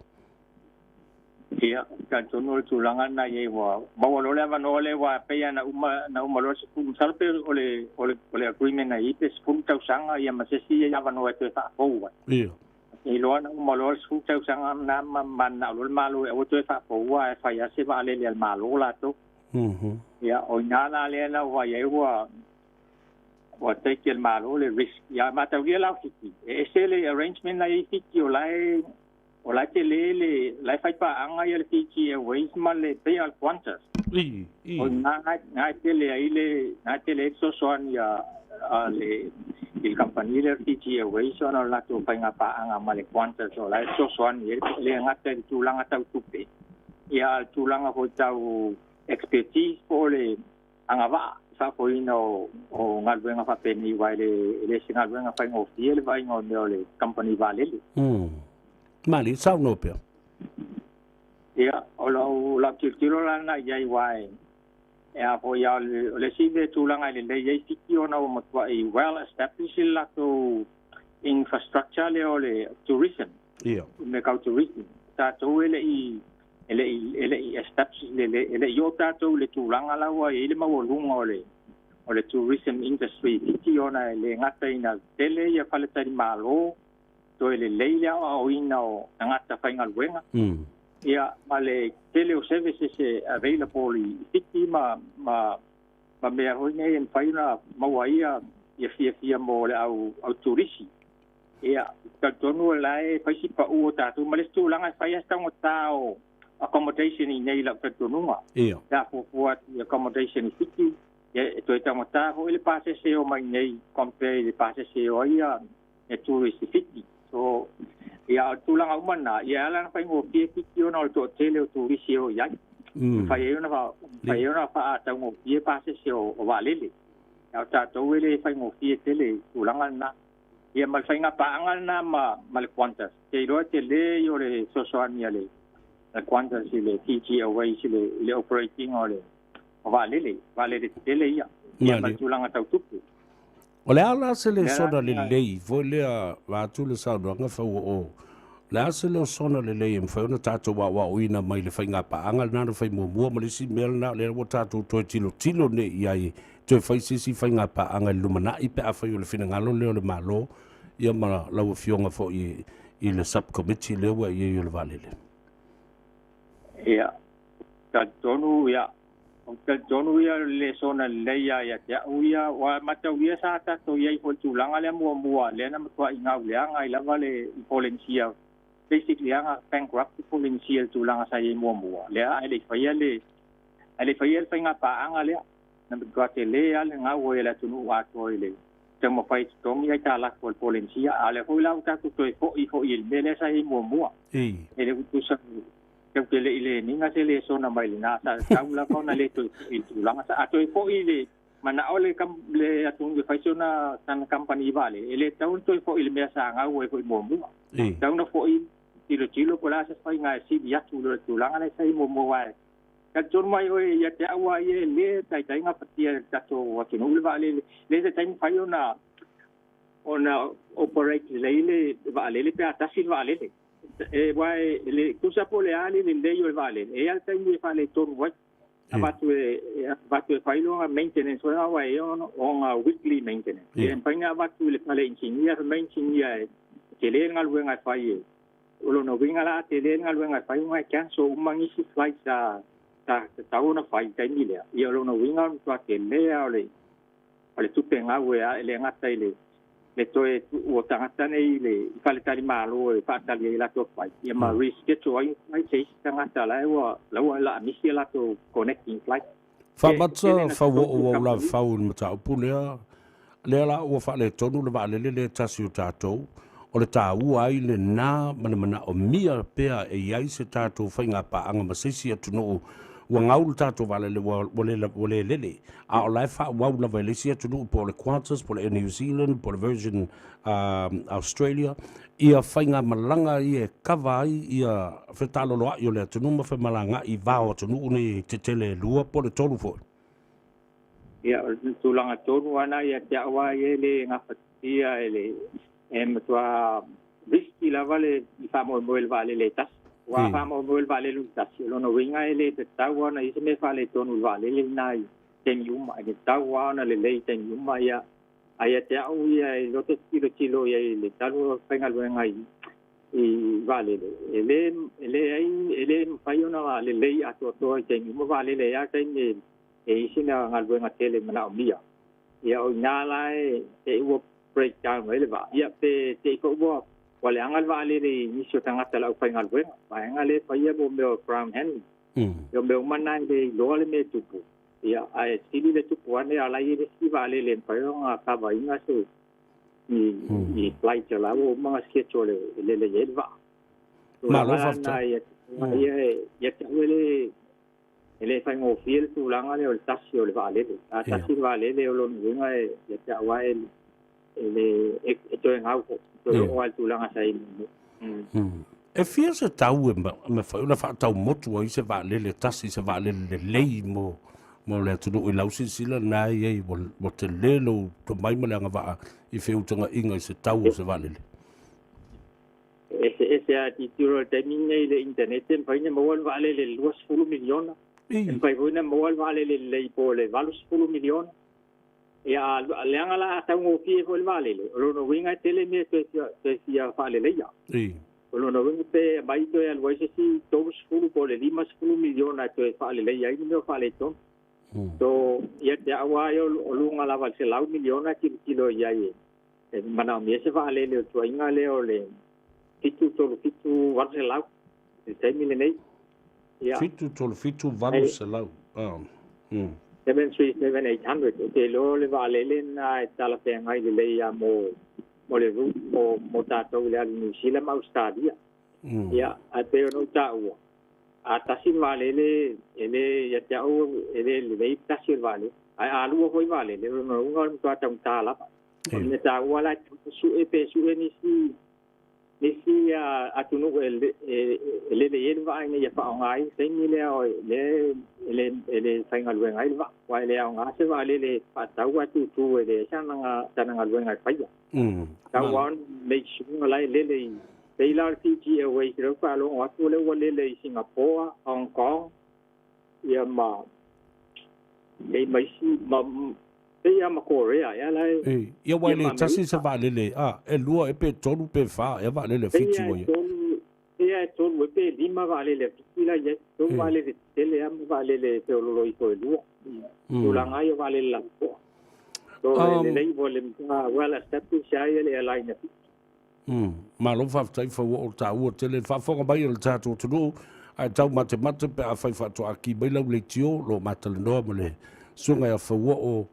Ia, talitonu o le tulaga lena i ai ua maua loa le avanoa lea aua pei lava na uma na uma loa le 10 masalo pe o le o le o le agreement na i ai pe 10 tausaga ia ma se isi avanoa e toe faafou ai. Ia. Te iloa na uma loa le 10 tausaga lena ma mananao loa le Malo e aua toe faafoua ae fai lava se vaalele a le Malo latou. Ia, o i ina la lea na ou vaai ai ua ua take e le Malo le risk. Ia, a mataulia la o Fiti, e ese le arrangement la e i ai i Fiti o la e o la e tele le la e fai paaga ia le Fiji Airways ma le pei lava o le Qantas. O i ina na e tele ai le na e tele ai le fesoasoani a a le i le kamupani lea o le Fiji Airways ona o le latou faiga paaga ma le Qantas o la e fesoasoani ai e le gata i le tulaga tau tupe, ia a o le tulaga foi tau expertise po o le agavaa i faafoeina o o galuega faapenei aua e le e le o se galuega faigofie le vaaiga o mea o le kamupani vaalele. Malie, saunoa pea. Ia, o lau, lau tilotilo la lena i ai, aua e, e a foi, a o le, o le isi mea tulaga e lelei ai Fiti ona ua matuai well established le latou infrastructure lea o le tourism. Ia. Mea tau tourism. Tatou e le i, e le i, e le i establish le, le, e le i oo tatou i le tulaga la ua i ai le maualuga o le, o le tourism industry i Fiti ona e le gata ina tele ia faletalimalo, toe lelei le aoaoina o tagata faigaluega, ia ma le tele o services e available i Fiti ma ma ma mea foi nei e mafai ona maua ai ia ia fiafia mo le au au turisi. Ia, talitonu o la e fai si pau o tatou ma le isi tulaga e fai lava si taugata o accommodation i inei i lau talitonuga. Ia. Pe a fuafua atu i accommodation i Fiti, ia e toe taugata foi le pasese e omai i inei compare i le pasese e o ai ia e tourist i Fiti. So, ia, o tulaga uma na, ia e ala ona faigofie Fiti ona o le toatele o turisi e o i ai. Mafai ai ona mafai ai ona faataugofie pasese o, o vaalele. A o tatou e le faigofie tele i tulaga lena. Ia ma le faiga paaga lena ma, ma le Qantas. Te iloa e tele ia o le fesoasoani a le, le Qantas i le Fiji Airways i le, i le operate ina o le o vaalele, vaalele tetele ia. Ia ma le tulaga tau tupe. O le a la se lesona lelei foi lea vaeatu le saunoaga Fauoo, o le a se lesona lelei e mafai ona tatou aoaoina mai le faiga paaga lena na fai muamua ma le isi mea lena o lea ua tatou toe tilotilo nei i ai e toe fai se isi faiga paaga i le lumanai pe afai o le finagalo lea o le Malo ia ma lau Afioga foi i le sub-committee lea ua i ai o le vaalele. Ia, talitonu ia, Ou te talitonu ia o le lesona lelei lava ia te au ia, aua mataulia sa tatou i ai foi i le tulaga lea muamua, lea na matuai gauleaga ai lava le i Polenisia, basically lava na bankrupt le Polenisia i le tulaga sa i ai muamua, lea ae le i faia le ae le i faia le faiga paaga lea, na matua tele lava le gau ai a le atunuu atoa i le taumafai e totogi aitalafu a le Polenisia, a o lea foi la ua tatou toe foi foi i le mea lea sa i ai muamua. E le tutusa Tatou te le i leniga se lesona mai lena, sa tatau lava ona le toe foi i le tulaga sa. A toe foi i le manao le le atunuu e fai sona sana kamupani vaalele, e le tatau ona toe foi i le mea sa gau ai foi muamua. E tatau ona foi tilotilo po o le a se faiga e sili atu i lo le tulaga lea sa i ai muamua aua e talitonu mai oe ia te au lava ia e le taitai gafatia e le tatou atunuu le vaalele, e le taitai mafai ona ona operate lelei le vaalele pe a tasi le vaalele. E aua e le tusa po o le a le lelei o le vaalele, e i ai lava le taimi e faaletonu ai. Avatu e avatu e fai lona maintenance foi aua e i ai ona weekly maintenance. E mafai ona avatu i le fale inisinia, fai mai inisinia e tele le galuega e fai e. O lona uiga la a tele le galuega e fai ona e cancel uma nisi flights sa tatau ona fai i le taimi lea. Ia o lona uiga o le matua tele lava o le o le tupe gau e le gata i le le toe tuu o tagata nei i le faletalimalo e faatali ai latou flight, ia ma reschedule ai flight a isi tagata la ua la ua la misi a latou connecting flight. Faamata fauoo ua ou lavafau i le mataupu lea, lea la ua faaletonu le vaalele lea e tasi o tatou, o le taua ai lena ma le manaomia pea e i ai se tatou faigapaaga ma se isi atunuu. Ua gau le tatou vaalele ua ua le ua le lele, a o la e faaauau lava e le isi atunuu po o le Qantas, po o le Air New Zealand, po o le Virgin Australia ia faigamalaga ia e kava ai ia fetaloloa'i o le atunuu ma femalaga'i i va o atunuu nei tetele e lua po o le tolu foi. Ia, o le tulaga tonu lava lena ia te au lava ia e le gafatia e le e matua risky lava le faamoemoe i le vaalele e tasi. Aua a faamoemoe i le vaalele e tasi, o lona uiga e le tatau lava ona i ai se mea faaletonu i le vaalele lena i taimi uma. E tatau lava ona lelei i taimi uma. Ia, a ia te au ia i loto tilotilo i ai i le talu o faigaluega i i vaalele, e le e leai e le mafai ona lelei atoatoa i taimi uma vaalele e i ai lava taimi e i ai sina galuega tele e manaomia. Ia o i ina la e te i ua break down ai le vaa, ia pe te i foi ua ua leaga le vaalele i nisi o tagata o le aufaigaluega. Vaega lea e faia mo mea o ground handling. Ia o mea uma na e le iloa le mea e tupu, ia ae sili le tupu ane a o la e i ai le isi vaalele e mafai ona cover ina se i i flight o la ua uma ona schedule e lele i ai le vaa. Malo faafetai. Ia, ia, ia te au e le E le faigofie le tulaga lea o le tasi o le vaalele. A tasi le vaalele o lona uiga e ia te au lava e le e toe gau foi, e toe oo lava i le tulaga sa i ai muamua. E fia se tau e mafai ona faatau motu ai se vaalele tasi, se vaalele lelei mo mo le atunuu i lau silasila lena e i ai ua tele lou tomai ma le agavaa i feutagaiga i se tau o se vaalele? E eseese lava tilotilo i le taimi lenei i le internet e mafai ona maua le vaalele i le 20 miliona, e mafai foi ona maua le vaalele lelei po o le 80 miliona. Ia a leaga la a taugofie foi le vaalele, o lona uiga e tele mea e toe fia, toe fia faaleleia. O lona uiga pe aumai toe alu ai se isi 30 po o le 50 miliona e toe faaleleia ai le mea o faaletonu. So, ia te au lava ia o luga lava i le 100 miliona e tilotilo i ai E manaomia se vaalele o le tuaiga lea o le 737 800 i le taimi lenei. Ia. 737 800. Ah. 737-800. Ou te iloa o le vaalele lena e talafeagai lelei lava mo mo le route mo mo tatou i le alu i Niu Sila ma Ausetalia. Ia, ae pei ona ou taua, a tasi le vaalele e le ia te au e le lelei le tasi o le vaalele. Ae a lua foi vaalele, o lona uiga o le matua taugata lava. O le mea taua la e sue pe sue nisi nisi atunuu e lele i ai le vaa ina ia faaaoga ai le taimi lea o lea e le faigaluega ai le vaa. Aua e le aoga se vaalele e faatau ae tutu e leai sana galuega e faia. Tau lava ona make sure o la e lele i pei la o le Fiji Airways lea ua faalogo atu o lea ua lele i Singapore, Hong Kong, ia ma e ma isi ma pei lava ma Korea ea la e Ia aua e le tasi se vaalele a e lua e pe tolu pe fa ea vaalele a Fiti ua i ai. Pei lava e tolu e pe lima vaalele a Fiti la i ai. Tolu vaalele tetele lava ma vaalele feololo ifo e lua. Tulaga lava ia o vaalele lapopoa. So e lelei ua le well established lava ia le airline a Fiti. Malo faafetai Fauoo taua tele le faafofoga mai a le tatou atunuu ae taumatemate pe afai faatoa ki mai lau leitio lo matalanoa ma le susuga ia Fauoo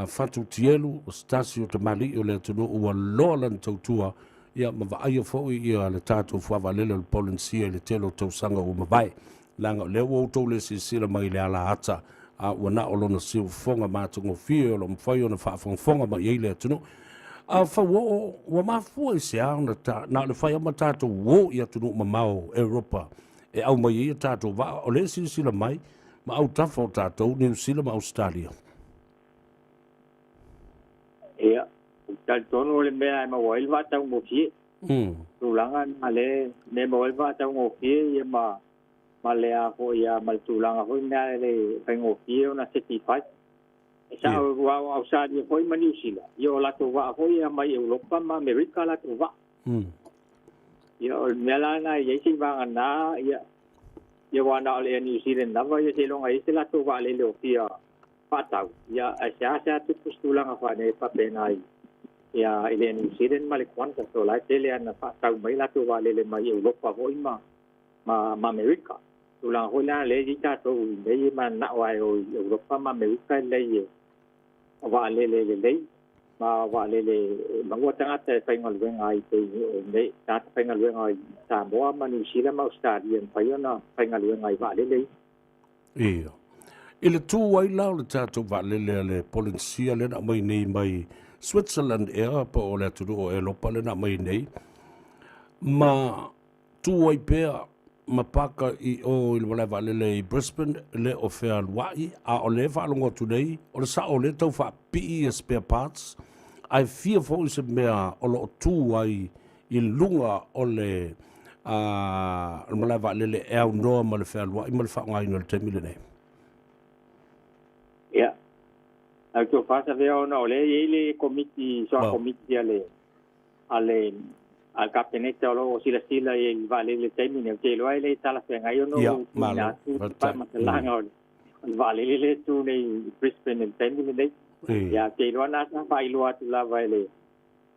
Fatu Tielu o se tasi o tamalii o le atunuu ua loa lana tautua ia ma vaaia foi ia le tatou fuavaalele o le Polenisia i le tele o tausaga ua mavae leaga o lea ua outou le silasila mai i le ala ata a ua na o lona siufofoga matagofie o lo o mafai ona faafogafoga mai ai le atunuu. A fauoo, ua mafua i se a ona ta, na o le fai ama tatou o i atunuu mamao Europa e aumai ai a tatou vaa, o lea e silasila mai ma autafa o tatou, Niu Sila ma Ausetalia. Ia, ou te talitonu o le mea e maua ai le vaataugofie. Tulaga na le mea e maua ai le vaataugofie ia ma ma le a foi a ma le tulaga foi lea e le faigofie ona certify. E sao aua o Ausetalia foi ma Niu Sila, ia o latou vaa foi e aumai Europa ma Amerika latou vaa. Ia o le mea la lena e i ai seivagana ia ia aua na o le Air New Zealand lava ia seiloga e i ai se latou vaalele o fia faatau, ia ae seasea tupu se tulaga faapenei faapena i ia i le Air New Zealand ma le Qantas o la e tele lava ina faatau mai latou vaalele mai Europa foi ma ma ma Amerika. Tulaga foi la lea e i ai tatou i nei e mananao lava e o i Europa ma Amerika e lelei e o vaalele lelei ma vaalele e maua tagata e faigaluega ai pei o nei tagata faigaluega i Samoa ma Niu Sila ma Ausetalia e mafai ona faigaluega i vaalele ia. Ia. I le tu ai la o le tatou vaalele a le Polenisia lea na aumai nei mai Switzerland ea po o le atunuu o Elopa lea na aumai nei, ma tu ai pea ma paka i o i le malae vaalele i Brisbane le o fealuai, a o lea e faalogo atu nei, o le sao o lea e tau faapipii ia spare parts, ae fia foi se mea o lo o tu ai i luga o le malae vaalele e aunoa ma le fealuai ma le faaaogaina i le taimi lenei. Ia, au te whasawea ona o lea e i ai le komiti, soa komiti a le a le a le Kapeneta o lo o silasila i le vaalele i le taimi nei. Ou te iloa e le talafeagai ona ou tuuina atu se faamatalaga o le vaalele lea e tu nei i Brisbane i le taimi lenei. Ia, ou te iloa na sa faailoa atu lava e le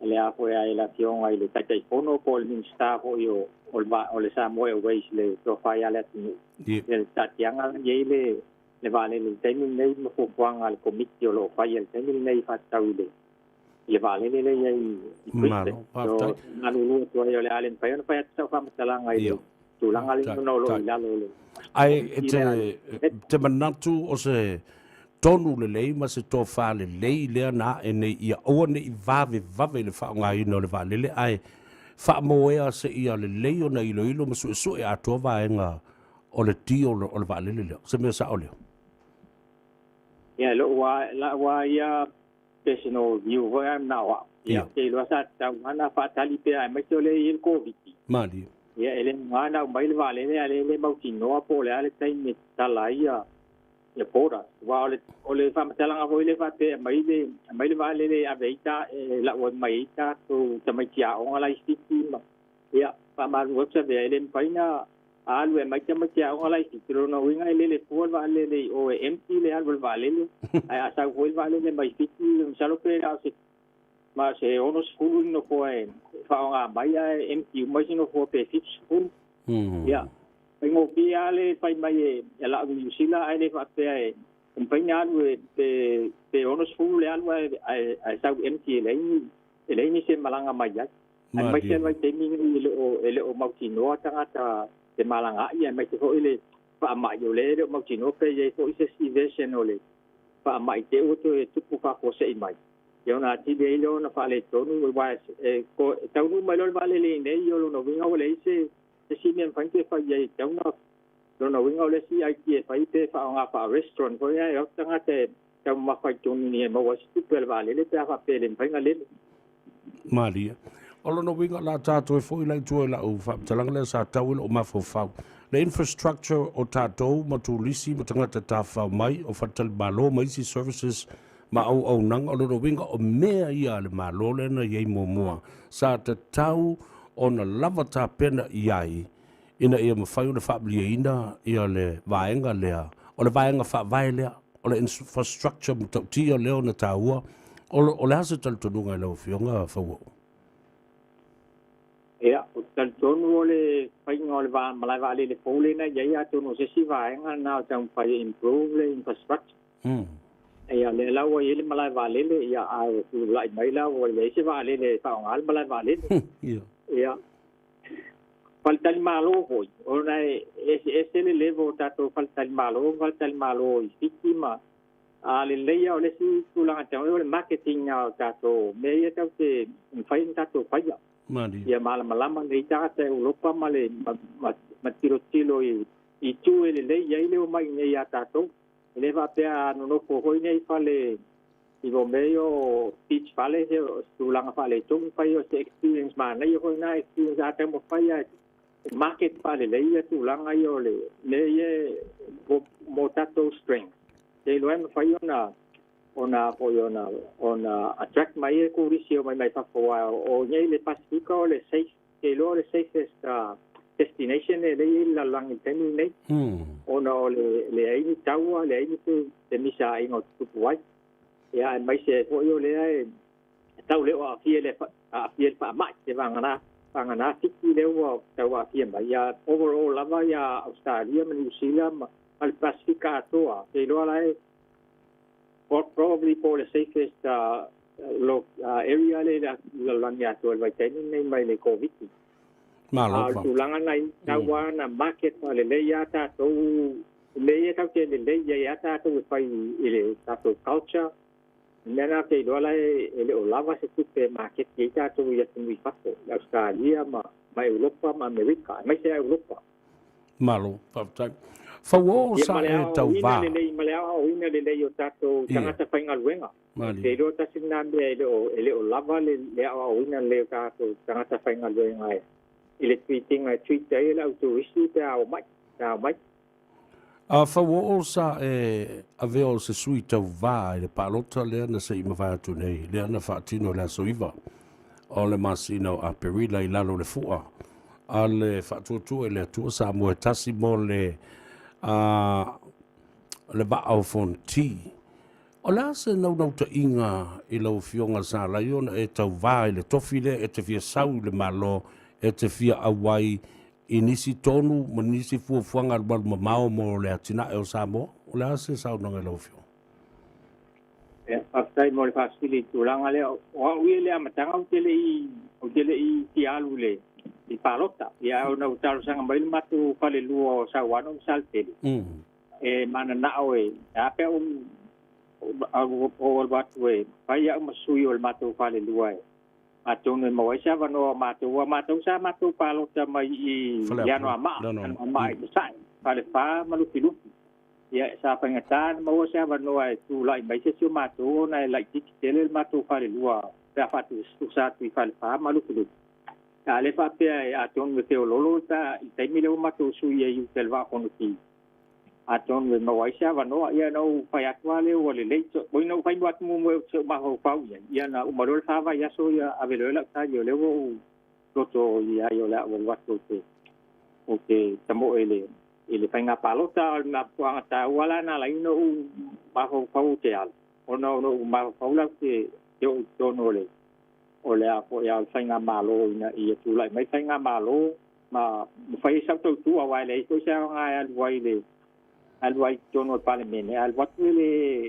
le a foi a e le Afioga i le Taitaifono po o le Minisita foi o o le Samoa Airways le tofa ia Leatinuu ia le taatiaga la i ai le le vaalele i le taimi lenei ma fuafuaga a le Komiti o lo o faia i le taimi lenei e faatatau i le i le vaalele lea i ai i Brisbane. So, malulu atu ai o le a le mafai ona fai atu sau faamatalaga i le tulaga lea ona o lo o i lalo o le Ae e te, te manatu o se tonu lelei ma se tofa lelei lea na ae nei ia aua ne i vavevave i le faaaogaina o le vaalele ae faamoea seia lelei ona iloilo ma suesue atoa vaega o le ti o le vaalele lea. O se mea sao lea? Ia, lou lava ia personal view foi ae manao au. Ia, ou te iloa sa tatau lava ona faatali pea aemaise o lea e i ai le Koviti. Malie. Ia, e le aoga ona aumai le vaalele a o lea e le mautinoa po o le a le taimi e tatala ai ia borders. Aua o le, o le faamatalaga foi lea faapea e aumai le, aumai le vaalele e ave ai ta, e lau ai mai ai tatou tamaiti aoga la i Fiti ma, ia, faamalulu atu Savea, e le mafai ona alu e aumai tamaiti aoga la i Fiti, o lona uiga e lele fua le vaalele i o e empty le alu o le vaalele, ae a sau foi le vaalele mai Fiti, masalo pe na o se ma se 60 ni nofoa e faaaoga mai ae empty uma isi nofoa pe 70. Ia, faigofie lava le fai mai e lau i Niu Sila ae le faapea e mafai ona alu e pe 60 le alu ae sau empty e leai ni se malaga mai ai. Aemaise le vaitaimi lenei e le o mautinoa tagata femalagaai aemaise foi le faamai o lea e le o mautinoa pe i ai foi se isi version o le faamai te ua toe tupu faafuasei mai. Ia ona atili ai lea ona faaletonu aua e taunuu mai loa le vaalele i inei, o lona uiga ua leai se isi mea e mafai ona toe fai i ai. E tatau ona lona uiga o le isi idea e fai pe faaaoga faa-restaurant foi ae o atu tagata e taumamafa i totonu i e maua ai se tupe a le vaalele pe a faapea e le mafai ona lele. Malie. O lona uiga o le a tatou e foi la i tua i lau faamatalaga lea sa tau i lou mafaufau. Le infrastructure o tatou ma turisi ma tagata tafafao mai, o faletalimalo ma isi services ma auaunaga, o lona uiga o mea ia a le Malo lea na i ai muamua sa tatau ona lava tapena i ai ina ia mafai ona faamalieina ia le vaega lea, o le vaega faavae lea, o le infrastructure matautia lea ona taua. O le a se talitonuga i lau Afioga Fauo'u? Ia, ou te talitonu o le faiga o le malae vaalele fou lea na i ai, atonu o se isi vaega lena o taumafai e improve le infrastructure. Ia, lea la ua i ai le malae vaalele, ia, a tulai mai la ua leai se vaalele e faaaoga le malae vaalele. Ia, Faletalimalo foi, ona e eseese le level o tatou faletalimalo ma faletalimalo i Fiti ma a lelei lava o le isi tulaga taua o le marketing lava o tatou mea ia tatou te mafai ona tatou faia. Malie. Ia malamalama lelei tagata Europa ma le ma tilotilo i itu e lelei i ai le omai i inei ia tatou. E le faapea a nonofo foi nei i fale I mo mea ia o beach fale, se tulaga faaletonu fai o se experience manaia foi na experience a taumafai lava e market faalelei ia tulaga ia o le mea ia mo tatou strength. Te iloa e mafai ona ona foi ona ona attract mai e turisi o mai mai fafo aua o nei le Pasifika o le safe te iloa o le safest destination e lea i le lalolagi i le taimi lenei ona o le leai ni taua, leai ni femisaaina o tutupu ai. Ia, aemaise ai foi o lea e tau le o aafia le aafia le faamai, se vagana vagana Fiti lea ua tau aafia mai. Ia, overall lava ia Australia ma Niu Sila ma le Pasifika atoa, te iloa la e probably po o le safest area lea i le lalolagi atoa i le vaitaimi lenei mai le Koviti. Malo. A o le tulaga na i tau lava na market faalelei lava tatou. Mea ia tatou te lelei i ai lava tatou e fai i le tatou culture. O le mea lena ou te iloa la e le o lava se tupe e maketi ai tatou i atunuu i fafo, i Ausetalia ma Europa ma Amerika, aemaise lava Europa. Malo, faafetai. Fauoo Ia ma sa le e aoaoina tauvā. lelei ma le aoaoina lelei o tatou tagata faigaluega. Ou te iloa tasi lena mea e le o e le o lava le le aoaoina lelei o tatou tagata faigaluega e i le treat ina e treat ai e le au turisi pe a omai, pe a omai. A fauoo sa e avea o se sui tauvā i le palota lea na se i mavae atu nei, lea na faatino i le aso 9 o le masina o Aperila i lalo o le fua a le Faatuatua i le Atua Samoa e Tasi mo le a le Vaa o Fonoti. O le a se naunautaiga i lau Afioga sa ala ai ona e tauvā i le tofi lea e te fia sau i le Malo, e te fia auai i nisi tonu ma nisi fuafuaga alualu mamao mo le atinae o Samoa? O le a se saunoaga i lau Afioga? Ia, faafetai mo le faafesili i le tulaga lea. O au ia i le amataga ou te le i, ou te le i fia alu i le i palota. Ia, ae ona ua talosaga mai le matou falelua o Sauano ma Saletele, e mananao e, e a pe a ou, ou, ou alu atu e fai au ma sui o le matou falelua e Atonu e maua ai se avanoa o matou, aua matou sa matou palota mai i Anoamaa, Anoamaa i Sasae, Falefa ma Lufilufi. Ia, sa faigata ona maua se avanoa e tulai mai se isi o matou ona e laitiiti tele le matou falelua pe a faatusatusa atu i Falefa ma Lufilufi. A o lea faapea e atonu e feoloolo pe a i le taimi lea ua matou sui ai i uta i le Vaa o Fonoti, Atonu e maua ai se avanoa, ia na ou fai atu lava lea ua lelei. Oi na ou fai atu muamua ou te mafaufau i ai, ia na uma loa le fa vaiaso ia ave loa lau tali o lea ua ou loto i ai o le a ou alu atu ou te ou te tamoe i le i le faiga palota. O le mafuaaga taua la na ala ai ona ou mafaufau ou te alu, ona ona ou mafaufau la ou te te oo i totonu o le o le a foi a o le faigamalo ina ia tulai mai faigamalo ma fai ai sau tautua, aua e leai foi se aoga e alu ai le alu ai i totonu o le Palemene, a alu atu e le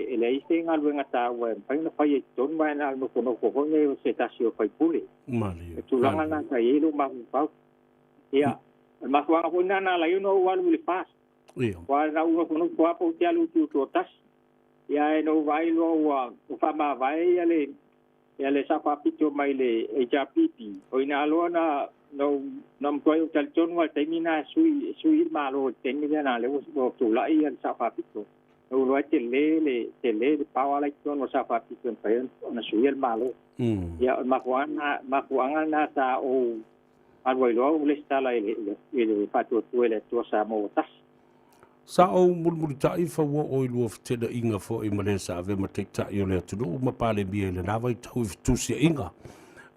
e leai se galuega taua e mafai ona faia i totonu, ma e na o le nofonofo foi nei o se tasi o faipule. Malie. O tulaga na sa i ai lou mafaufau. Ia, o le mafuaaga foi lena na ala ai ona ou alu i le FAST. Ia. Aua na ou nofonofo lava pe ou te alu i Tutoatasi. Ia ae na ou vaai loa ua faamavae ia le Ia le sao faapito mai le HRPP, o ina loa na na ou na matuai ou talitonu lava i le taimi lena e sui e sui le Malo i le taimi lea na lea ua tulai ia le sao faapito. Na ou iloa ai tele le tele le power la i totonu o le sao faapito e mafai ona suia le Malo. Ia o le mafuaaga lena mafuaaga lena sa ou alu ai loa ou lesitala i le i le Faatuatua i le Atua Samoa ua Tasi. Sa ou mulimulitai fauoo i lua fetenaiga foi ma le sa avea ma Taitai o le atunuu ma Palemia i lena vaitau i fetusiaiga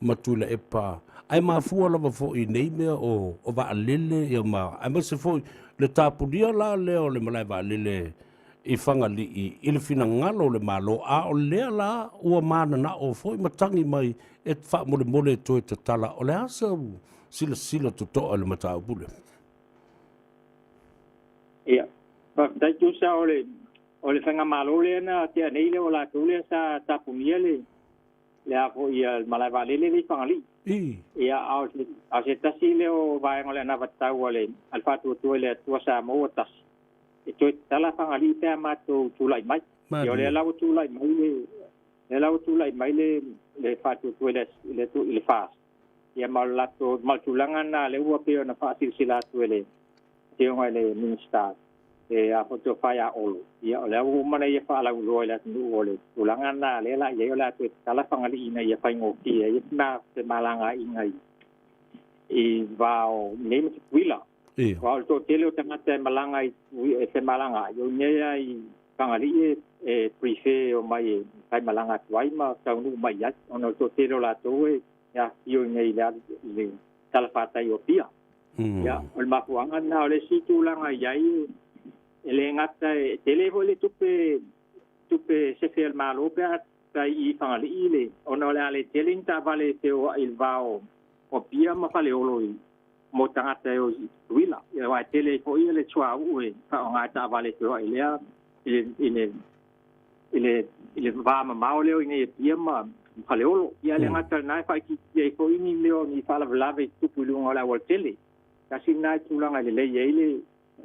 ma Tuilaepa, ae mafua lava foi i nei mea o, o vaalele ia ma, aemaise foi le tapunia la lea o le malae vaalele i Fagalii i le finagalo o le Malo, a o lea la ua mananao foi ma tagi mai e faamolemole e toe tatala. O le a sau silasila totoa i le mataupu lea? Ia, faafetai tusa o le o le faigamalo lea na tea nei lea o latou lea sa tapunia le le a foi le malae vaalele lea i Fagalii. Ia a o se a o se tasi lea o vaega o le anavatau a le a le Faatuatua i le Atua Samoa ua tasi e toe tatala Fagalii pe a matou tulai mai. Ia o lea la ua tulai mai le lea la ua tulai mai le le Faatuatua i le i le i le FAST Ia ma o le latou ma le tulaga lena lea ua pei ona faasilasila atu e le Afioga i le Minisita e a foi tofa ia Olo, ia o lea ua uma ona ia faalauiloa i le atunuu o le tulaga lena lea la i ai o le a toe tatala Fagalii ina ia faigofie ai femalagaaiga i i va o nei ma Tutuila. Aua o le toatele o tagata e malaga i e femalagaai, o i inei lava i Fagalii e prefer e omai e faimalaga atu ai ma taunuu mai ai, ona o le toatele o latou e afifio i inei i le i le talafatai o Apia. Ia, o le mafuaaga lena. O le isi tulaga e i ai, e le gata e tele foi le tupe tupe sefe a le Malo pe a tai i Fagalii le ona o le a le tele ni taavale e feoai i le va o Apia ma Faleolo i mo tagata e o i Tutuila. Ia aua e tele ai foi le suauu e faaaoga e taavale e feoai lea i le i le i le i le va mamao lea o i inei i Apia ma Faleolo. Ia le gata i lena e faaitiitia ai foi ni mea o ni faalavelave e tutupu i luga o le aualatele. Tasi lena tulaga e lelei ai le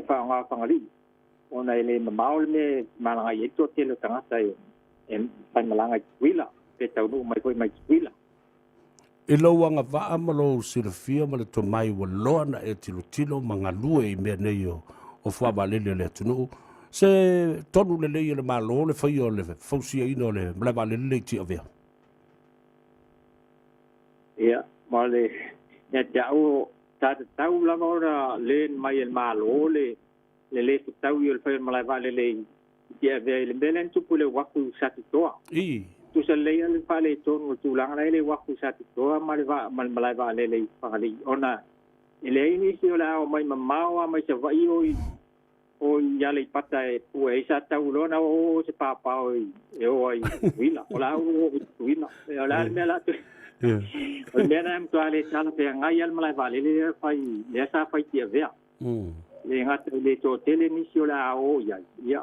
faaaoga o Fagalii. ona e le mamao le mea e femalagaai ai le toatele o tagata e faimalaga i Tutuila pe taunuu mai foi mai Tutuila. I lou agavaa ma lou silafia ma le tomai ua loa na e tilotilo ma galue i mea nei o fuavaalele a le atunuu, se tonu lelei e le Malo le faia o le fausiaina o le malaevaalele lea i Tiavea? Ia, ma le, ia te au, sa tatau lava ona learn mai e le Malo le, le lē fetaui o le fai o le malae vaalele i Tiavea i le mea lea na tupu i le uafu i Satitoa. Tusa lelei lava le faaletonu o le tulaga la e i le uafu i Satitoa ma le ma le malae vaalele i Fagalii ona e leai nisi o le a omai mamao lava mai Savaii o i o i Aleipata e pue ai sa tau loa ona oo se paopao e o ai i Tutuila. O le a ou oo i Tutuila. O le a le mea la O le mea lena e matua le talafeagai lava le malae vaalele lea fai lea sa fai i Tiavea. Le gata i le toatele nisi o le a o i ai, ia,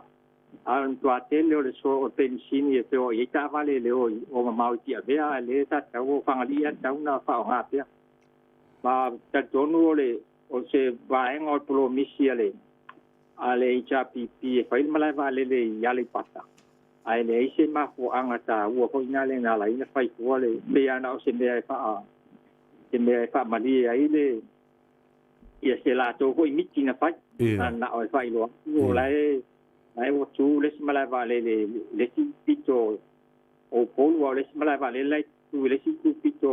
a o le matua tele o le so o le penisini e feoai ai taavale e le o i o mamao i Tiavea, a lea sa tatau o Fagalii a tatau ona faaaoga pea. Ma talitonu o le o se vaega o le polomisi a le a le HRPP e fai le malae vaalele i Aleipata, ae leai se mafuaaga taua foi na lea na ala ai ona fai fua le pei lava na o se mea e faa se mea e faamalie ai le ia se latou foi miti na fai. Na na o e faailoa atu o la e la e ua tu le isi malae vaalele i le isi pito o Upolu, a o le isi malae vaalele la e tu i le isi itu pito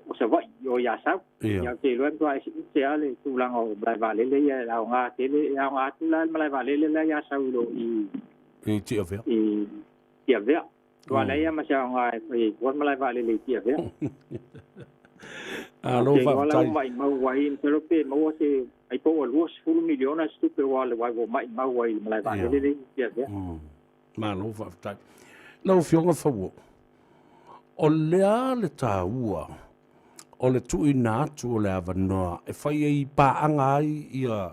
o Savaii, o i Asau. Ia ou te iloa e matua eseese lava le tulaga o malae vaalele ia e aoga tele, e aoga atu la le malae vaalele la i Asau i lo i I Tiavea. I Tiavea. Ua leai lava ma se aoga e fai ai fua le malae vaalele i Tiavea. Malo Ou te iloa la faafetai. ua maimau ai, masalo pe maua se ai po ua 20 miliona se tupe ua ua maimau ai i le malae vaalele lea i Tiavea. Malo faafetai. Lau Afioga Fauo, o le a le taua o le tuuina atu o le avanoa e fai ai paaga ai ia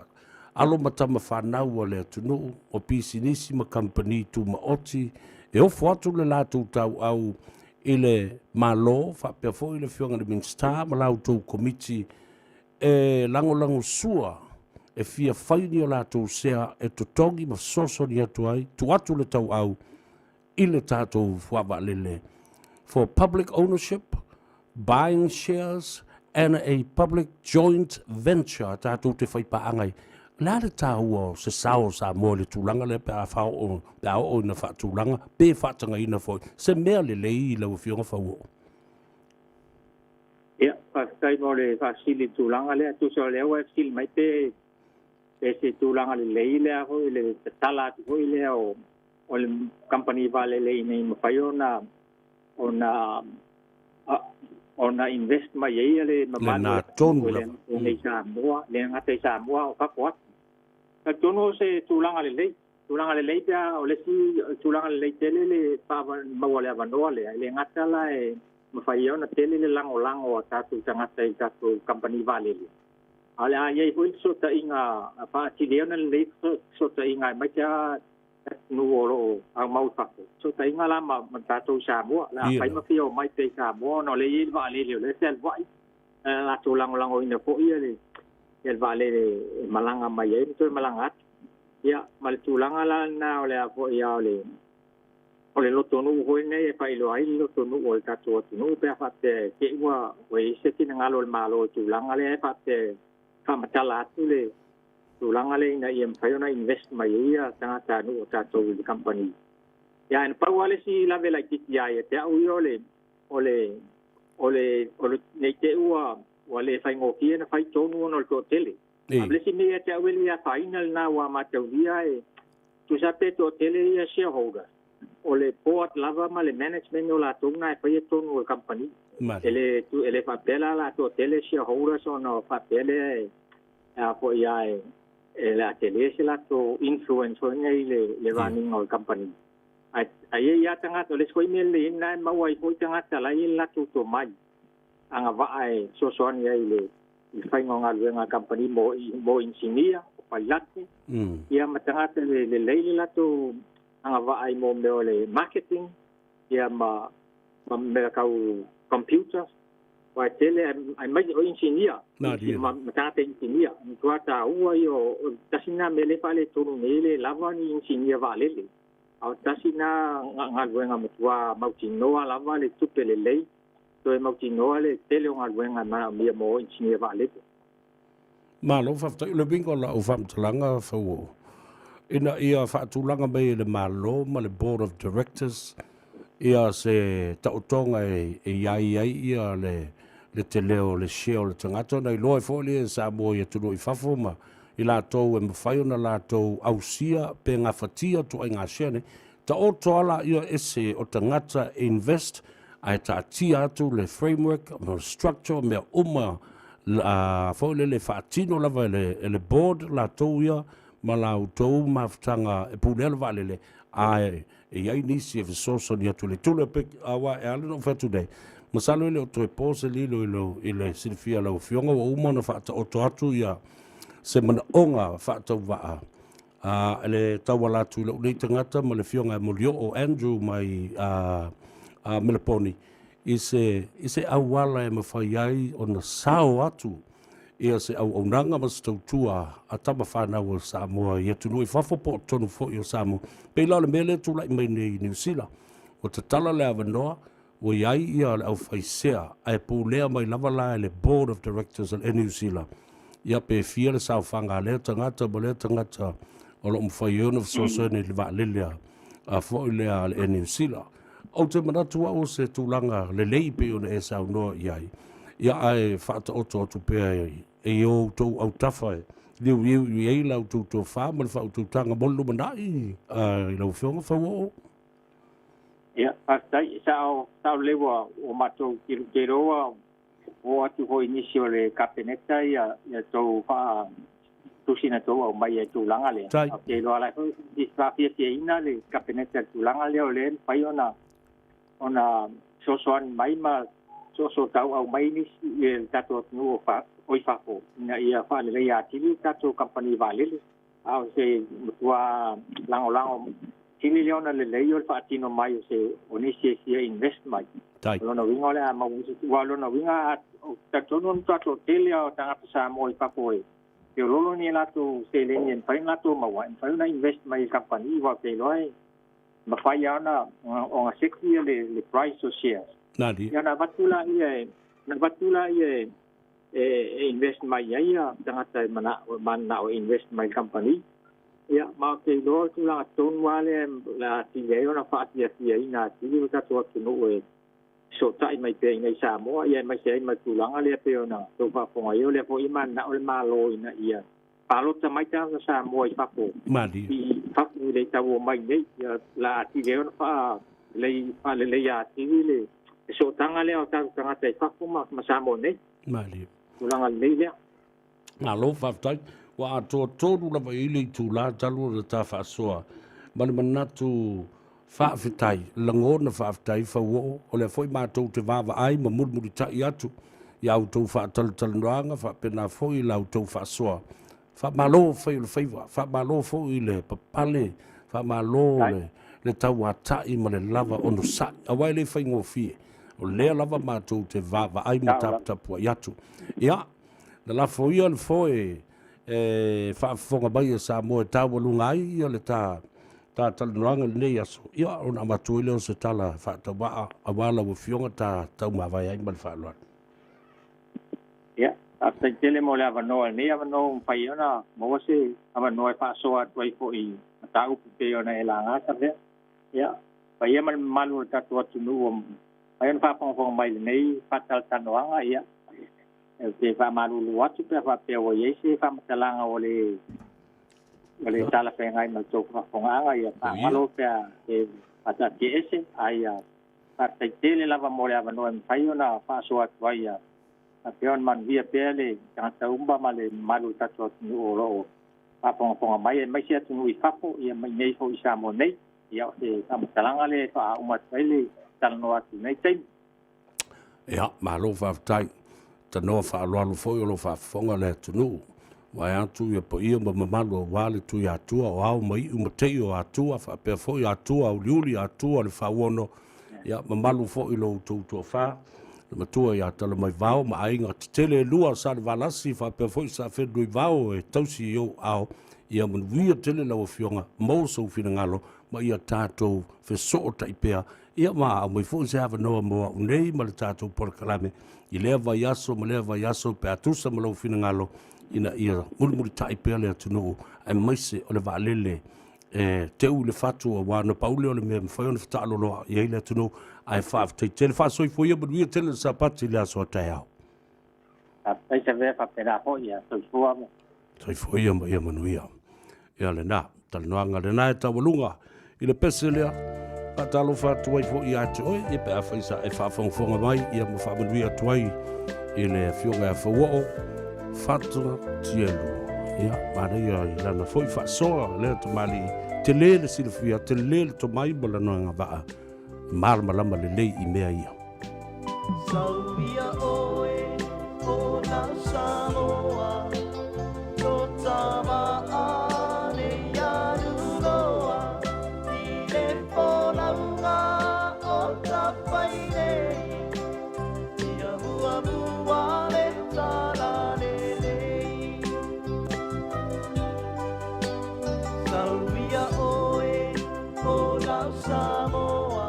alo ma tama fanau a le atunuu, o pisinisi ma kamupani tumaoti, e ofo atu le latou tauau i le Malo faapea foi le Afioga i le Minisita ma la outou Komiti e lagolagosua e fia fai ni o latou sea e totogi ma fesoasoani atu ai, tuu atu le tauau i le tatou fuavaalele for public ownership, buying shares and a public joint venture tatou te faipaaga ai. O le a le taua o se sao o Samoa i le tulaga lea pe a faaoo, pe a oo ina faatulaga pe faatagaina foi se mea lelei i lau Afioga Fauoo? Ia, faafetai mo le faasili i le tulaga lea. Tusa o lea ua e fesili mai pe pe se tulaga lelei lea foi le tatala atu foi lea o o le kamupani vaalele ina ia mafai ona ona ona invest mai ai le mamalu o le atunuu e le gata i Samoa, le gata i Samoa a o fafo atu. Talitonu o se tulaga lelei, tulaga lelei pe a o le isi tulaga lelei tele le maua o le avanoa lea, e le gata la e mafai ai ona tele le lagolago a tatou tagata i tatou kamupani vaalele, a o le a i ai foi le fesootaiga faatili ai ona lelei fesootaiga aemaise lava atunuu o lo o aumau i fafo, fesootaiga la ma tatou i Samoa. O le a fai ma fia omai pea i Samoa ona o lea e i ai le vaalele o lea e fealuai, ae latou lagolagoina foi le vaalele e malaga mai ai ma toe malaga atu. Ia, ma le tulaga la lena o le a foi a o le o le lotonuu foi lenei e faailoa ai le lotonuu o le tatou atunuu pe a faapea e te i ua i ai se finagalo o le Malo i tulaga lea e faapea e faamatala atu le tulaga lea ina ia mafai ona invest mai ai ia tagatanuu o tatou i le kamupani. Ia ae na pau lava le isi lave laitiiti ia ia te au ia o le o le o le o le ne i te i ua ua le faigofie ona fai tonu ona o le toatele. A o le isi mea ia te au e le afaina lena aua a mataulia e tusa pe toatele ia shareholders o le board lava ma le management o latou na e faia tonu o le kamupani. E le e le faapea la o le a toatele shareholders ona faapea lea e a foi a e e le a tele se latou influence foi nei i le le running o le kamupani. Ae ae i ai lava tagata, o le isi foi mea lelei lena e maua ai foi tagata la e i ai le latou tomai agavaa e fesoasoani ai i le i le faiga o galuega a le kamupani mo mo inisinia, o pailate, ia ma tagata e lelei le latou agavaa i mo mea o le marketing, ia ma ma mea tau computers. Aua e tele aemaise o inisinia, ma tagata inisinia, e matua taua ia o le tasi lena mea lea e faaletonu nei e le lava ni inisinia vaalele. A o le tasi lena galuega matua mautinoa lava le tupe lelei, toe mautinoa le tele o galuega e manaomia mo inisinia vaalele. Malo faafetai. O le uiga o lau faamatalaga Fauoo, ina ia faatulaga mai e le Malo ma le Board of Directors ia se taotoga e i ai ai ia le le tele o le share o le tagata ona iloa ai foi lea e Samoa i atunuu i fafo ma i latou e mafai ona latou ausia pe gafatia ituaiga share nei. Taoto lava laia ese o tagata e invest ae taatia atu le framework ma le structure mea uma foi lele e faatino lava e le board latou ia ma la outou mafutaga e pulea le vaalele ae e i ai nisi e fesoasoani atu i le tule pe aua e ala ona ou fai atu nei masalo e le o toe po se lilo i le, i le silafia a lau afioga ua uma ona faataoto atu ia se manaoga faatauvaa a le tauala atu i lou nei tagata ma le afioga e Molioo Andrew mai a, a Meleponi i se, i se auala e mafai ai ona sao atu ia se auaunaga ma se tautua a tama fanau o Samoa i atunuu i fafo po o totonu foi o Samoa. Pei la o le mea lea e tulai mai nei i Niu Sila, ua tatala le avanoa, ua i ai ia le aufaisea ae pulea mai lava la e le Board of Directors a le Air New Zealand ia pe fia le saofaga a lea tagata ma lea tagata o lo o mafai ai ona fesoasoani i le vaalele a foi lea a le Air New Zealand. Ou te manatu au o se tulaga lelei pei ona e saunoa i ai, ia ae faataoto atu pea e i outou autafa e liuliu i ai la outou tofa ma le faautautaga mo le lumanai i lau Afioga Fauoo. Ia, faafetai. Sao, sao lelei ua, ua matou tilotilo ua oo atu foi i nisi o le Kapeneta ia, ia tou faa, tusi na tou aumaia i tulaga lea. Tai. Ou te iloa la foi i faafiafiaina le Kapeneta i le tulaga lea o lea e mafai ona ona fesoasoani mai ma soosootauau mai nisi i le tatou atunuu o fa, o i fafo ina ia faaleleia atili le tatou kamupani vaalele. A o se matua lagolago sili lea ona lelei o le faatino mai o se o nisi e fia invest mai. Tai. O lona uiga o le a maua aua o lona uiga a ou te talitonu o le matua toatele lava o tagata Samoa i fafo e feoloolo ni a latou seleni e mafai ona latou maua, e mafai ona invest mai i le kamupani aua ou te iloa e mafai lava ona ona seki le le price o shares. Nani. Ia ona avatu laia e ona avatu laia e e invest mai ai ia tagata e mana'o manana'o e invest mai i le kamupani. Ia, ma ou te iloa o le tulaga tonu lava lea o le a atili ai ona faafiafiaina atili lo tatou atunuu e fesootai mai pea i inei i Samoa, ia aemaise ai ma le tulaga lea pei ona outou faafofoga ai, o lea foi e mananao le Malo ina ia palota mai tagata Samoa i fafo, i fafo i le tau omai nei, ia o le a atili ai ona faalelei, faaleleia atili le fesootaga lea o tatou tagata i fafo ma, ma Samoa nei. Malie. Tulaga lelei lea. Malo faafetai. Ua atoa tonu lava i le itula talu ona ta faasoa ma le manatu faafetai, lagona faafetai Fauoo, o lea foi matou te vaavaai ma mulimulitai atu i a outou faatalatalanoaga faapena foi i la outou faasoa. Faamalo fai o le faiva, faamalo foi i le papale, faamalo le, le tauatai ma le lava onosai, aua e le faigofie. O lea lava matou te vaavaai ma taputapuai atu. Ia, Na lafo ia le foe e faafofoga mai e Samoa e taualuga ai ia le ta ta talanoaga i lenei aso, ia ona avatu ai lea o se tala faatauvaa aua lau Afioga ta taumavae ai ma le faaaloalo. Ia, faafetai tele mo le avanoa i lenei avanoa ua mafai ai ona maua se avanoa e faasoa atu ai foi i mataupu pei ona e laga Savea. Ia, paia ma le mamalu o le tatou atunuu ua mafai ona faafogafoga mai i lenei faatalatalanoaga, ia, Ou te faamalulu atu pe a faapea ua i ai se faamatalaga ua le ua le talafeagai ma le tou faafofogaaga, ia faamalo pe a e faataatiaese, a ia faafetai tele lava mo le avanoa e mafai ona faasoa atu ai ia faapea ona manuia pea le tagata uma ma le mamalu o le tatou atunuu o lo o faafogafoga mai, aemaise atunuu i fafo ia ma inei foi i Samoa nei. Ia, o se faamatalaga lea e faauma atu ai le talanoa atu i lenei taimi. Ia, malo faafetai. Tanoa faaaloalo foi o lo o faafofoga le atunuu. Vae atu ia paia ma mamalu aua le Tuiatua o ao ma iu ma tei o Atua, faapea foi Atua uliuli, Atua le Fauono. Ia, mamalu foi lo outou toafa. Le matua ia Talamaivao ma aiga tetele e lua o Salevalasi faapea foi Safenunuivao e tausi i ou ao. Ia manuia tele lau Afioga, maua sou finagalo ma ia tatou fesootai pea. Ia ma aumai foi se avanoa mo au nei ma le tatou polokalame i lea vaiaso ma lea vaiaso pe a tusa ma lou finagalo ina ia mulimulitai pea le atunuu aemaise o le vaalele e teu i le fatu aua na pau lea o le mea e mafai ona fetaaloloa i ai le atunuu ae faafetai tele faasoifua ia manuia tele le Sapati i le aso a taeao. Faafetai Savea faapena foi ia soifua ma Soifua ia ma ia manuia. Ia lena, talanoaga lena e taualuga i le pese lea. Faatalofa atu ai foi ia te oe, ia pe afai sa e faafogafoga mai, ia ma faamanuia atu ai i le afioga ia Fauoo Fatu Tielu. Ia, manaia i lana foi faasoa lea tamalii, tele le silafia, tele le tomai ma lana agavaa, e malamalama lelei i mea ia. Sauia oe o na Samoa No tama ane ia ruroa I le folauga o tafai nei Ia muamua le talalelei Sauia oe o na Samoa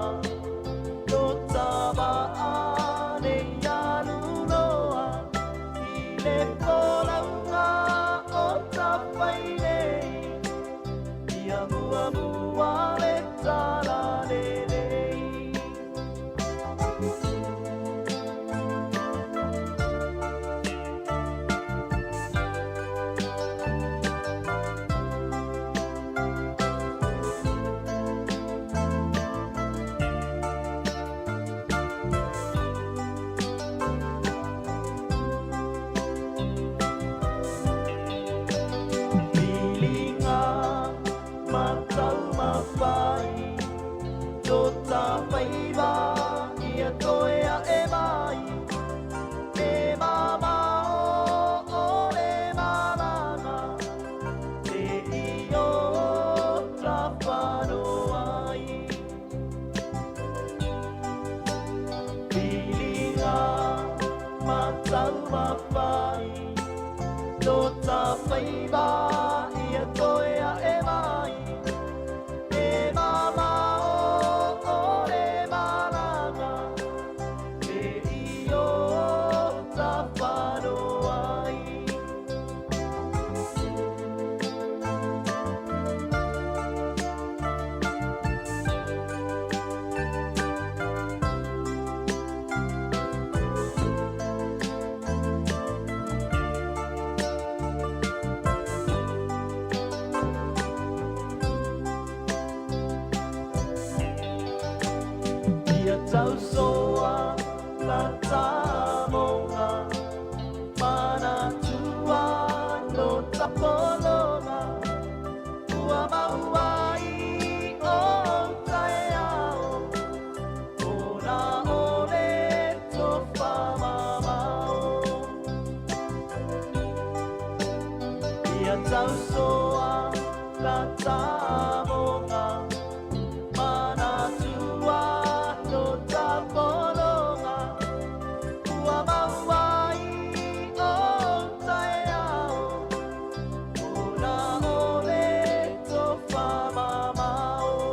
No tama ane ia ruroa I le folauga o tafai nei Ia muamua le talalelei. Pilinga mataumawhai Tō tāwhaiwa ia toe ae mai E mamao o le maranga Te io tawhano ai Pilinga mataumawhai Tō tāwhaiwa ia toe ae mai E mamao o le maranga Te io tawhano ai. Ia tausoa la tamonga Manatua no tapologa Ua mau ai o taeao Ona ole tofa mamao Ia tausoa la tamonga Manatua no tapologa Ua mau ai o taeao Ona ole tofa mamao.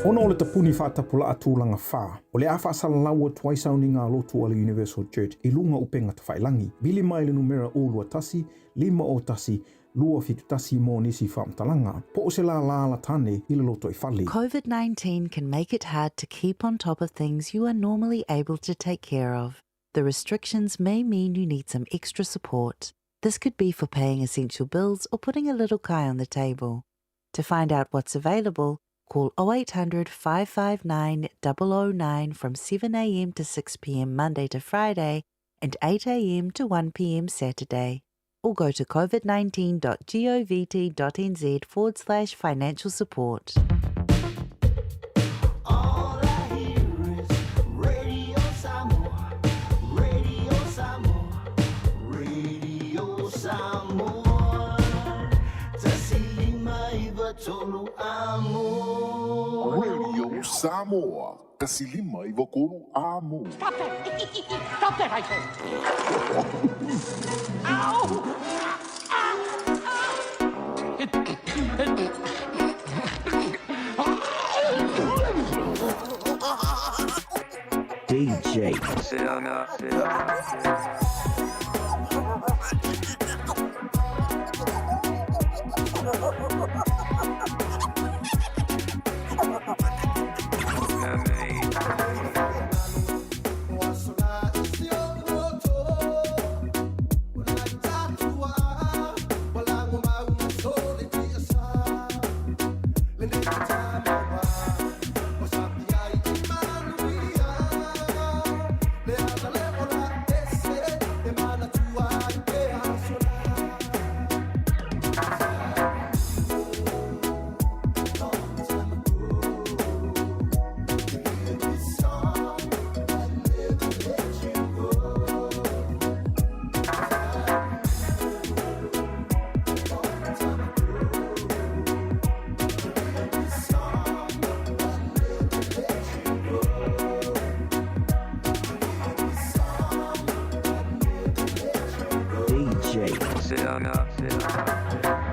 Ona o le tapuni fa'atapula'a tulaga fā, o le a fa'asalalau atu ai sauniga a lotu a le Universal Church i luga upega tafa'ilagi. Vili mai le numera 021 501 271 mo nisi fa'amatalaga, po o se lālā ala tane i le lotoifale. COVID-19 can make it hard to keep on top of things you are normally able to take care of. The restrictions may mean you need some extra support. This could be for paying essential bills or putting a little kai on the table. To find out what's available, call 0800 559 009 from 7am to 6pm Monday to Friday and 8am to 1pm Saturday. Or go to covid19.govt.nz forward slash financial support. All I hear is Radio Samoa, Radio Samoa, Radio Samoa. 19 93 amo. Radio Samoa, 19 93 amo. Stop that! Stop that, I say! Ow! DJ.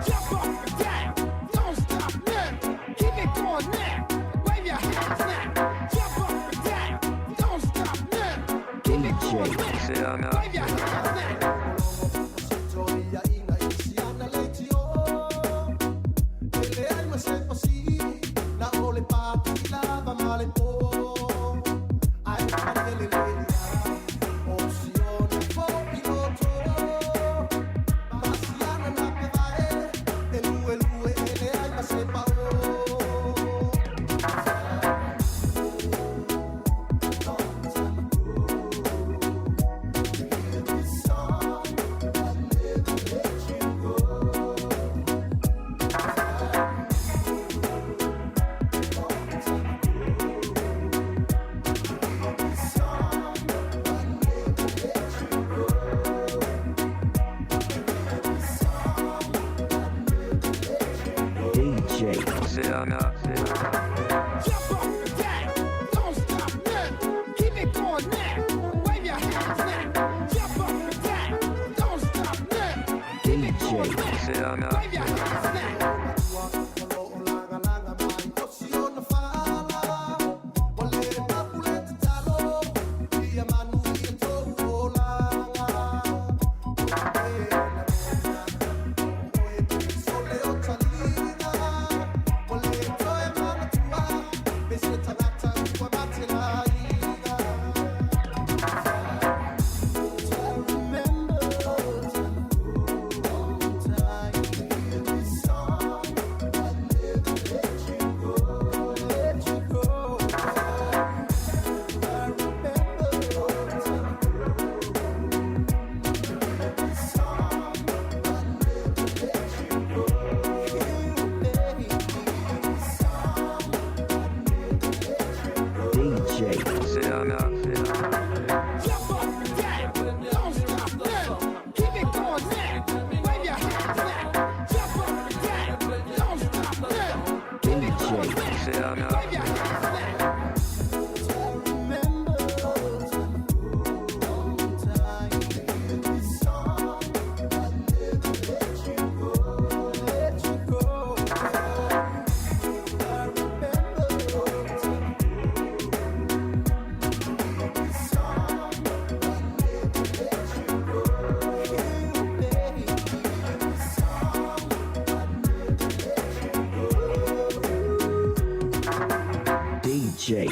Jump up and down, don't stop now. Keep it going now. Wave your hands now. Jump up and down, don't stop now. Keep it going now. Wave your hands now. Jump up and down, don't stop now. Keep it going now. Wave your hands now. Jump up and down, don't stop now. Keep it going now. Wave your hands now. DJ.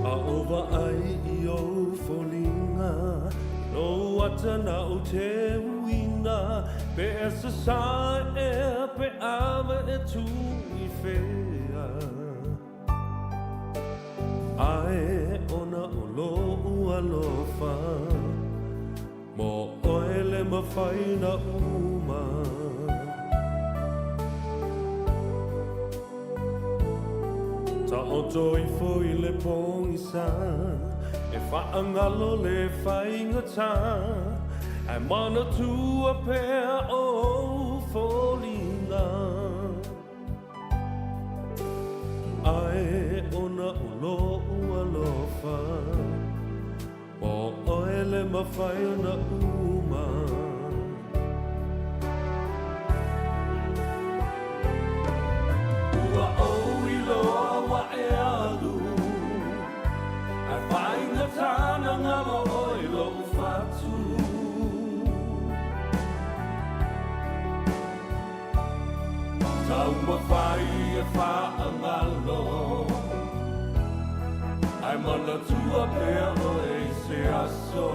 A o vaai i ou foliga, lou ata na ou teuina, pe e sasae ea pe ava e tu i fea. Ae ona o lou alofa, mo oe le mafai ona uma. Taoto ifo i le pogisa E faagalo le faigata Ae manatua pea ou foliga Ae ona o lou alofa O oe le mafai ona uma. Ua ou iloa ua e alu Ae faigata na galo ʻoe loʻu fatu Taumafai e faagalo Ae manatua pea ʻoe i se aso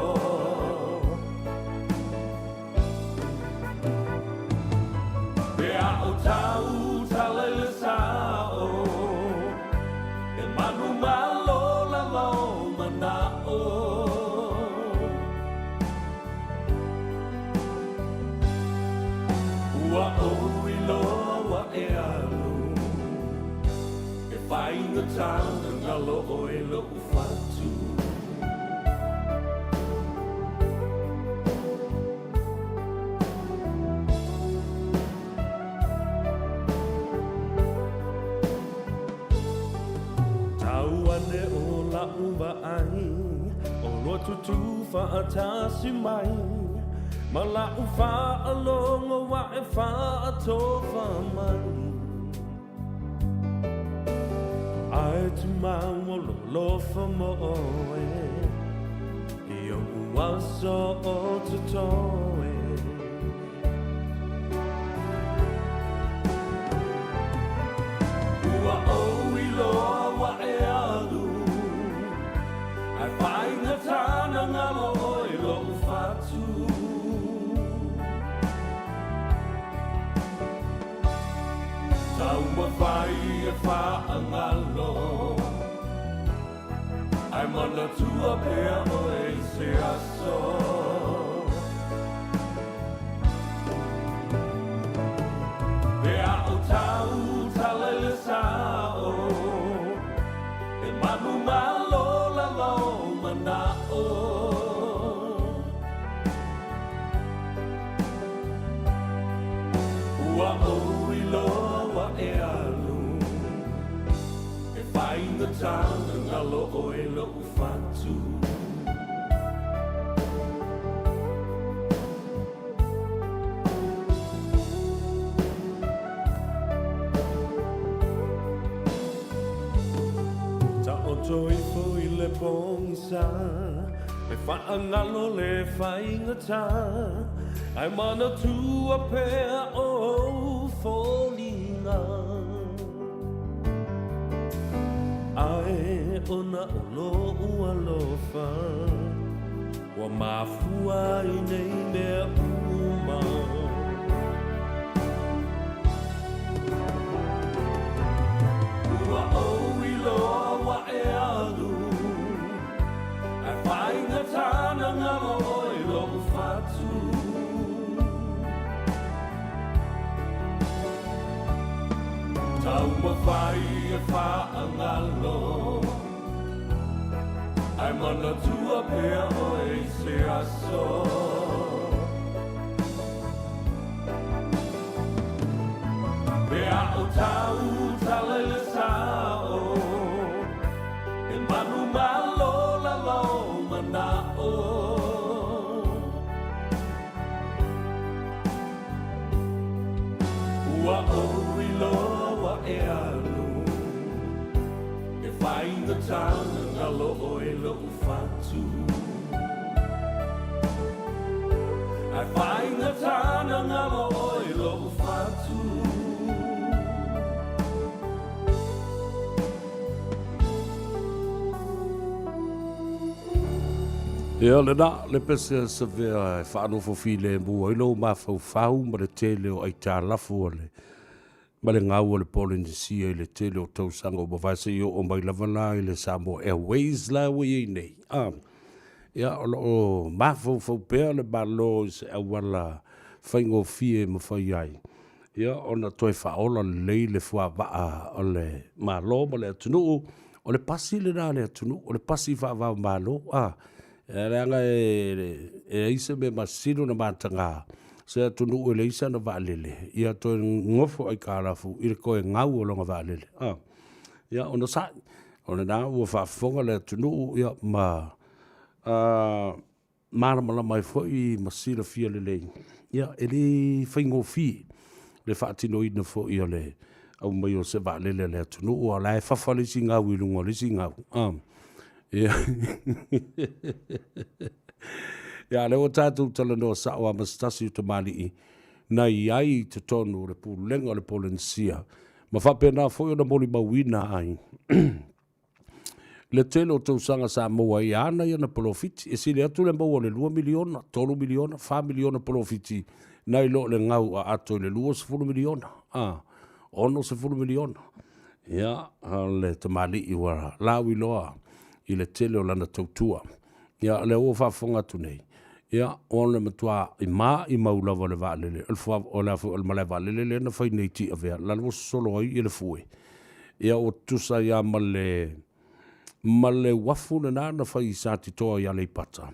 Pe a o tau tala i le sao E manumalo lava o manaʻo Ua ou iloa ua e alu E faigata na galo ʻoe loʻu fatu Tau ane o la'u vaai Olua tutū fa'atasi mai Ma la'u fa'alogo ua e fa'atofa mai Ae tumau o lou alofa mo oe I o'u aso o totoe Ua ou iloa ua e alu Ae faigata na galo ʻoe loʻu fatu Taumafai e faagalo Ae manatua pea ʻoe i se aso Pe a o tau tala i le sao E manumalo lava o manaʻo Ua ou iloa ua e alu E faigata na galo ʻoe loʻu fatu Taoto ifo i le pogisa E faagalo le faigata Ae manatua pea ou foliga Ae ona o lou alofa Ua mafua ai nei mea uma. Ua ou iloa ua e alu Ae faigata na galo ʻoe loʻu fatu Taumafai e faagalo Ae manatua pea ʻoe i se aso Pe a o tau tala i le sao E manumalo lava o manaʻo Ua ou iloa ua e alu E faigata na galo ʻoe loʻu fatu Ae faigata na galo ʻoe loʻu fatu Ia lena, le pese a Savea e faanofo filemu ai lou mafaufau ma le tele o aitalafu a le ma le gau a le Polenisia i le tele o tausaga ua mavae seia oo mai lava la i le Samoa Airways la ua i ai nei. A, ia, o lo o mafaufau pea le Malo i se auala faigofie e mafai ai. Ia, ona toe faaola lelei le fuavaa o le Malo ma le atunuu, o le pasi lena a le atunuu, o le pasi faava-o-Malo, a. E leaga e leai se mea masino ona mataga se atunuu e leai sana vaalele, ia toe nofo aitalafu i le toe gau o lona vaalele, a. Ia, onosai, o lena ua faafofoga le atunuu, ia ma malamalama ai foi ma silafia lelei, ia, e le faigofie le faatinoina foi o le aumai o se vaalele a le atunuu, a o la e fafa le isi gau i luga o le isi gau. Ia, ia lea ua tatou talanoa sao lava ma se tasi o tamalii na i ai i totonu o le Pulega o le Polenisia ma faapena foi ona molimauina ai le tele o tausaga sa maua ai e ana ia na polofiti, e sili atu le maua o le $2 miliona, $3 miliona, $4 miliona polofiti nai lo le gau aato i le $20 miliona, a, $60 miliona. Ia, o le tamalii ua lauiloa i le tele o lana tautua. Ia, o lea ua faafofoga atu nei, ia, o le matua maimau lava o le vaalele, o le, o le malae vaalele lea na fai nei i Tiavea, la ua sosolo ai le fue. Ia ua tutusa ai lava ma le, ma le uafu lena na fai i Satitoa i Aleipata.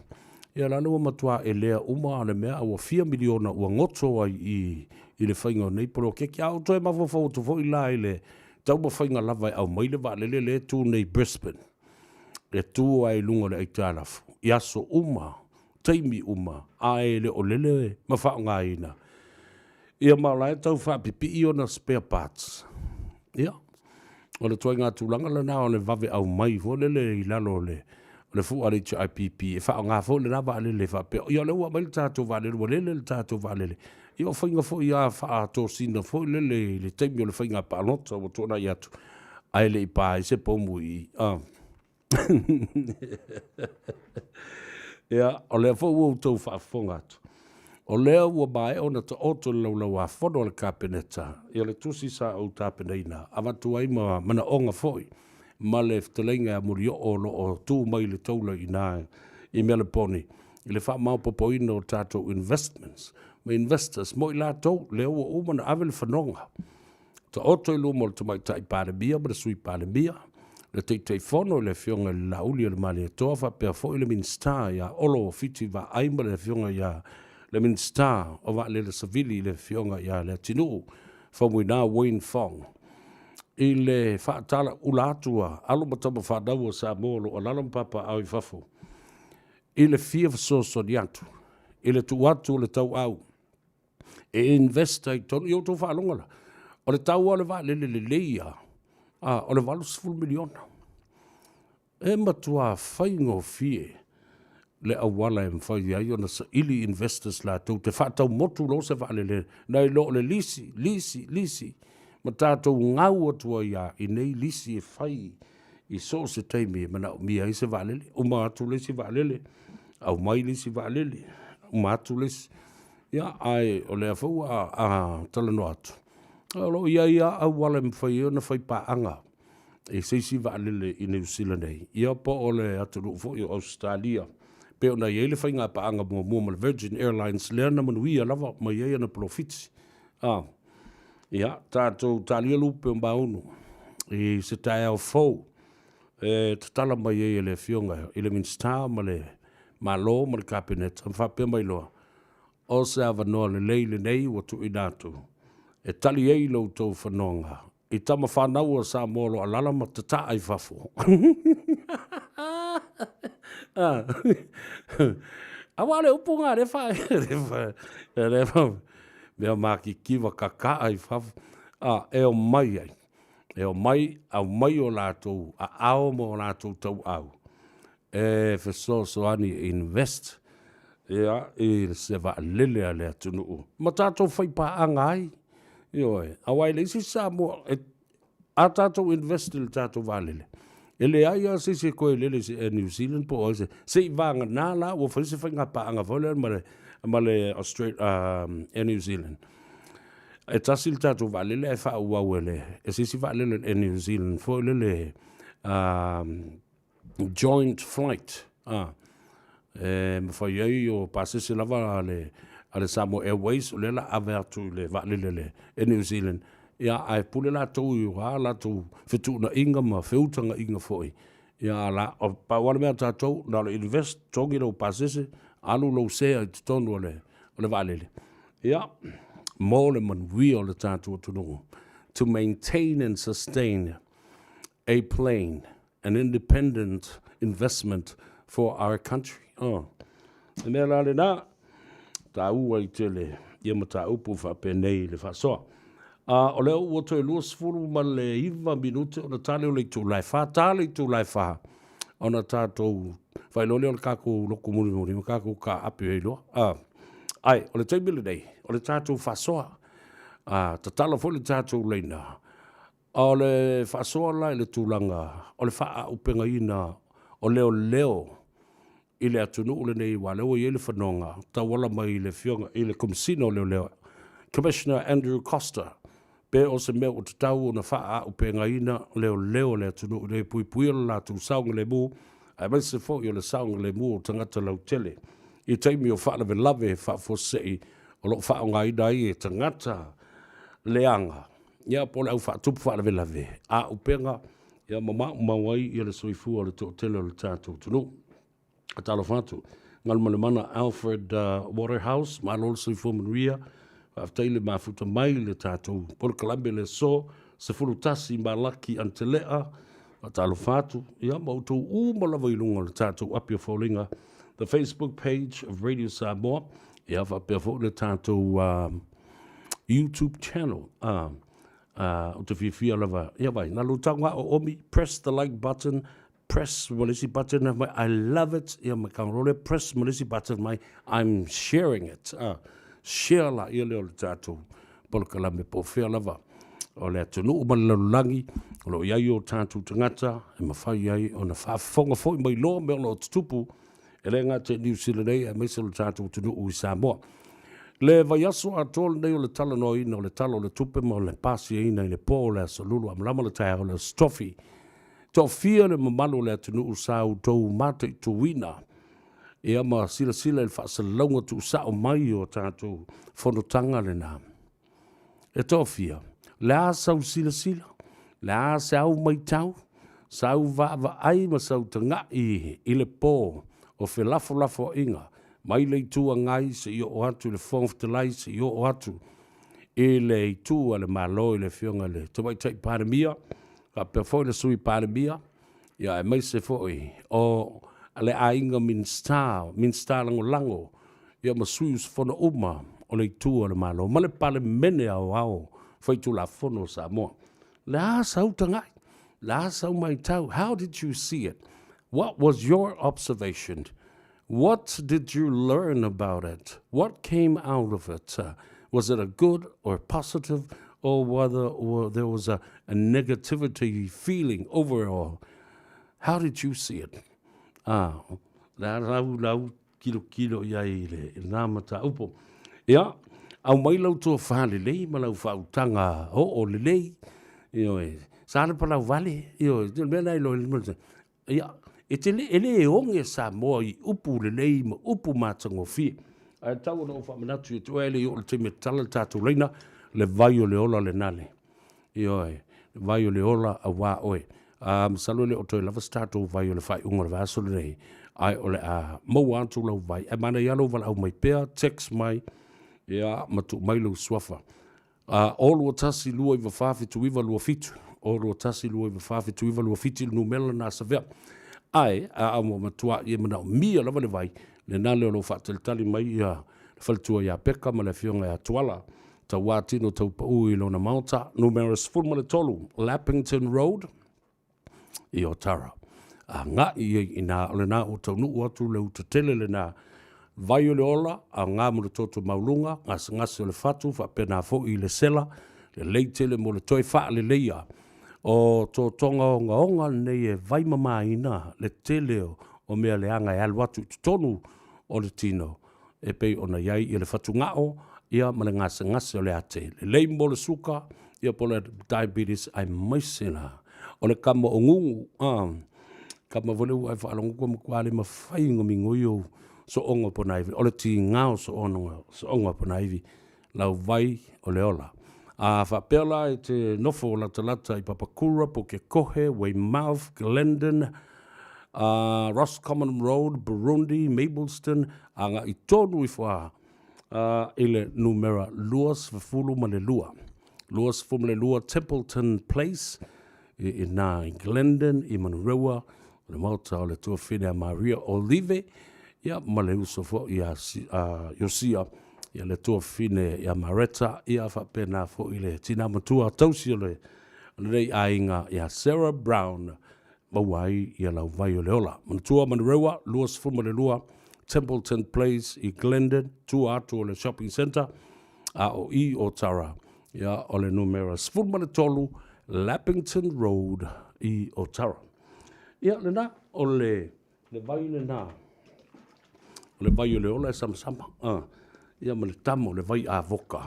Ia la ua matua elea uma le mea, a ua fia miliona ua goto ai i, i le faiga o nei poloketi. A ou toe mafaufau atu foi la i le taumafaiga lava e aumai le vaalele lea e tu nei i Brisbane, e tu ai i luga o le aitalafu i aso uma, taimi uma, ae le o lele ma faaaogaina. Ia ma o la e tau faapipii ona spare parts. Ia, o le ituaiga tulaga lena o le vave aumai foi lele i lalo o le o le fua a le HRPP e faaaoga foi lena vaalele faapea, ia o lea ua aumai le tatou vaalele, ua lele le tatou vaalele. Ia o faiga foi a faatosina foi lele i le taimi o le faiga palota ua tuanai atu, ae le i pa ai se pomu i i. Ah. Ia, o lea foi ua outou faafofoga atu, o lea ua maea ona taoto i le Laulau-a-Fono a le Kapeneta, ia le tusi sa ou tapenaina, avatu ai ma manaoga foi ma le fetalaiga ia Molioo o lo o tu mai i le taula i ina i Meleponi i le faamaopoopoina o tatou investments ma investors mo i latou lea ua uma ona ave le fanoga Taoto i luma o le Tamaitai Palemia ma le Sui Palemia, le Taitaifono i le Afioga i le Laauli o le Malietoa faapea foi le Minisita ia Olo Fiti Vaai ma le Afioga ia le Minisita o Vaalele Savili le Afioga ia Leatinuu Faumuina Wayne Fong i le faatalaula atu a alo ma tama fanau a Samoa o lo o alaala ma papaaao i fafo i le fia fesoasoani atu i le tuu atu o le tauau e invest ai tonu. Ia outou faalogo la, o le tau lava o le vaalele lelei lava, a, o le $80 miliona. E matua faigofie le auala e mafai ai ona saili investors latou te faatau motu loa se vaalele nai lo o le lisi, lisi, lisi, ma tatou gau atu ai lava i nei lisi e fai i so o se taimi e manaomia ai se vaalele. Uma atu le isi vaalele, aumai le isi vaalele, uma atu le isi. Ia, ae o lea foi ua a talanoa atu, o lo o i ai lava auala e mafai ai ona fai paaga i se isi vaalele i Niu Sila nei, ia po o le atunuu foi o Ausetalia, pei ona i ai le faiga paaga muamua ma le Virgin Airlines lea na manuia lava mai ai ana polofiti. A, ia, tatou talia lupe o Maunu i se taeao fou e tatala mai ai e le Afioga i le Minisita ma le Malo ma le Kapeneta ma faapea mai loa, O se avanoa lelei lenei ua tuuina atu e tali ai lo outou fanoga i tama fanau a Samoa o lo o alaala ma tataa i fafo. Aua o le upu lena lea fa lea fa mea makikiva kakaa i fafo a e omai ai e omai aumai o latou aao ma o latou tauau e fesoasoani e invest ia, i se vaalele a le atunuu ma tatou faipaaga ai. Ioe, aua e leai se isi Samoa e, a tatou invest i le tatou vaalele, e leai lava se isi e toe lele i se Air New Zealand po o ai se, se i vagana la ua fai se faigapaaga foi lea ma le, ma le Australia, Air New Zealand. E tasi le tatou vaalele ae faaauau e le, e se isi vaalele a le Air New Zealand foi lele, joint flight, a, e mafai ai o pasese lava a le a le Samoa Airways, o lea la ave atu i le vaalele a le Air New Zealand, ia, ae pule latou i a latou fetuunaiga ma feutagaiga foi. Ia, la, pau lava le mea a tatou, na o le invest, togi lou pasese, alu lou sea i totonu o le, o le vaalele. Ia, mo le manuia o le tatou atunuu. To maintain and sustain a plane, an independent investment for our country. Oh. Le mea la lena, taua i tele ia mataupu faapenei le faasoa. A o lea ua toe 29 minute ona tale o le itula e 4, tale itula e 4 ona tatou faailoa lea o le tatou lotu mulimuli ma tatou taape ai loa. A, ai, o le taimi lenei, o le tatou faasoa. A, tatala foi le tatou laina. A o le faasoa la i le tulaga o le faaaupegaina o leoleo i le atunuu lenei aua o lea ua i ai le fanoga tauala mai i le Afioga i le Komesina o Leoleo, Commissioner Andrew Coster, pe o se mea ua tatau ona faaaupegaina leoleo a le atunuu ina ia puipuia lo latou saogalemu aemaise foi o le saogalemu o tagata lautele i taimi o faalavelave faafuasei o lo o faaaogaina ai e tagata leaga ia po o le au faatupu faalavelave auupega ia ma maumau ai ia le soifua o le toatele o le tatou atunuu. Talofa atu. Galumalemana Alfred Waterhouse, malo le soifua manuia. Faafetai le mafuta mai le tatou polokalame le aso 11 Malaki Antelea. Faatalofa atu ia ma outou uma lava i luga o le tatou api o Foliga, the Facebook page of Radio Samoa, ia faapea foi le tatou YouTube channel. Ou te fiafia lava, ia vai, na lou tago o omi, press the like button, press ma le isi button mai, I love it, ia ma kaurole, press ma le isi button mai, I'm sharing it. Share la ia lea o le tatou polokalame po o fea lava o le atunuu ma le lalolagi o lo o i ai o tatou tagata e mafai ai ona faafofoga foi mai loa mea o lo o tutupu e le gata i Niu Sila nei aemaise o le tatou atunuu i Samoa. Le vaiaso atoa lenei o le talanoaina o le Tala o le Tupe ma le pasiaina i le po o le Aso Lulu a malama le taeao o le Aso Tofi. Toafia le mamalu o le atunuu sa outou mataituina ia ma silasila i le faasalalauga tuusao mai o tatou fonotaga lena. E toafia, le a sau silasila, le a se au maitau, sau vaavaai ma sau taga'i i le po o felafolafoaiga mai le Itu Agai seia oo atu i le Fofoga Fetalai seia oo atu i le Itu a le Malo i le Afioga i le Tamaitai Palemia, faapea foi le Sui Palemia, ia aemaise foi o le aiga Minisita, Minisita Lagolago, ia ma sui usufono uma o le Itu a le Malo ma le Palemene Aoao Faitulafono o Samoa. Le a sau taga'i? Le a sau maitau? How did you see it? What was your observation? What did you learn about it? What came out of it? Was it a good or positive or whether or there was a, a negativity feeling overall? How did you see it? Ah, la lau lau kilokilo i ai i le, i lena mataupu. Ia, aumai lau tofa lelei ma lau faautaga oo lelei, ioe, sa le palau vale, ioe, le mea lena e iloa ai, ia, e te le, e le oge Samoa i upu lelei ma upu matagofie. Ae tau ona ou faamanatu ia te oe, e le i oo i le taimi e tatala le tatou laina, le vai o le ola lena le. Ioe, le vai o le ola auā oe. A, masalo e le o toe lava se tatou vai o le faaiuga o le vaiaso lenei, ae o le a maua atu lau vai. Ae manaia lou valaau mai pea, text mai, ia, ma tuu mai lou suafa. A, 0 2 1 2 9 4 7 9 2 7, 0 2 1 2 9 4 7 9 2 7 le numera lena Savea. Ae, a, a ua matuai e manaomia lava le vai, lena lea o lo o faatalitali mai ia le faletua ia Peka ma le afioga ia Tuala. Tauā tino taupaū i lona maota, numera 13, Lappington Road, i Otara. Agai ai i inā, o lena ua taunuu atu le uta tele lena, vai o le ola, aoga mo le toto mauluga, gasegase o le fatu, faapena foi i le sela, lelei tele mo le toe faaleleia o totoga ogaoga lenei e vaimamaina le tele o mea leaga e alu atu i totonu o le tino e pei ona i ai le fatugao ia ma le gasegase o le ate. Lelei mo le suka ia po o le diabetes aemaise la o le kama o gugu. Kama foi lea ua e faalogo ua matua le mafai ona migoi ou. Sooga o Ponaivi, o le tiga o Sooga o Ponaivi, lau vai o le ola. A faapea la e te nofo latalata i Papakura, Pukekohe, Weymouth, Glendon, uh, Roscommon Road, Burundi, Mapleston, agai tonu ifo a uh, i le numera 22. 22 Templeton Place, i ina i Glendon, i Manurewa, o le maota o le tuafine a Maria Olive, ia, ma le uso foi ia Iosia, ia le tuafine ia Mareta, ia faapena foi le tina matua tausi o le lenei aiga ia Sarah Brown, maua ai ia lau vai o le ola. Manatua Manurewa, 22 Templeton Place i Glendon, tua atu o le shopping centre, a o i Otara, ia o le numera 13 Lappington Road i Otara. Ia lena, o le, le vai lena, o le vai o le ola e samasama, ia ma le tama o le vai avoka,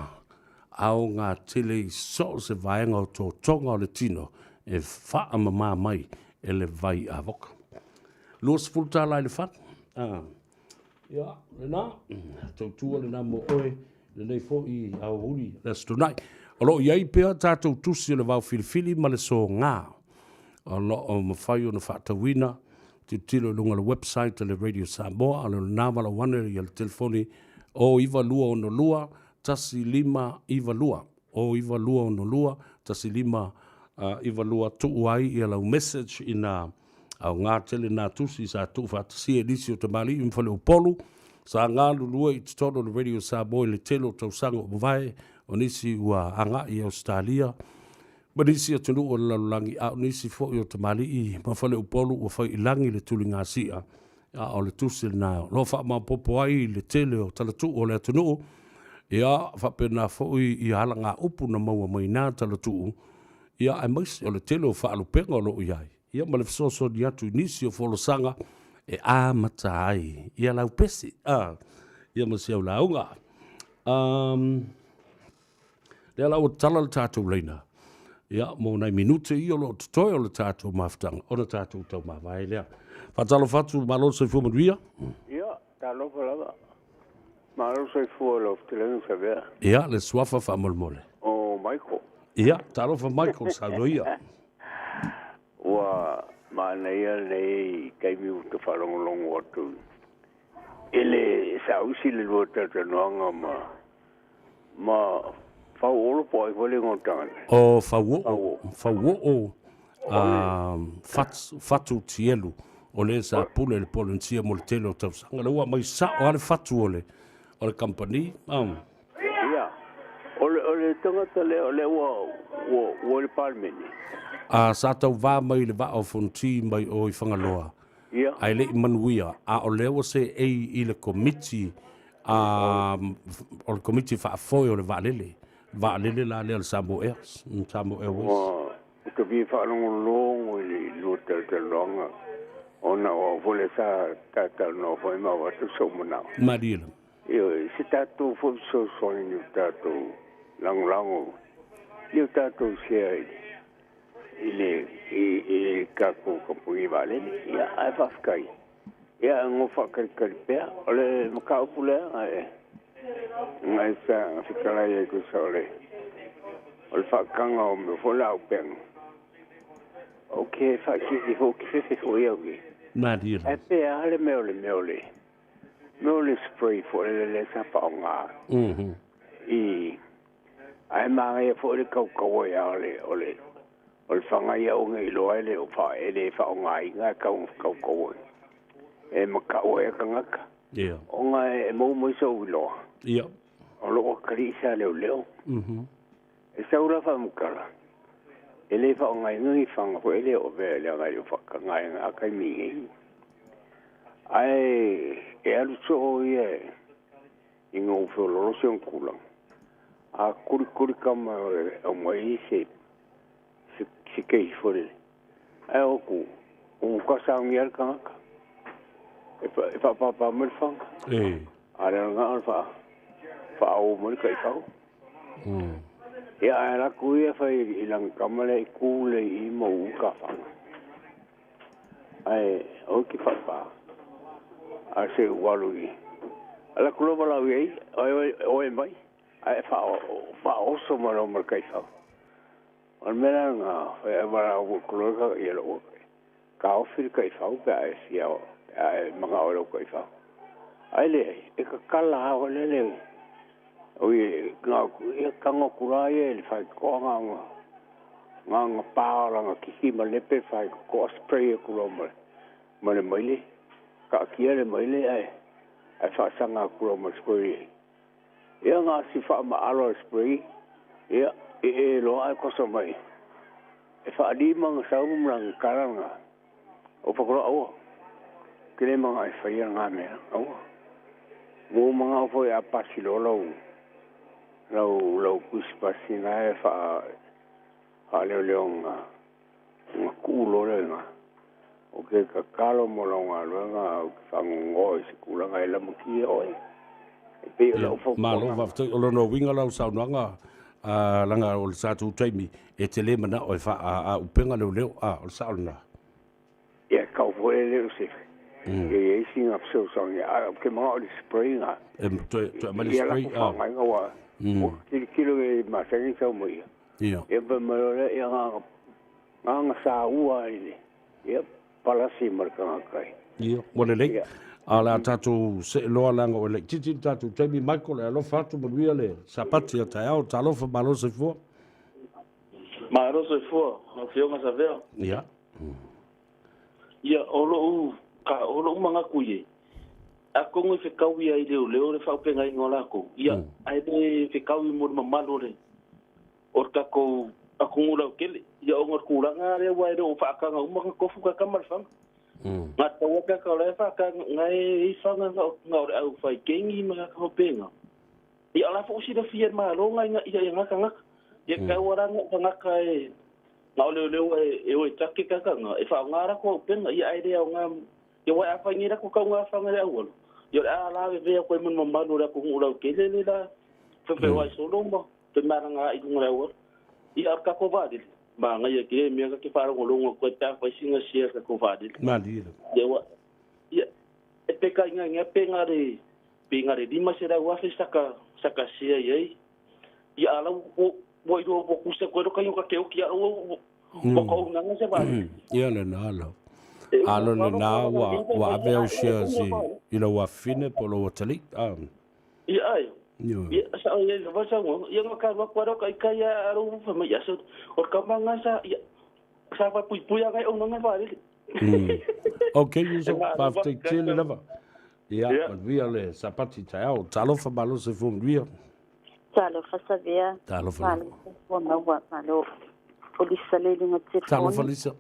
aoga tele i so o se vaega o totoga o le tino e faamama mai e le vai avoka. 20 tala i le fatu. Ia, lena, tautua lena mo oe, lenei foi aoauli le Aso Toonai. O lo o i ai pea tatou tusi o le vaofilifili ma le soga. O lo o mafai ona faatauina, tilotilo i luga o le website a le Radio Samoa, a o lena valaau ane i le telefoni 09262 1592. 09262 1592 tuu ai ia lau message ina Aoga tele nā tusi sa tuufaatasia e nisi o tamalii ma faleupolu sa galulue i totonu o le Radio Samoa i le tele o tausaga ua mavae, o nisi ua agai i Ausetalia ma nisi atunuu o le lalolagi, a o nisi foi o tamalii ma faleupolu ua fai i lagi le tuligasia. A o le tusi lena o lo o faamaopoopo ai le tele o talatuu o le atunuu, ia faapena foi i alagaupu na maua mai na talatuu, ia aemaise o le tele o faalupega o lo o i ai. Ia ma le fesoasoani atu i nisi o folasaga e amata ai ia lau pese, a, ia ma si au lauga. Um, lea la ua tala le tatou laina, ia, mo nai minute ia o lo o totoe o le tatou mafutaga, ona tatou taumavae lea. Faatalofa atu, malo le soifua manuia. Ia, talofa lava. Malo le soifua i lau fetalaiga Savea. Ia, le suafa faamolemole. O Michael. Ia, talofa Michael, saunoa ia. Ua manaia lenei taimi ua ta faalogologo atu i le saausi le lua talatalanoaga ma ma Fauolo po o ai foi le igoa o le tagata. O Fauoo, Fauoo Fatu Tielu, o le sa pule i le Polenisia mo le tele o tausaga. Lea ua aumai sao lava le fatu o le o le kamupani. Ia, o le, o le tagata lea, o lea ua, ua, ua i le Palemene. A, sa tauva mai i le Vaa o Fonoti mai o i Fagaloa, Ia. ae le i manuia, a o lea ua seei i le Komiti, a, o le Komiti Faafoe o le Vaalele, vaalele la lea o le Samoa Air, Samoa Airways. Ua, ua ta fia faalogologo i le lua talatalanoaga, ona o au foi lea sa talatalanoa foi ma avatu sou manao. Malie lava. Ioe, se tatou foi fesoasoani i o tatou lagolago i o tatou sea i le i le tatou kamupani vaalele. Ia, ae faafetai. Ia, e faatalikali pea. O le mataupu lea e na e sa fetalai ai tusa o le o le faataga o mea foi la auupega. Ou te faaitiiti foi, ou te fefe foi au i. Malie. Ae pe a le mea o le mea o le mea o le spray foi lele lea sa faaaoga i ae manaia foi le tautaua ia o le o le o le fana ia aua ne i iloa e le o fa e le faaaogaina e tau tautaua e matau ai tagata Ia. Ona e maua mai sou iloa. Ia. O lou atalii sa leoleo. E sau la faamatala, e le faaaogaina ni fana foi lea o avea leaga e le o faatagaina a taimi nei. Ae e alu soo ia ina ua feoloolo si ona tulaga, a kulikuli tama e aumai se se kei foi lele. Ae o atu, ua matua saunia le tagata e faapapa mai le fana. A o le na o le faauu mai le taifau. Ia, ae alu atu ia fai i lana tama lea i tu lelei i i ma uu le ta fana. Ae aua e te faapā. Ae se i ou alu i ala atu loa valaau i ai, Oe, oe mai, ae faaoso mai loa ma le taifau. O le mea la lena, e valaau atu loa ia lou taofi le taifau pe a e fia, pe a e manao i lau taifau. Ae leai, e tatala lava foi lele, oi, ia tago atu la ia i le faitotoa na ona, na ona pa o lana kiki ma lepe le faitotoa spray atu loa ma le, ma le maile, taatia le maile ae, ae faasaga atu loa ma le spray. Ia na si faamaalo le spray, ia, e e loa ae koso mai. E faalima na sau ma lana tala na, o pakoloa aua. Ke le manao e faia lena mea, aua. Ua ou manao foi a pasi loa lau, lau, lau tusipasi na e faa, faaleoleo na tuu loa lea i ina. Ou te tatalo mo lau galuega ae ou te faanoanoa i se tulaga e lamatia oe. E pei o lau Malo fautuaga. faafetai. O lona uiga lau saunoaga, leaga o le tatou taimi e te le manao e faaauupega leoleo, a o le sao lena? Ia, e tau foi e le o se e i ai sina fesoasoani, ae ou te manao i le spray na. E toe toe aumai le Ia spray, latou faaaogaina ua ua tilotilo i masani sau mai ia. Ia fai mai loa lea, ia na Na ona saua i le, ia, palasi ma le tagata i. Ia, ua lelei. A o le a tatou see loa leaga ua laitiiti le tatou taimi. Michael, e alofa atu, manuia le Sapati a taeao. Talofa, malo soifua. Malo soifua, lau Afioga Savea. Ia. Ia, o lou, o lou manatu i ai, atonu e fetaui ai leoleo le faaupegaiga o latou, ia, ae le fetaui mo le mamalu o le o le tatou atunuu lautele, ia ona o le tulaga lea aua e le o faataga uma na tofu tagata ma le faga. Na tau ake ata o la e faataga na e i ai faga na o na o le au fai kengi ma tagata faapena. Ia o la foi ua silafia e le Malo na ina ia na tagata. Ia tau a la na o tagata e na o leoleo e e o e take tagata na e faaaoga latou auupega ia ae le aoga ia aua afai nei latou tauga faga i le auala ia o le a lavevea atu ai ma le mamalu o le atunuu lautele le la feofeoai solo ma Femalagaai i luga o le auala. Ia, a o le tatou vaalele, manaia tele le mea ta te faalogologo atu ai pe a fai sina share a le tatou vaalele. Malie lava. Ia, ua, ia, e pe tainaina pe na le, pe na le 500,000 saka, saka share i ai. Ia, a o la ua, ua iloa ua tusa atu ai lou taimi ta te oti a ua, ua, ua taunaga se vaalele. Ia lena lau. A lo lena ua, ua ave au shares i, i lau afafine po o lou atalii. A. Ia ai. Ia sa ia lava sa ngo. Ia nga ka wa kwa ka ika ia aro fa mai aso. O ka manga sa ia sa fa pui pui anga o nga fa le. Ok, Yuso, faafetai tele lava. Ia, manuia le Sapati taeao. Talofa malo soifua manuia. Talofa Savea. Talofa Malo soifua maua, malo. O Lisa le i luga telefoni. Talofa Lisa.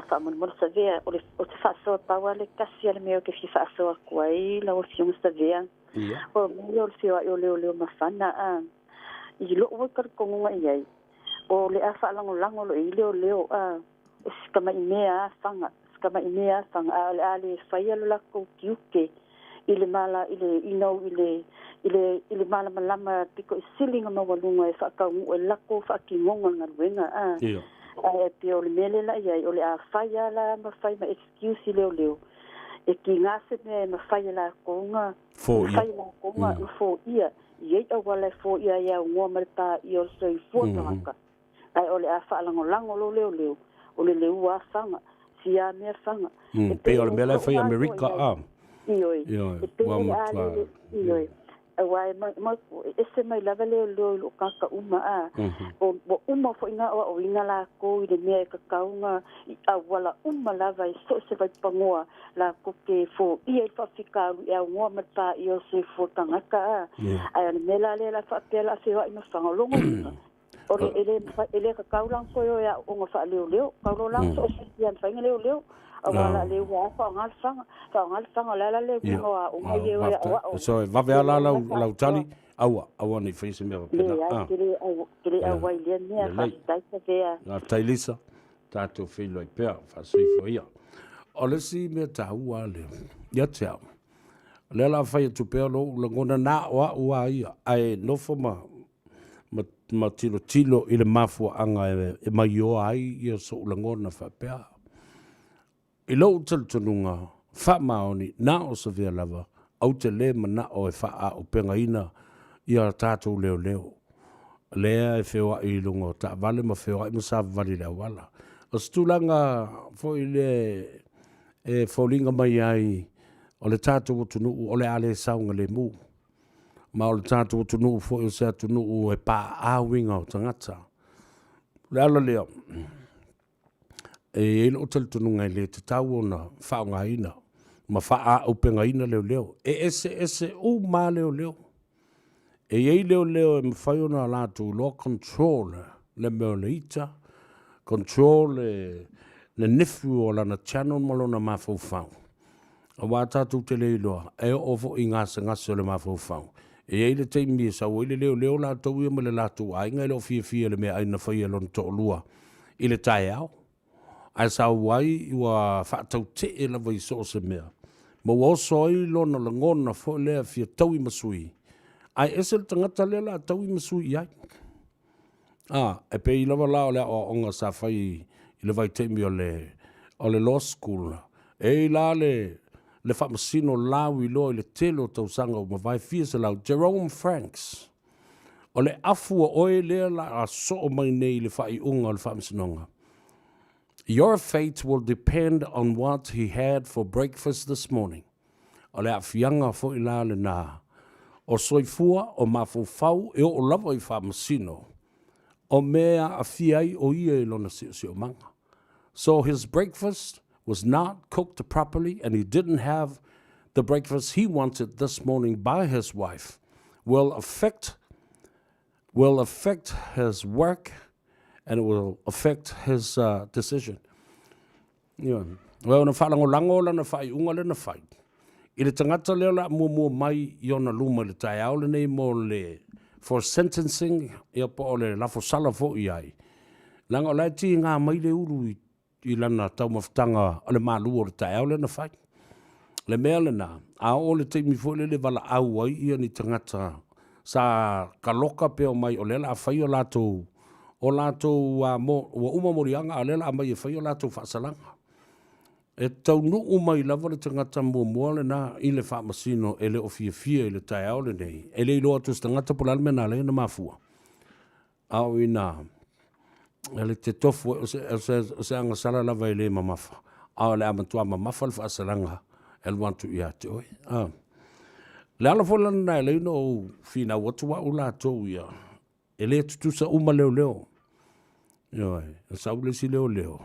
Faamolemole Savea, o le, o te faasoa pau lava le tasi a le mea ou te fia faasoa atu ai lau Afioga Savea. Ia. O mea o le feoai o leoleo mafana a i lou ai talitonuga i ai, o le a faalagolago loa i ai leoleo a o si tamai mea a faga, si tamai mea a faga, a o le a le faia lo latou tiute i le mala i le you know i le i le i le malamalama pito i sili ona maualuga e faataunuu e latou faatinoga le galuega a. Ia. Ae pei o le mea lea la i ai, o le a fai lava la ma fai ma excuse i leoleo, e tiga se mea e mafai e latou ona Foia. mafai e latou ona foia, e i ai auala e foia ai e aunoa ma le paia o le soifua tagata. Ae o le a faalagolago loa leoleo, o le leua lava faga, sia mea faga. E Pei o le mea la e fai i Amerika a. Ioe. Ioe. E pei Ua o le a matua. lele, ioe. Aua e ma, ma, e ese mai lava leoleo i lou tagata uma a. O, ua uma foi ona aoaoina lakou i le mea e tatau ona i auala uma lava e so o se vaipanoa lakou te foia i le faafitauli e aunoa ma le paia o le soifua tagata a. Ae o le mea la lea o le a faapea o le a feoai ma faga o lona uiga, o le, e le mafai, e le tatau la ona toe o e aooga faaleoleo, tau loa la ona so o se isi lava e mafai ona leoleo, aua o le a le ua lava faaaoga le faga, faaaoga le faga, o le a la le uiga o aoga ia e o e aoao ai. So e vave lava la lau tali, aua, aua ne i faia se mea faapena. Leai, ou te le, ou te le auai i lea mea, faafetai Savea. Faafetai Lisa, tatou feiloai pea, faasoifua ia. O le isi mea taua lea, ia te au, o lea o le a fai atu pea lou lagona na o au lava ia, ae nofo ma ma, ma tilotilo i le mafuaaga e, e maioa ai ia so'u lagona faapea. I lo'u talitonuga, Faamaoni, na o Savea lava, ou te lē manao e faaaupegaina ia tatou leoleo lea e feoai i luga o taavale ma feoai ma savavali i le auala. O se tulaga foi lea e foliga mai ai o le tatou atunuu o le a le saogalemu, ma o le tatou atunuu foi o se atunuu e paaa uiga o tagata. O le ala lea, e i ai lou talitonuga e le tatau ona faaaogaina ma faaaupegaina leoleo. E eseese uma lava leoleo. E i ai leoleo e mafai ona latou iloa control le mea o le ita, control le nenefu o lana channel ma lona mafaufau. Aua tatou te le iloa, e oo foi i gasegase o le mafaufau. E i ai le taimi e sau ai le leoleo latou ia mai le latou aiga e le o fiafia i le meaai na faia e lona toalua i le taeao, ae sau ai ua faatautee lava i so o se mea, ma ua oso ai lona lagona foi lea e fia taui ma sui, ae ese le tagata lea o le a taui ma sui i ai. A, e pei lava la o le aoaoga sa fai i le vaitaimi o le, o le Law School, e i ai la le, le faamasino lauiloa i le tele o tausaga ua mavae fia selau, Jerome Franks, o le afu a oe lea la a soo mai nei i le faaiuga o le faamasinoga. Your fate will depend on what he had for breakfast this morning. O le aafiaga foi la lena o soifua, o mafaufau e oo lava i faamasino, o mea e aafia ai o ia i lona siosiomaga. So his breakfast was not cooked properly and he didn't have the breakfast he wanted this morning by his wife will affect will affect his work and it will affect his uh, decision. Ioe. Ua ona faalagolago lana faaiuga lea na fai i le tagata lea o le a muamua mai i ona luma i le taeao lenei mo le for sentencing, ia po o le lafosala foi i ai, leaga o la e tiga mai le ulu i, i lana taumafataga o le malu o le taeao lea na fai. Le mea lena, a oo le taimi foi lele valaau ai ia ni tagata sa kaloka pe omai o lea o le a fai o latou o latou a mo, ua uma moliaga a o lea o le a aumai e fai o latou faasalaga. E taunuu mai lava le tagata muamua lena i le faamasino e le o fiafia i le taeao lenei, e le iloa atu e se tagata po o le a le mea na ala ai ona mafua. A o ina le te tofu ai, o se, o se, o se agasala lava e le mamafa, a o le a matua mamafa le faasalaga e alu atu ia te oe. A. Le ala foi lana e ala ai ona ou finau atu au latou ia, e le tutusa uma leoleo. Ioe, e sau le isi leoleo,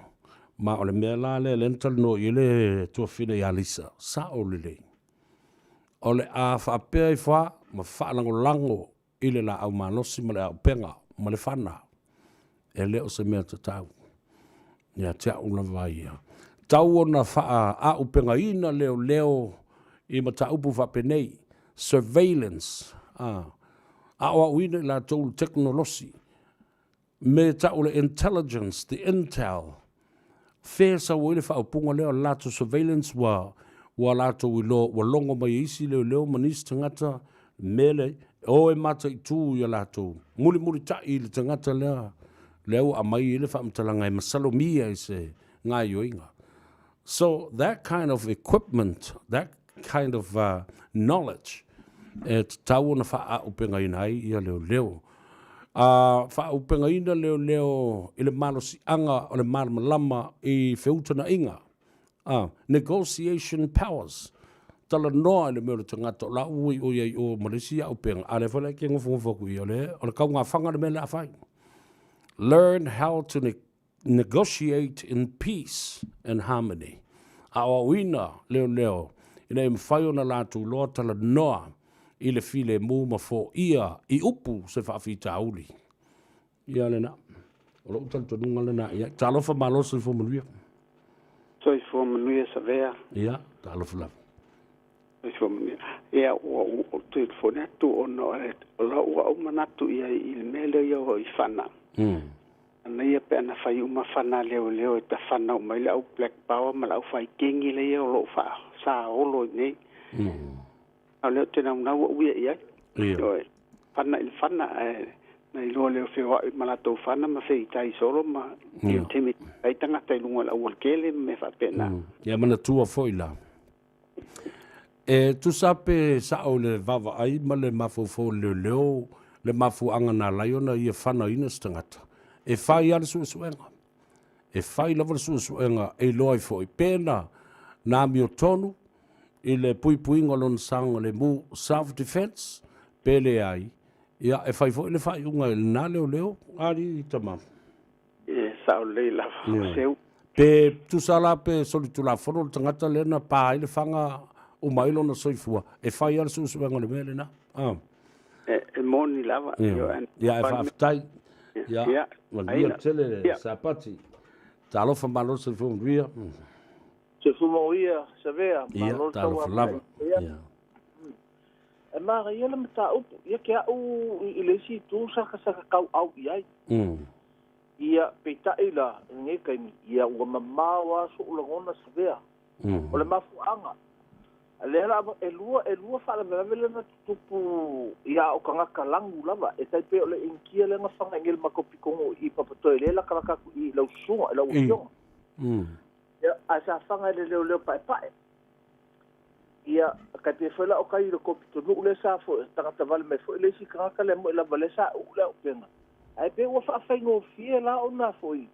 ma o le mea la lea lea na talanoa i ai le tuafafine ia Lisa, sao lelei. O le a faapea ifo lava ma faalagolago i le laau malosi ma le auupega ma le fana, e le o se mea tatau ia te au lava ia. Tau ona faaaupegaina leoleo i mataupu faapenei, surveillance, a, aoaoina i latou i le tekonolosi, me tau le intelligence, the intel, fea e sau ai le faaupuga lea o le latou surveillance ua ua latou iloa ua logo mai e isi leoleo ma nisi tagata mea lea e o e mataitu ia latou mulimulitai i le tagata lea lea ua aumai ai le faamatalaga e masalomia i se gaioiga. So that kind of equipment, that kind of uh, knowledge e tatau ona faaaupegaina ai ia leoleo. A faaaupegaina leoleo i le malosiaga o le malamalama i feutagaiga, a negotiation powers, talanoa i le mea o le tagata o la ua i o i ai i o ma le isi aupega, a lea foi la e te nofonofo atu i i, o le, o le taugafaga le mea le a fai. Learn how to negotiate in peace and harmony. Aoaoina leoleo ina ia mafai ona latou iloa talanoa i le filemu ma foia i upu se faafitauli. Ia lena. O lou talitonuga lena i ai. Talofa malo soifua manuia. Soifua manuia Savea. Ia, talofa lava. Soifua manuia. Ia, ua ou telefoni atu ona o lau au manatu i ai i le mea lea ia o i fana. Ana ia pe ana fai uma fana a leoleo e tafana uma ai le au Black Power ma le au fai kengi lea o lo o faasaolo i nei. A o lea ou te naunau au ia i ai. Ioe, fana i le fana ae na iloa lea o feoai ma latou fana ma feitai solo ma intimidate ai tagata i luga o le aualatele ma mea faapena. Ia manatua foi la. E tusa pe sa'o i le vaavaai ma le mafaufau o le leoleo le mafuaaga na ala ai ona ia fanaina se tagata, e fai lava le suesuega. E fai lava le suesuega e iloa ai foi pe na na amiotonu i le puipuiga o lona saogalemu, self defense, pe leai, ia e fai foi le faaiuga e lena leoleo, alii tama. E sao lelei lava, o seu. Pe tusa la pe solitulafono le tagata lea na pa ai le faga uma ai lona soifua, e fai lava le suesuega o le mea lena. Ah. E, e moni lava. Ia, ia e faafetai. Ia, ia manuia tele le Sapati. Talofa malo le soifua manuia. Soifua manuia, Savea, malo le talofa lava. Ia. E manaia le mataupu, ia ke a'u i le isi itu sa ka kau'au i ai. Ia, peitai la, i lenei taimi, ia ua mamao lava so'u lagona Savea. O le mafuaaga, lea la e lua, e lua faalavelave lea na tutupu ia a o tagata lanu lava, e tai pei o le Initia lea na faga i nei i le matou pitoga i Papatoe lea e latalata atu i lau susuga, i lau afioga. Ia, ae sa faga e le leoleo paepae. Ia, tai pei foi la o tai i le tou pitonuu lea sa foi, tagata vale mai foi le isi tagata lea moi lava lea sa uu le auupega. Ae pei ua faafaigofie la ona foi,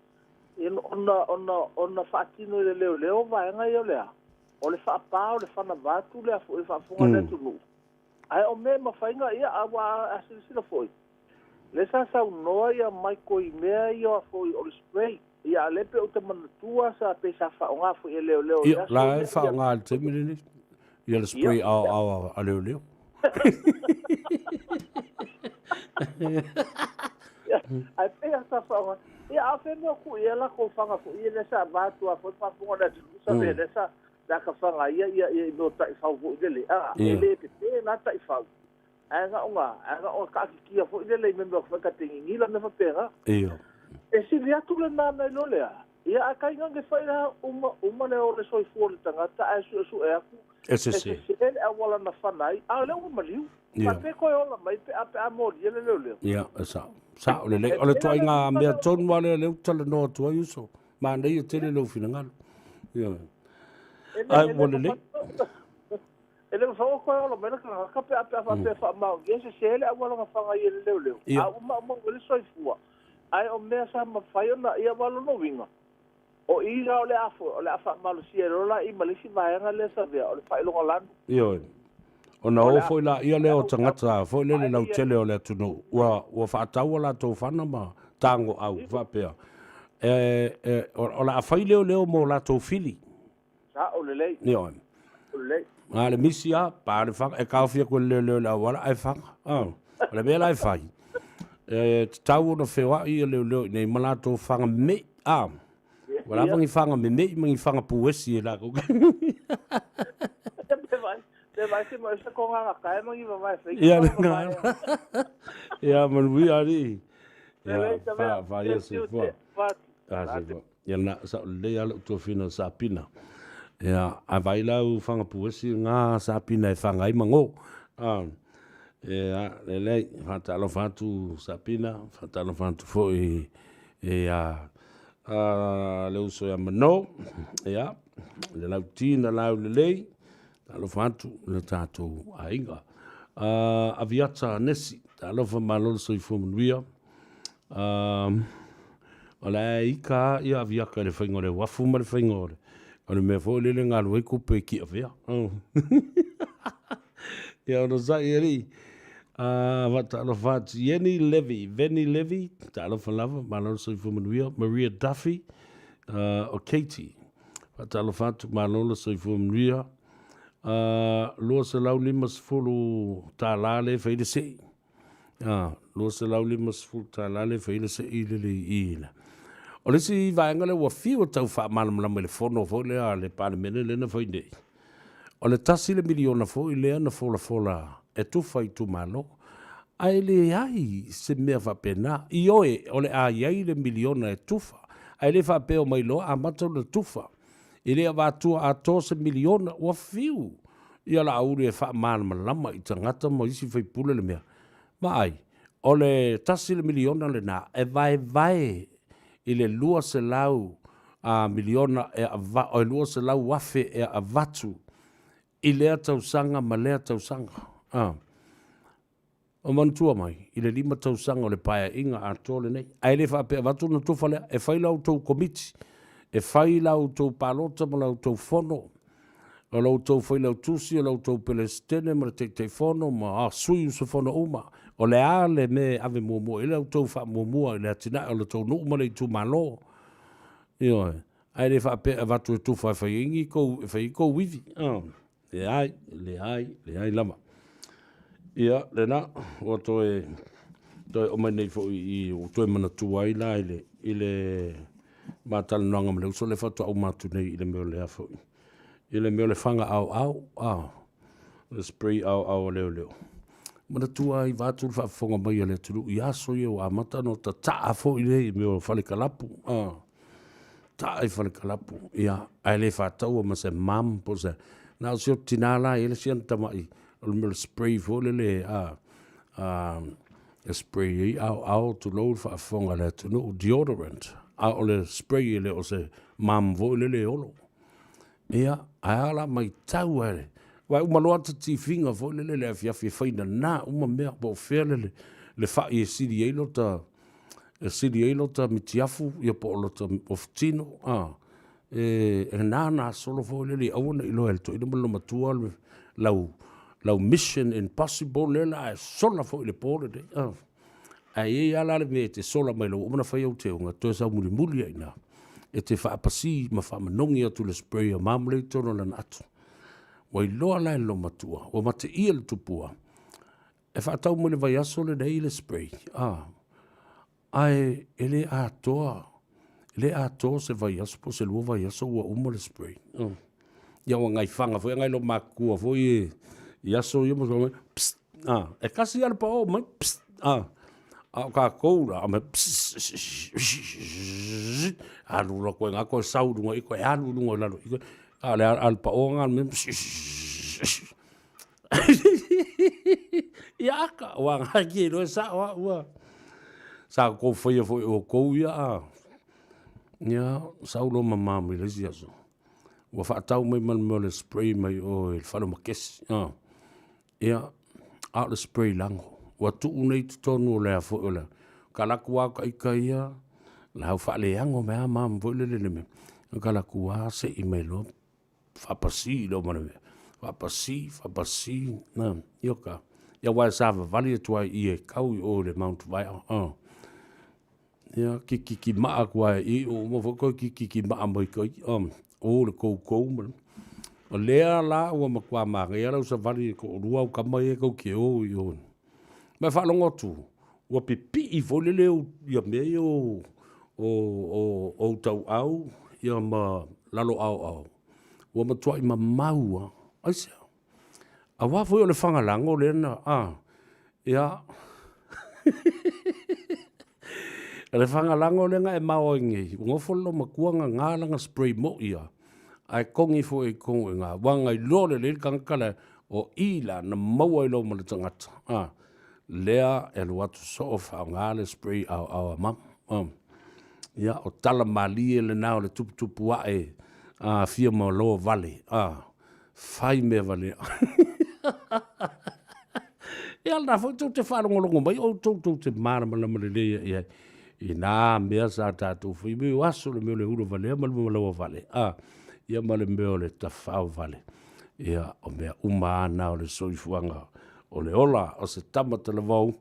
ona, ona, ona faatino e le leoleo vaega ia o le a? O le faapa o le fanava atu lea foi i le faafofoga a le atunuu. Ae o mea e mafai ona, ia, aua a silasila foi, lea sa saunoa ia Michael i mea ia foi o le spray. Ia, a o lea pei ou te manatua sa pei sa faaaoga foi e leoleo i le aso lea. Ia, la e faaaoga i le taimi lenei, ia le spray aoao a leoleo. Ia, ae pei lava sa faaaoga. Ia, a o fea mea o tuu i ai a latou faga foi ia lea sa avatu lava foi le faafofoga a le atunuu sa mea lea sa lata faga ai ia ia i mea o taifau foi lele. A, e le pepe la taifau. Ae na ona, ae na ona taatitia foi lele i mea mea foi ta te gigila mea faapena. Iyo. E sili atu lena nai lo lea. Ia ae tainane foi la uma, uma le o le soifua o le tagata ae suesue atu E sese. e sese le auala na fana ai, a o lea ua maliu. Iyo. Faapea toe ola mai pe a pe a molia le leoleo. Ia, e sao. Sao lelei. O le ituaiga mea tonu lava lea o lea ou te talanoa atu ai uso. Manaia tele lou finagalo. Ioe. Ae ua lelei. E le mafai ona toe ola mai le tagata pe a pe a faapea e faamaonia e sese le auala na faga ai e le leoleo, a ua maumau ai le soifua. Ae o mea sa mafai ona, ia aua o lona uiga, o i la o le a foi, o le a faamalosia ai loa la i ma le isi vaega lea Savea, o le faailoga lanu. Ioe. Ona o foi laia lea o tagata foi lele lautele o le atunuu, ua, ua faatau a latou fana ma tagoau faapea, e, e, o le a fai leoleo mo latou fili. Sao lelei. Ioe. Lelei. A le misi a, pa le faga, e taofi atu e le leoleo i le auala ae faga. Ah, o le mea la e fai, e tatau ona feoai ia leoleo i inei ma latou faga me'i. Ah, ua lava ni faga meme'i ma ni faga puesi e latou. Pe vai se mo se ko ngā kai ma ni vavae whai. Ia, le ngā. Ia, manuia alii. Ia, fa, fa ia soifua. Ah, soifua. Ia na, sao lelei lava lou tuafina o Sapina. Ia, a vai lau faga puesi ngā Sapina e faga ai mangō. Ah, ia, lelei, faatalofa atu Sapina, faatalofa atu foi ia a le uso ia Manō, ia, le Lauti na lau lelei, talofa atu le tatou aiga. Uh, Aviata Nesi, talofa malo le soifua manuia. O la e ika lava ia Aviata i le faiga o le uafu ma le faiga o le, o le mea foi lele e galu ai tupe i Tiavea. Ia onosai alii. Faatalofa atu Ieni Levy, Veni Levy, talofa lava, malo le soifua manuia. Maria Duffy, o Katie, faatalofa atu, malo le soifua manuia. $250 lea e fai le sei. A, $250 lea e fai ai le sei lele i i la. O le isi vaega lea ua fiu e tau faamalamalama i le fono foi lea a le Palemene lea na fai nei, o le tasi le miliona foi lea na folafola e tufa i itumalo, ae leai se mea faapena. Ioe, o le a i ai le miliona e tufa, ae le faapea omai loa amata ona tufa. E le avatua atoa se miliona, ua fiu ia Laauli e faamalamalama i tagata ma isi faipule le mea. Vaai, o le tasi le miliona lena e vaevae i le 200 a miliona e ava, o le 200 afe e avatu. i lea tausaga ma lea tausaga. A. O manatua mai, i le 5 tausaga o le Paeaiga atoa lenei, ae le faapea avatu ona tofa lea, e fai la outou komiti, e fai la outou palota ma la outou fono, o la outou failautusi, o la outou Peresetene ma le Taitaifono ma sui usufono uma. O le a le mea e ave muamua i ai la outou faamuamua i le atinae o le tou nuu ma le itumalo. Ioe. Ae le faapea e avatu e tufa e fai ai ni kou, e fai ai kou ivi. Leai, leai, leai lava. Ia, lena, ua toe, toe oo mai nei foi i, ua toe manatua ai la i le, i le ma talanoaga ma le uso lea faatoa uma atu nei i le mea o lea foi, i le mea o le faga aoao, a, le spray aoao a leoleo. Manatua ai vaeatu le faafofoga mai a le atunuu i aso ia ua amata ona tataa foi lea i mea o falekalapu, a. Taa i falekalapu, ia, ae le faataua ma se mum po o se, na o si ota tina la e i ai le si ana tamai, o le mea o le spray foi lele, a, a, e spray ai aoao tulou le faafofoga a le atunuu, deodorant, a o le spray e le o se mum foi lele e olo. Ia, ae a la matau lava, aua e uma loa ta tifiga foi lele i le afiafi e fai nana uma mea, po o fea le, le fai e sili ai lota, e sili ai lota mitiafu ia po o lota ofutino, a, e, e nānā solo foi lele aua ne i iloa e le toeaina ma le loomatua lau, lau mission impossible lea la e sola foi i le po lenei, a. Ae i ai lava la le mea e te sola mai loa ua uma ona fai au teuga, toe sau mulimuli lava i ina e te faapasi ma faamanogi atu i le spray a mom lea i totonu o lana ato. Ua iloa la e le loomatua, ua mateia le tupua, e faatau mai le vaiaso lenei le spray, a, ae e le atoa, e le atoa se vaiaso po o se 2 vaiaso ua uma le spray. Ia ua gaifaga foi ngai loomatua foi i aso ia ma psst, a, e kasi lava le paoo mai, psst, a, a o tatou la, mai, psst, alu loa koe na koe sau i luga i koe alu i luga i lalo i koe, a o le a le paoo na le mea, psst, Ia aka, ua ngai ki e sao a ua. Sa kou whaia foi o kou ia a. Ia, sau lo mama mai le isi aso. Ua whaatau mai ma le mea o le spray mai o e le whale o Makesi. A. Ia, a o le spray lango. Ua tuu nei totonu o le a foi o le. Ka laku a ka ika ia, la hau whaaleango me a mam foi le le le mea. Ka laku a se i mai loa faapasi i lou manaia. Faapasi, faapasi, na, ioka. Ia aua e savavali atu ai i e kau i o i le Mount Vaea. Uh. Ia, kikiki maa atu ai i o uma foi koe kikiki maa mai kai. Um, o le koukou ma le. O lea la ua matua manaia lau savali i ko lua au kama ia kau ke o i o. Ma e faalogo atu, ua pipii foi lele ou, ia mea ia o, o, o, ou tauau, ia ma lalo aoao. Ua matuai mamau lava. Aisea? Aua foi o le fagalago lea na, a, ia, o le fagalago lea na e mao ai nei, ua nofo le loomatua gaga lana spray moi lava, ae togi foi i totonu i ina, aua na iloa lelei le tagata lea, o i la na maua ai loa ma le tagata, a, lea e alu atu soo faaaoga le spray aoao a mama. A, ia, o tala malie lena o le tuputupu ae a fia ma loa vale, a, fai mea valea. Ia lena foi tou te faalogologo mai outou tou te malamalama lelei i ai i nā mea sa tatou fai mai o aso le mea o le ula valea ma le malaua vale, a, ia ma le mea o le tafao vale. Ia, o mea uma lava na o le soifuaga o le ola o se tama talavou,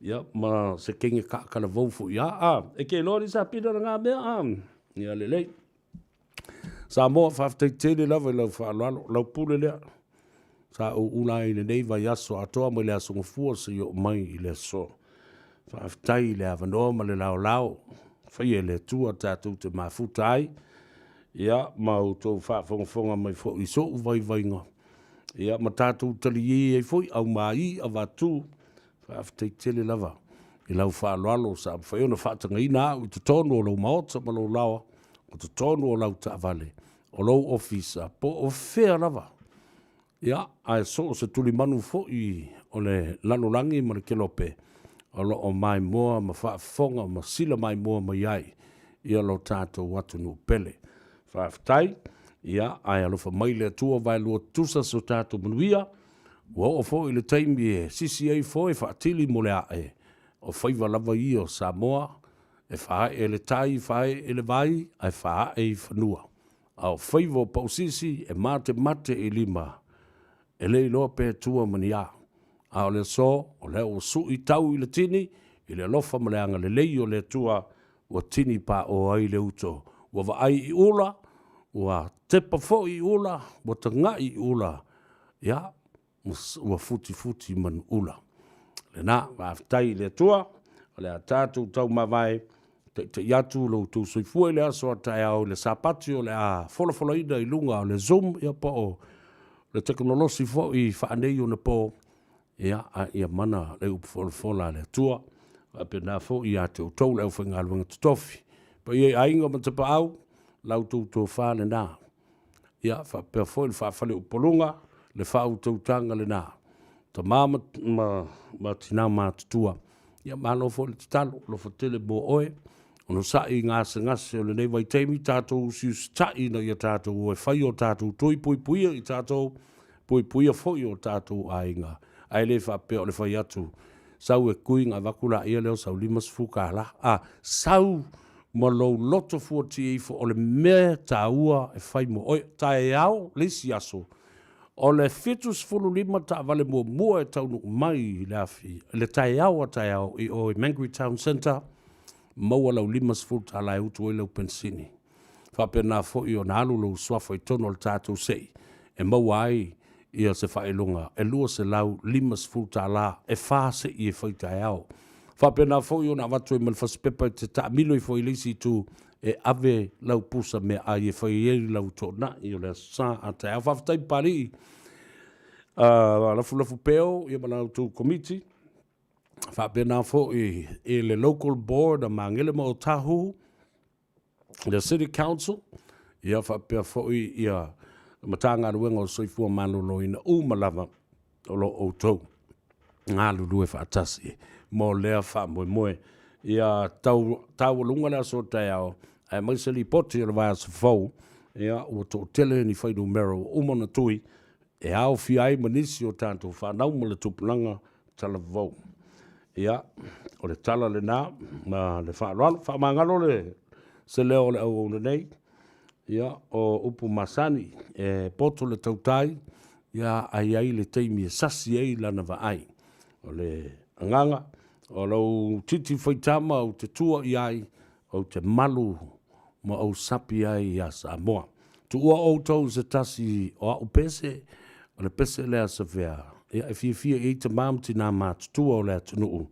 ia, ma se kenge kaakalavou foi a, a, e ke iloa ni sa pina na ngā mea, a, ia lelei. Samoa, faafetai tele lava i lau faaaloalo, lau pule lea. Sa ou ula ai i lenei vaiaso atoa mai le Aso Gafua seia oo mai i le aso. Faafetai i le avanoa ma le laolao, faia e le Atua tatou te mafuta ai, ia, ma outou faafogafoga mai foi i sou vaivaiga, ia, ma tatou taliē ai foi aumai avatu. Faafetai tele lava i lau faaaloalo sa mafai ona faatagaina au i totonu o lou maota ma lou laoa, o totonu o lau taavale, o lou ofisa, po o fea lava. Ia, ae so o se tulimanu foi o le lalolagi ma le kelope, o lo o maimoa ma faafofoga ma sila maimoa mai ai ia lo tatou atunuu pele. Faafetai. Ia, ae alofa mai le Atua vaelua tutusa so tatou manuia, ua oo foi i le taimi e sisi ai foe faatili mo le ae, o faiva lava ia o Samoa, e faaee e le tai, faaee e le vai, ae faaee i fanua. A o faiva o Pausisi e matemate i lima, e le iloa pe tua ma ni a. A o le aso, o lea ua sui tau i le tini, i le alofa ma le agalelei o le Atua, ua tini paʻō ai le uto, ua vaai i ula, ua tepa foi i ula, ua tagaʻi i ula, ia, ua futifuti manuula. Lena, faafetai i le Atua, o le a tatou taumavae, taita'i atu lo outou soifua i le aso a taeao i le Sapati o le a folafolaina i luga o le Zoom, ia po o le tekonolosi foi faaneionapo, Ia, a ia mana le upu folafola a le Atua, faapena foi ia te outou le aufaigaluega totofi. Paia i aiga ma tapaau, la outou tofa lena. Ia, faapea foi le faafaleupoluga, le faautautaga lena. Tama ma, ma, ma tina matutua. Ia, malo foi le tatalo, alofa tele mo oe. Onosai i gasegase o lenei vaitaimi, tatou usiusitai ina ia tatou o e fai o tatou tui puipuia i tatou, puipuia foi o tatou aiga, ae le faapea o le fai atu, sau e kui ona avatu laia lea o sau 50 tala. A sau ma lou loto fuatia ifo o le mea taua e fai mo oe. Taeao le isi aso, o le 75 taavale muamua e taunuu mai i le afi, le taeao a taeao i o i Mangere Town Centre, maua lau 50 tala e utu ai lau penisini. Faapena foi ona alu lou suafa i totonu o le tatou sei e maua ai ia se faailoga e $250 e fa sei e fai taeao. Faapena foi ona avatu ai ma le fasipepa e te taamilo ifo ai i le isi itu e ave lau pusa meaai e fai ai lau toonai o le Aso Sa a taeao. Faafetai Papalii, Lafulafu Peo ia ma la outou Komiti. Faapena foi i le Local Board a Magele ma Otahuhu, le City Council, ia faapea foi ia Matagaluega o Soifua Maloloina uma lava o lo outou galulue faatasi mo lea faamoemoe. Ia tau, taualuga le aso o taeao, aemaise lipoti o le vaiaso fou, ia ua toatele ni fuainumera ua uma ona tui e aofia ai ma nisi o tatou fanau ma le tupulaga talavou. Ia, o le tala lena ma le faaaloalo. Faamagalo le se leo o le auauna nei. Ia, o upu masani, e poto le tautai, ia ai ai le taimi e sasi ai lana vaai. O le agaga, o lou titi faitama ou te tua i ai, ou te malu ma ou sapi ai iā Samoa. Tuua outou i se tasi o a'u pese, o le pese lea a Savea, ia e fiafia i ai tamā ma tinā matutua o le atunuu.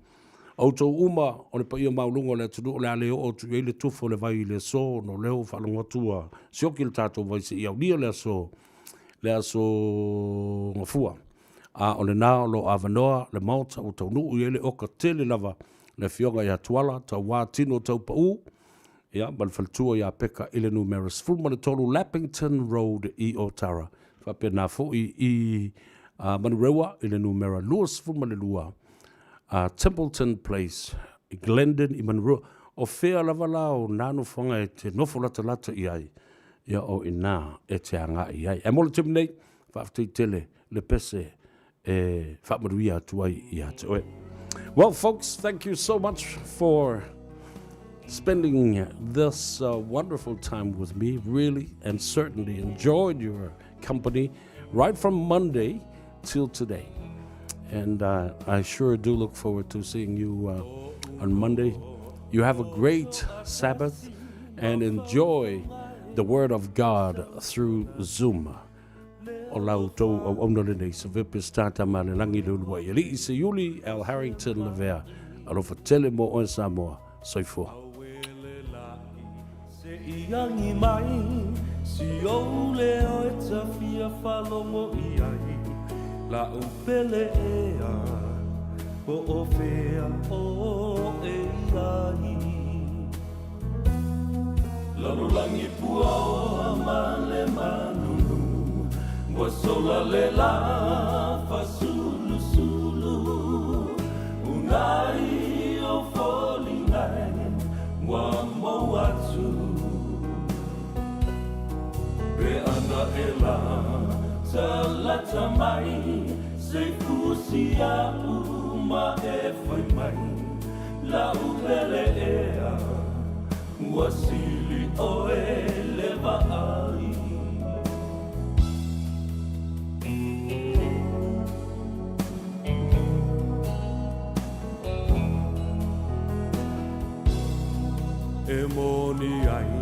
Outou uma o le paia maualuga o le atunuu o le a le oo atu i ai le tufa o le vai i le aso, ona o lea ua faalogo atu ua sioki le tatou vai seia aulia le aso, le aso Gafua. A o lena o lo o avanoa le Maota ua taunuu i ai le oka tele lava le Afioga ia Tuala Tauā Tino Taupau, ia, ma le faletua ia Peka i le numera 13 Lappington Road i Otara. Faapena foi i Manurewa i le numera 22 Templeton Place i Glendon i Manurewa. O fea lava la o nā nofoaga e te nofo latalata i ai, ia o i nā e te agai i ai. Ae mo le taimi nei, faafetai tele le pese e faamanuia atu ai ia te oe. Well, folks, thank you so much for spending this wonderful time with me. Really and certainly enjoyed your company right from Monday till today. And I sure do look forward to seeing you on Monday. You have a great Sabbath and enjoy the Word of God through Zoom. O la outou auauna lenei, Savea Peseta Tamaalealagi Leuluai Alii Seiuli Al Harrington Lavea. Alofa tele mo oe Samoa. Soifua. Se i agi mai si ou leo e ta fia faalogo i ai La'u pele ea po o fea oe i ai Lalolagi puaoa ma le manunu Ua sola le la fasulusulu Unai o foliga e ua mou atu Pe ana. e la talata mai se i fusi a'u ma e fai mai la'u pele ea ua sili ʻoe le vaai. E moni ai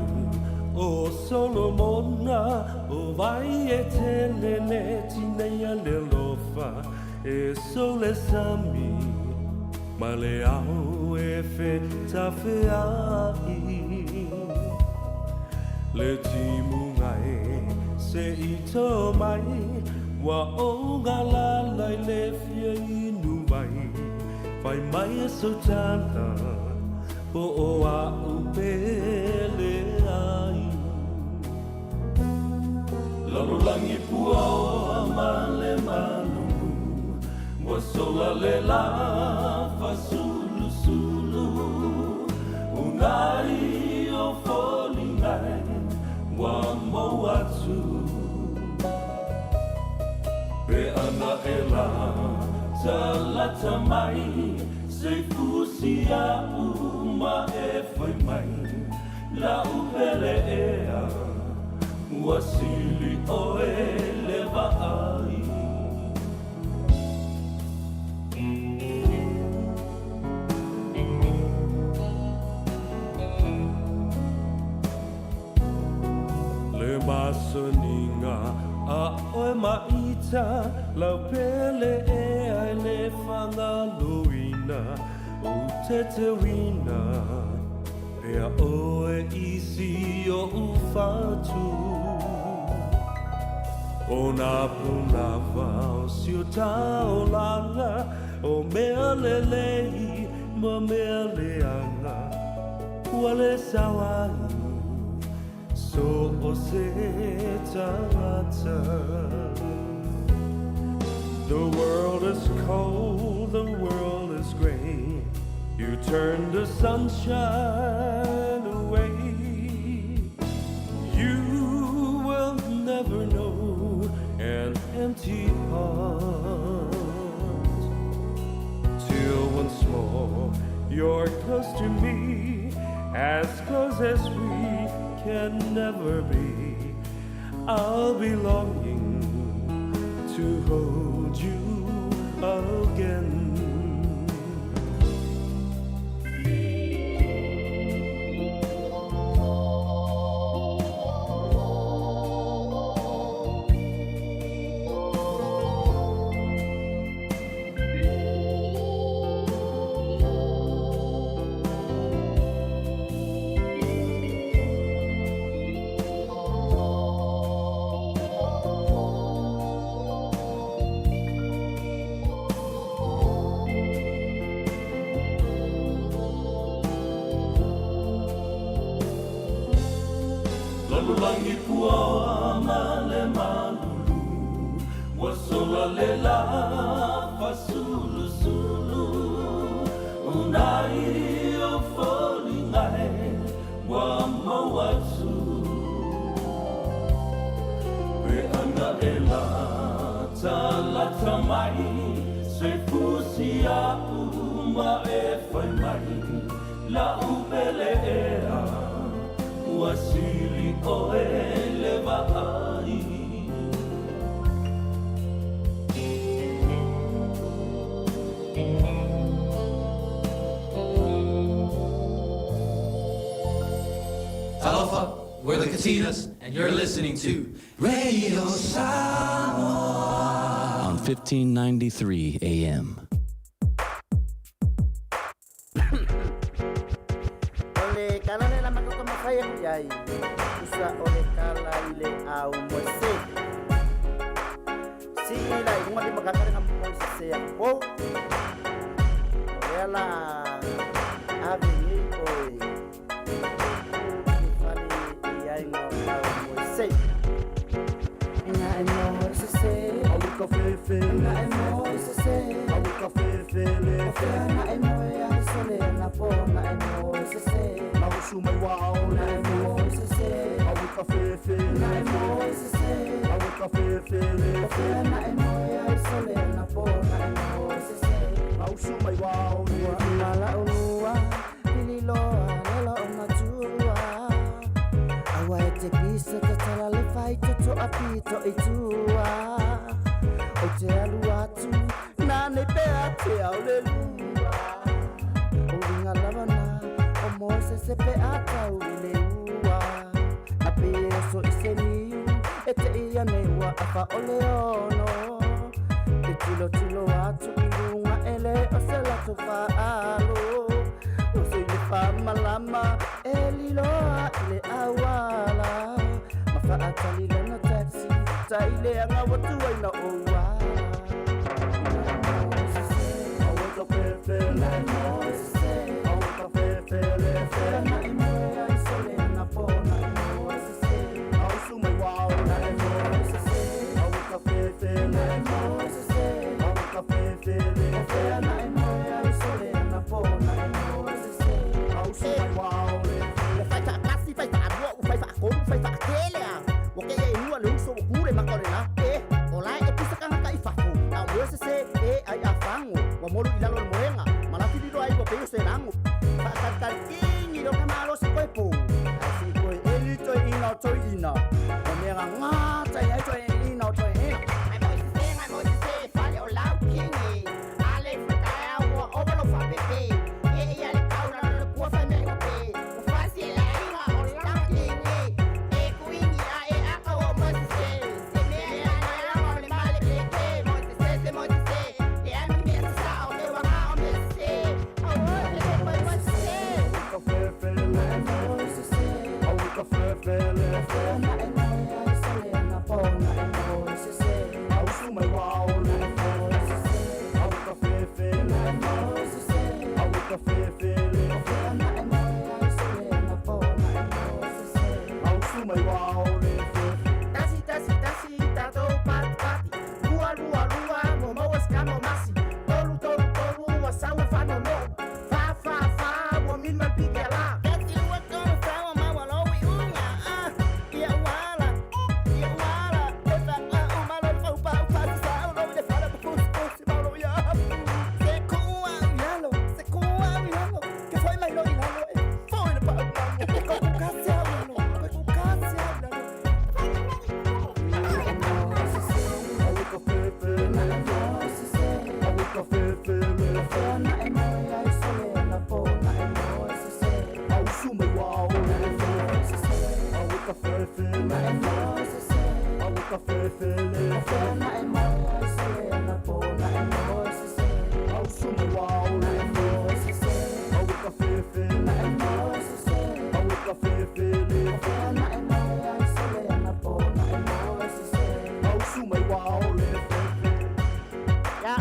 ʻo Solomona ʻO wai e tele le tineia le alofa E sou le sami ma le ao e fetafeaʻi Le timuga e se i tō mai Ua ou galala i le fia inu wai Fai mai e sou tala Po o a'u pele ai Lalolagi puaoa ma le malulu Ua sola le lā fasulusulu Unai o foliga e ua mou atu Pe ana e la talata mai Se i fusi a'u ma e fai mai La'u pele ea ua sili ʻoe le vaai. Le masaniga a ʻoe maʻita Lau pele ea e le fagaloina Ou tetewina Pea ʻoe i si oʻu fatu ʻO nā pūnawa o si o taolaga ʻO mea lelei ma mea leaga Ua le sao ai so o se tagata The world is cold, the world is gray You turn the sunshine away You will never know an empty heart Till once more you're close to me As close as we can never be I'll be longing to hold you again. Lalolagi puaoa ma le malulu Ua sola le lā fasulusulu Unai o foliga e ua mau atu Pe ana e la talata mai Se fusi a'u ma e fai mai La'u pele ea ua sili ʻoe le vaai. Talofa, we're the Katinas, and you're listening to Radio Samoa on 1593 AM. O le kala le la makou taumafai aku i ai, tusa o le kala i le au Moese. Sii la i luga le makakalega Moese Iakopo, o lea la ave nei oe e tu i le fale i aiga o lau Moese. Ina e Moese, Auka fefe ina e Moese, Auka fefe le o fea na e moe ai sole na po na e Moese. Mausu mai wa o Na le e Moese, Auka fefe na e Moese. ka fefele. O fea na e moe ai sole ana pō na e moe sese. Ausu mai wao le Ua mala ulua, pili loa, lela o matua. Aua e te pisa tatala le whai toto a pito i tua. O te alu atu, nā nei pea te au le lua. O winga lava na, o Mose se pe atau i le ua. Na pe oso i se niu, e te ia nei ua afa o le ono. Te tilo tilo atu i lunga e le o se lato whaalo. Oso i le whamalama, e liloa i le awala. Ma whaatali lana taxi, ta i le anga watu ai na o ua. Aua ka fefele. Aua ka fefele. Na e moe ai sole ana pō na e moe sese. Ausu mai wao Na e moe sese. Aua ka fefele. Na e moe sese. Aua ka fefele. O fea na e moe ai sole ana pō na e moe sese. Ausu mai wao le Ua fai faatasi, fai faalua, ua fai faatolu, fai faatele a. Ua keia e lua le uso ua ku le maka o le la. E, o lae e pisa kagaka i fafo. A o moe sesē, e ai a fago. Ua molu i lalo o le moega. Ma lafililo ai ua pei o se lago. Faatalitalikigi le oka malosi koe pou. Ae seʻi toe eli toeʻina o toeʻina. Ua mea gagā tai ai toeʻina o toeʻina. Mai moe sesē, mai moe sesē, fale o lau kingi. A le fataea ua ova lo faapepe. E ia le kau lalo le kua fai mea ua pe. Ua fasi e le aiga o lau kingi. E kuingi a e aka o moe sesē. Se mea e ana e lama o le male pleke. Moe sesē se moe sesē. Le ami mea sasao le wanga o mea sesē. Au oe le le moe moe sesē. Aua ka fefele. Aua ka fefele. O fea na e moe ai sole ana pō na e moe sese. Ausu mai wao le Na e moe sese. Aua ka fefele. Na e moe sese. Aua ka fefele. O fea na e moe ai sole ana pō na e moe sese. Ausu mai wao le Tasi, tasi, tasi, tatou pati, pati. Lua, lua, lua, mo maua se kama o masi. Tolu, tolu, tolu, ua sau e whanono'u. Wha, wha, wha, ua mil mal pike ala. Tasi lua tolu fa ua maua lou iuga, ah. Ia ua ala, ia ua ala. E fa a u malo le fau pau fa sa au lou i le fala pa pusi pusi mau lou ia apu. Se ku au i lalo, se ku au i lalo. Ke foi mai lou i lalo e foi le pau mau. E ko ku kasi au i lalo, koe ku kasi au i lalo. Aua ka fefele. Na e moe sese. Aua ka fefele. O fea na e moe ai sole ana pō na e moe sese. Ausu mai wao Na e moe sese. Aua ka fefele. Na e moe sese. Aua ka fefele. O fea na e moe ai sole ana pō na e moe sese. Ausu mai wao Na e moe sese. Aua ka fefele. Na e moe sese. Aua ka fefele. O fea na e moe ai sole ana pō na e moe sese. Ausu mai wao le Ia,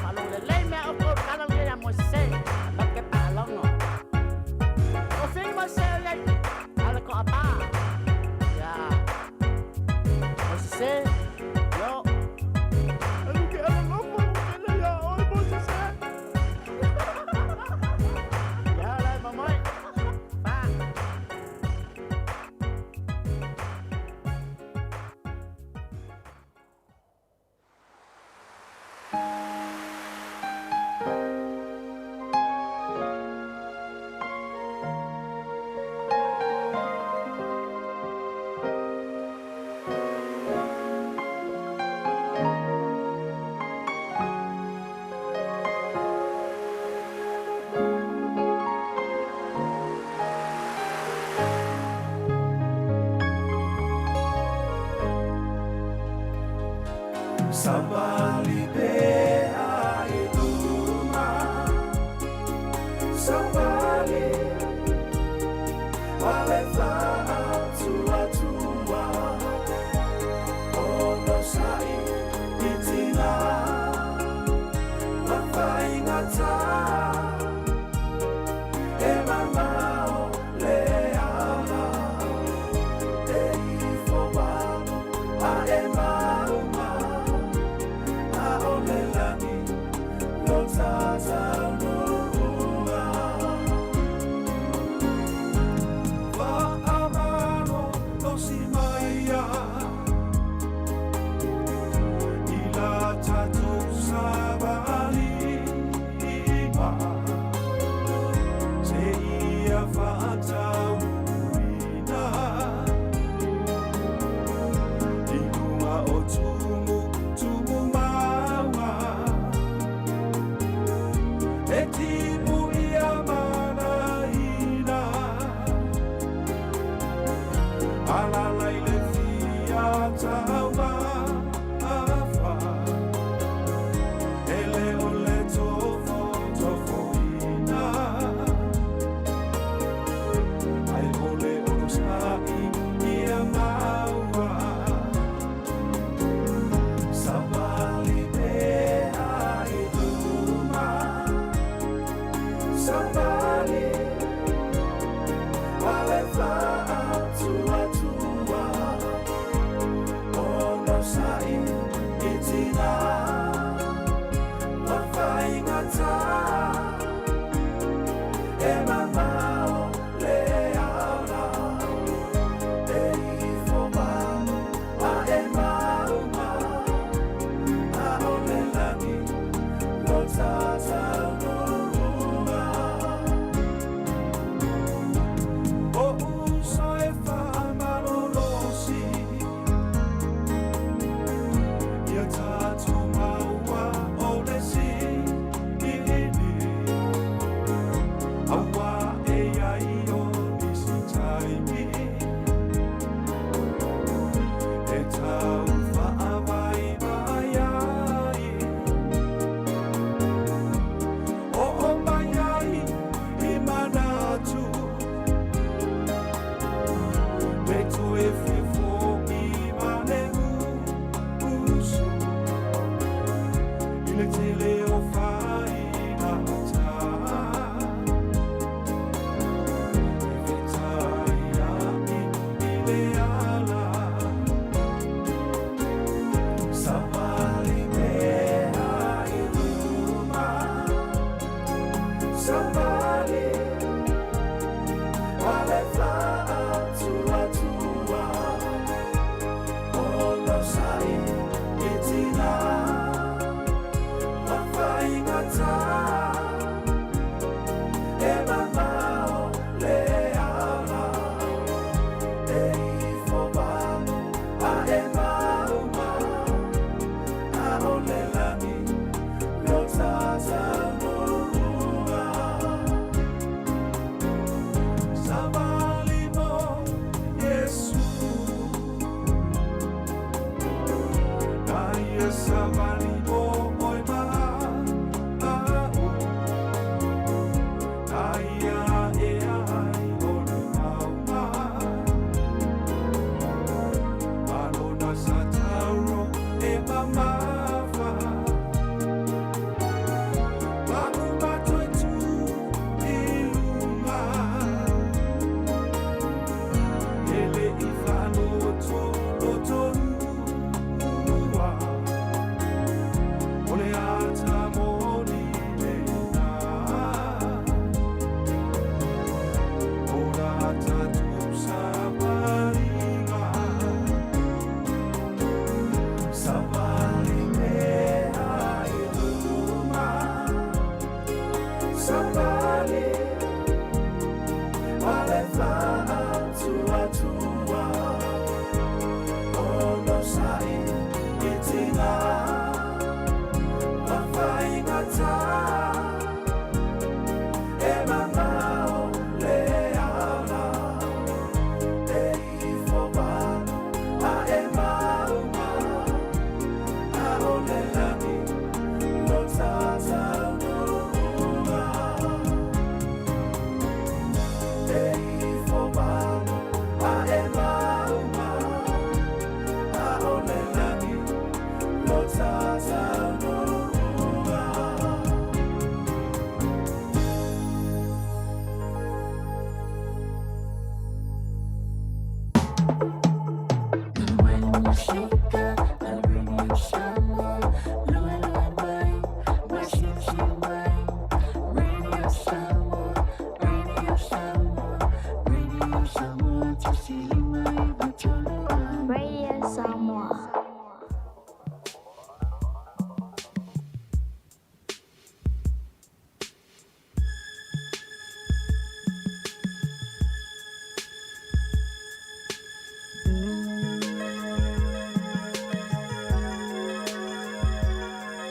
faalogolelei mea o kou kala lenei ia moe sesē. Ma ke paalogo. O figi moe sesē o iai, a le koapā. Ia, moe sesē, io. Alu ke alolofa o kele ia oi moe sesē. Ia lai mamoe. Pa. Savali pea i luma. Savali Wale whaatua tua. Ono sai i tina. Mawhaingata. E mamao le ala. E ifo malu a e mauma. A o le la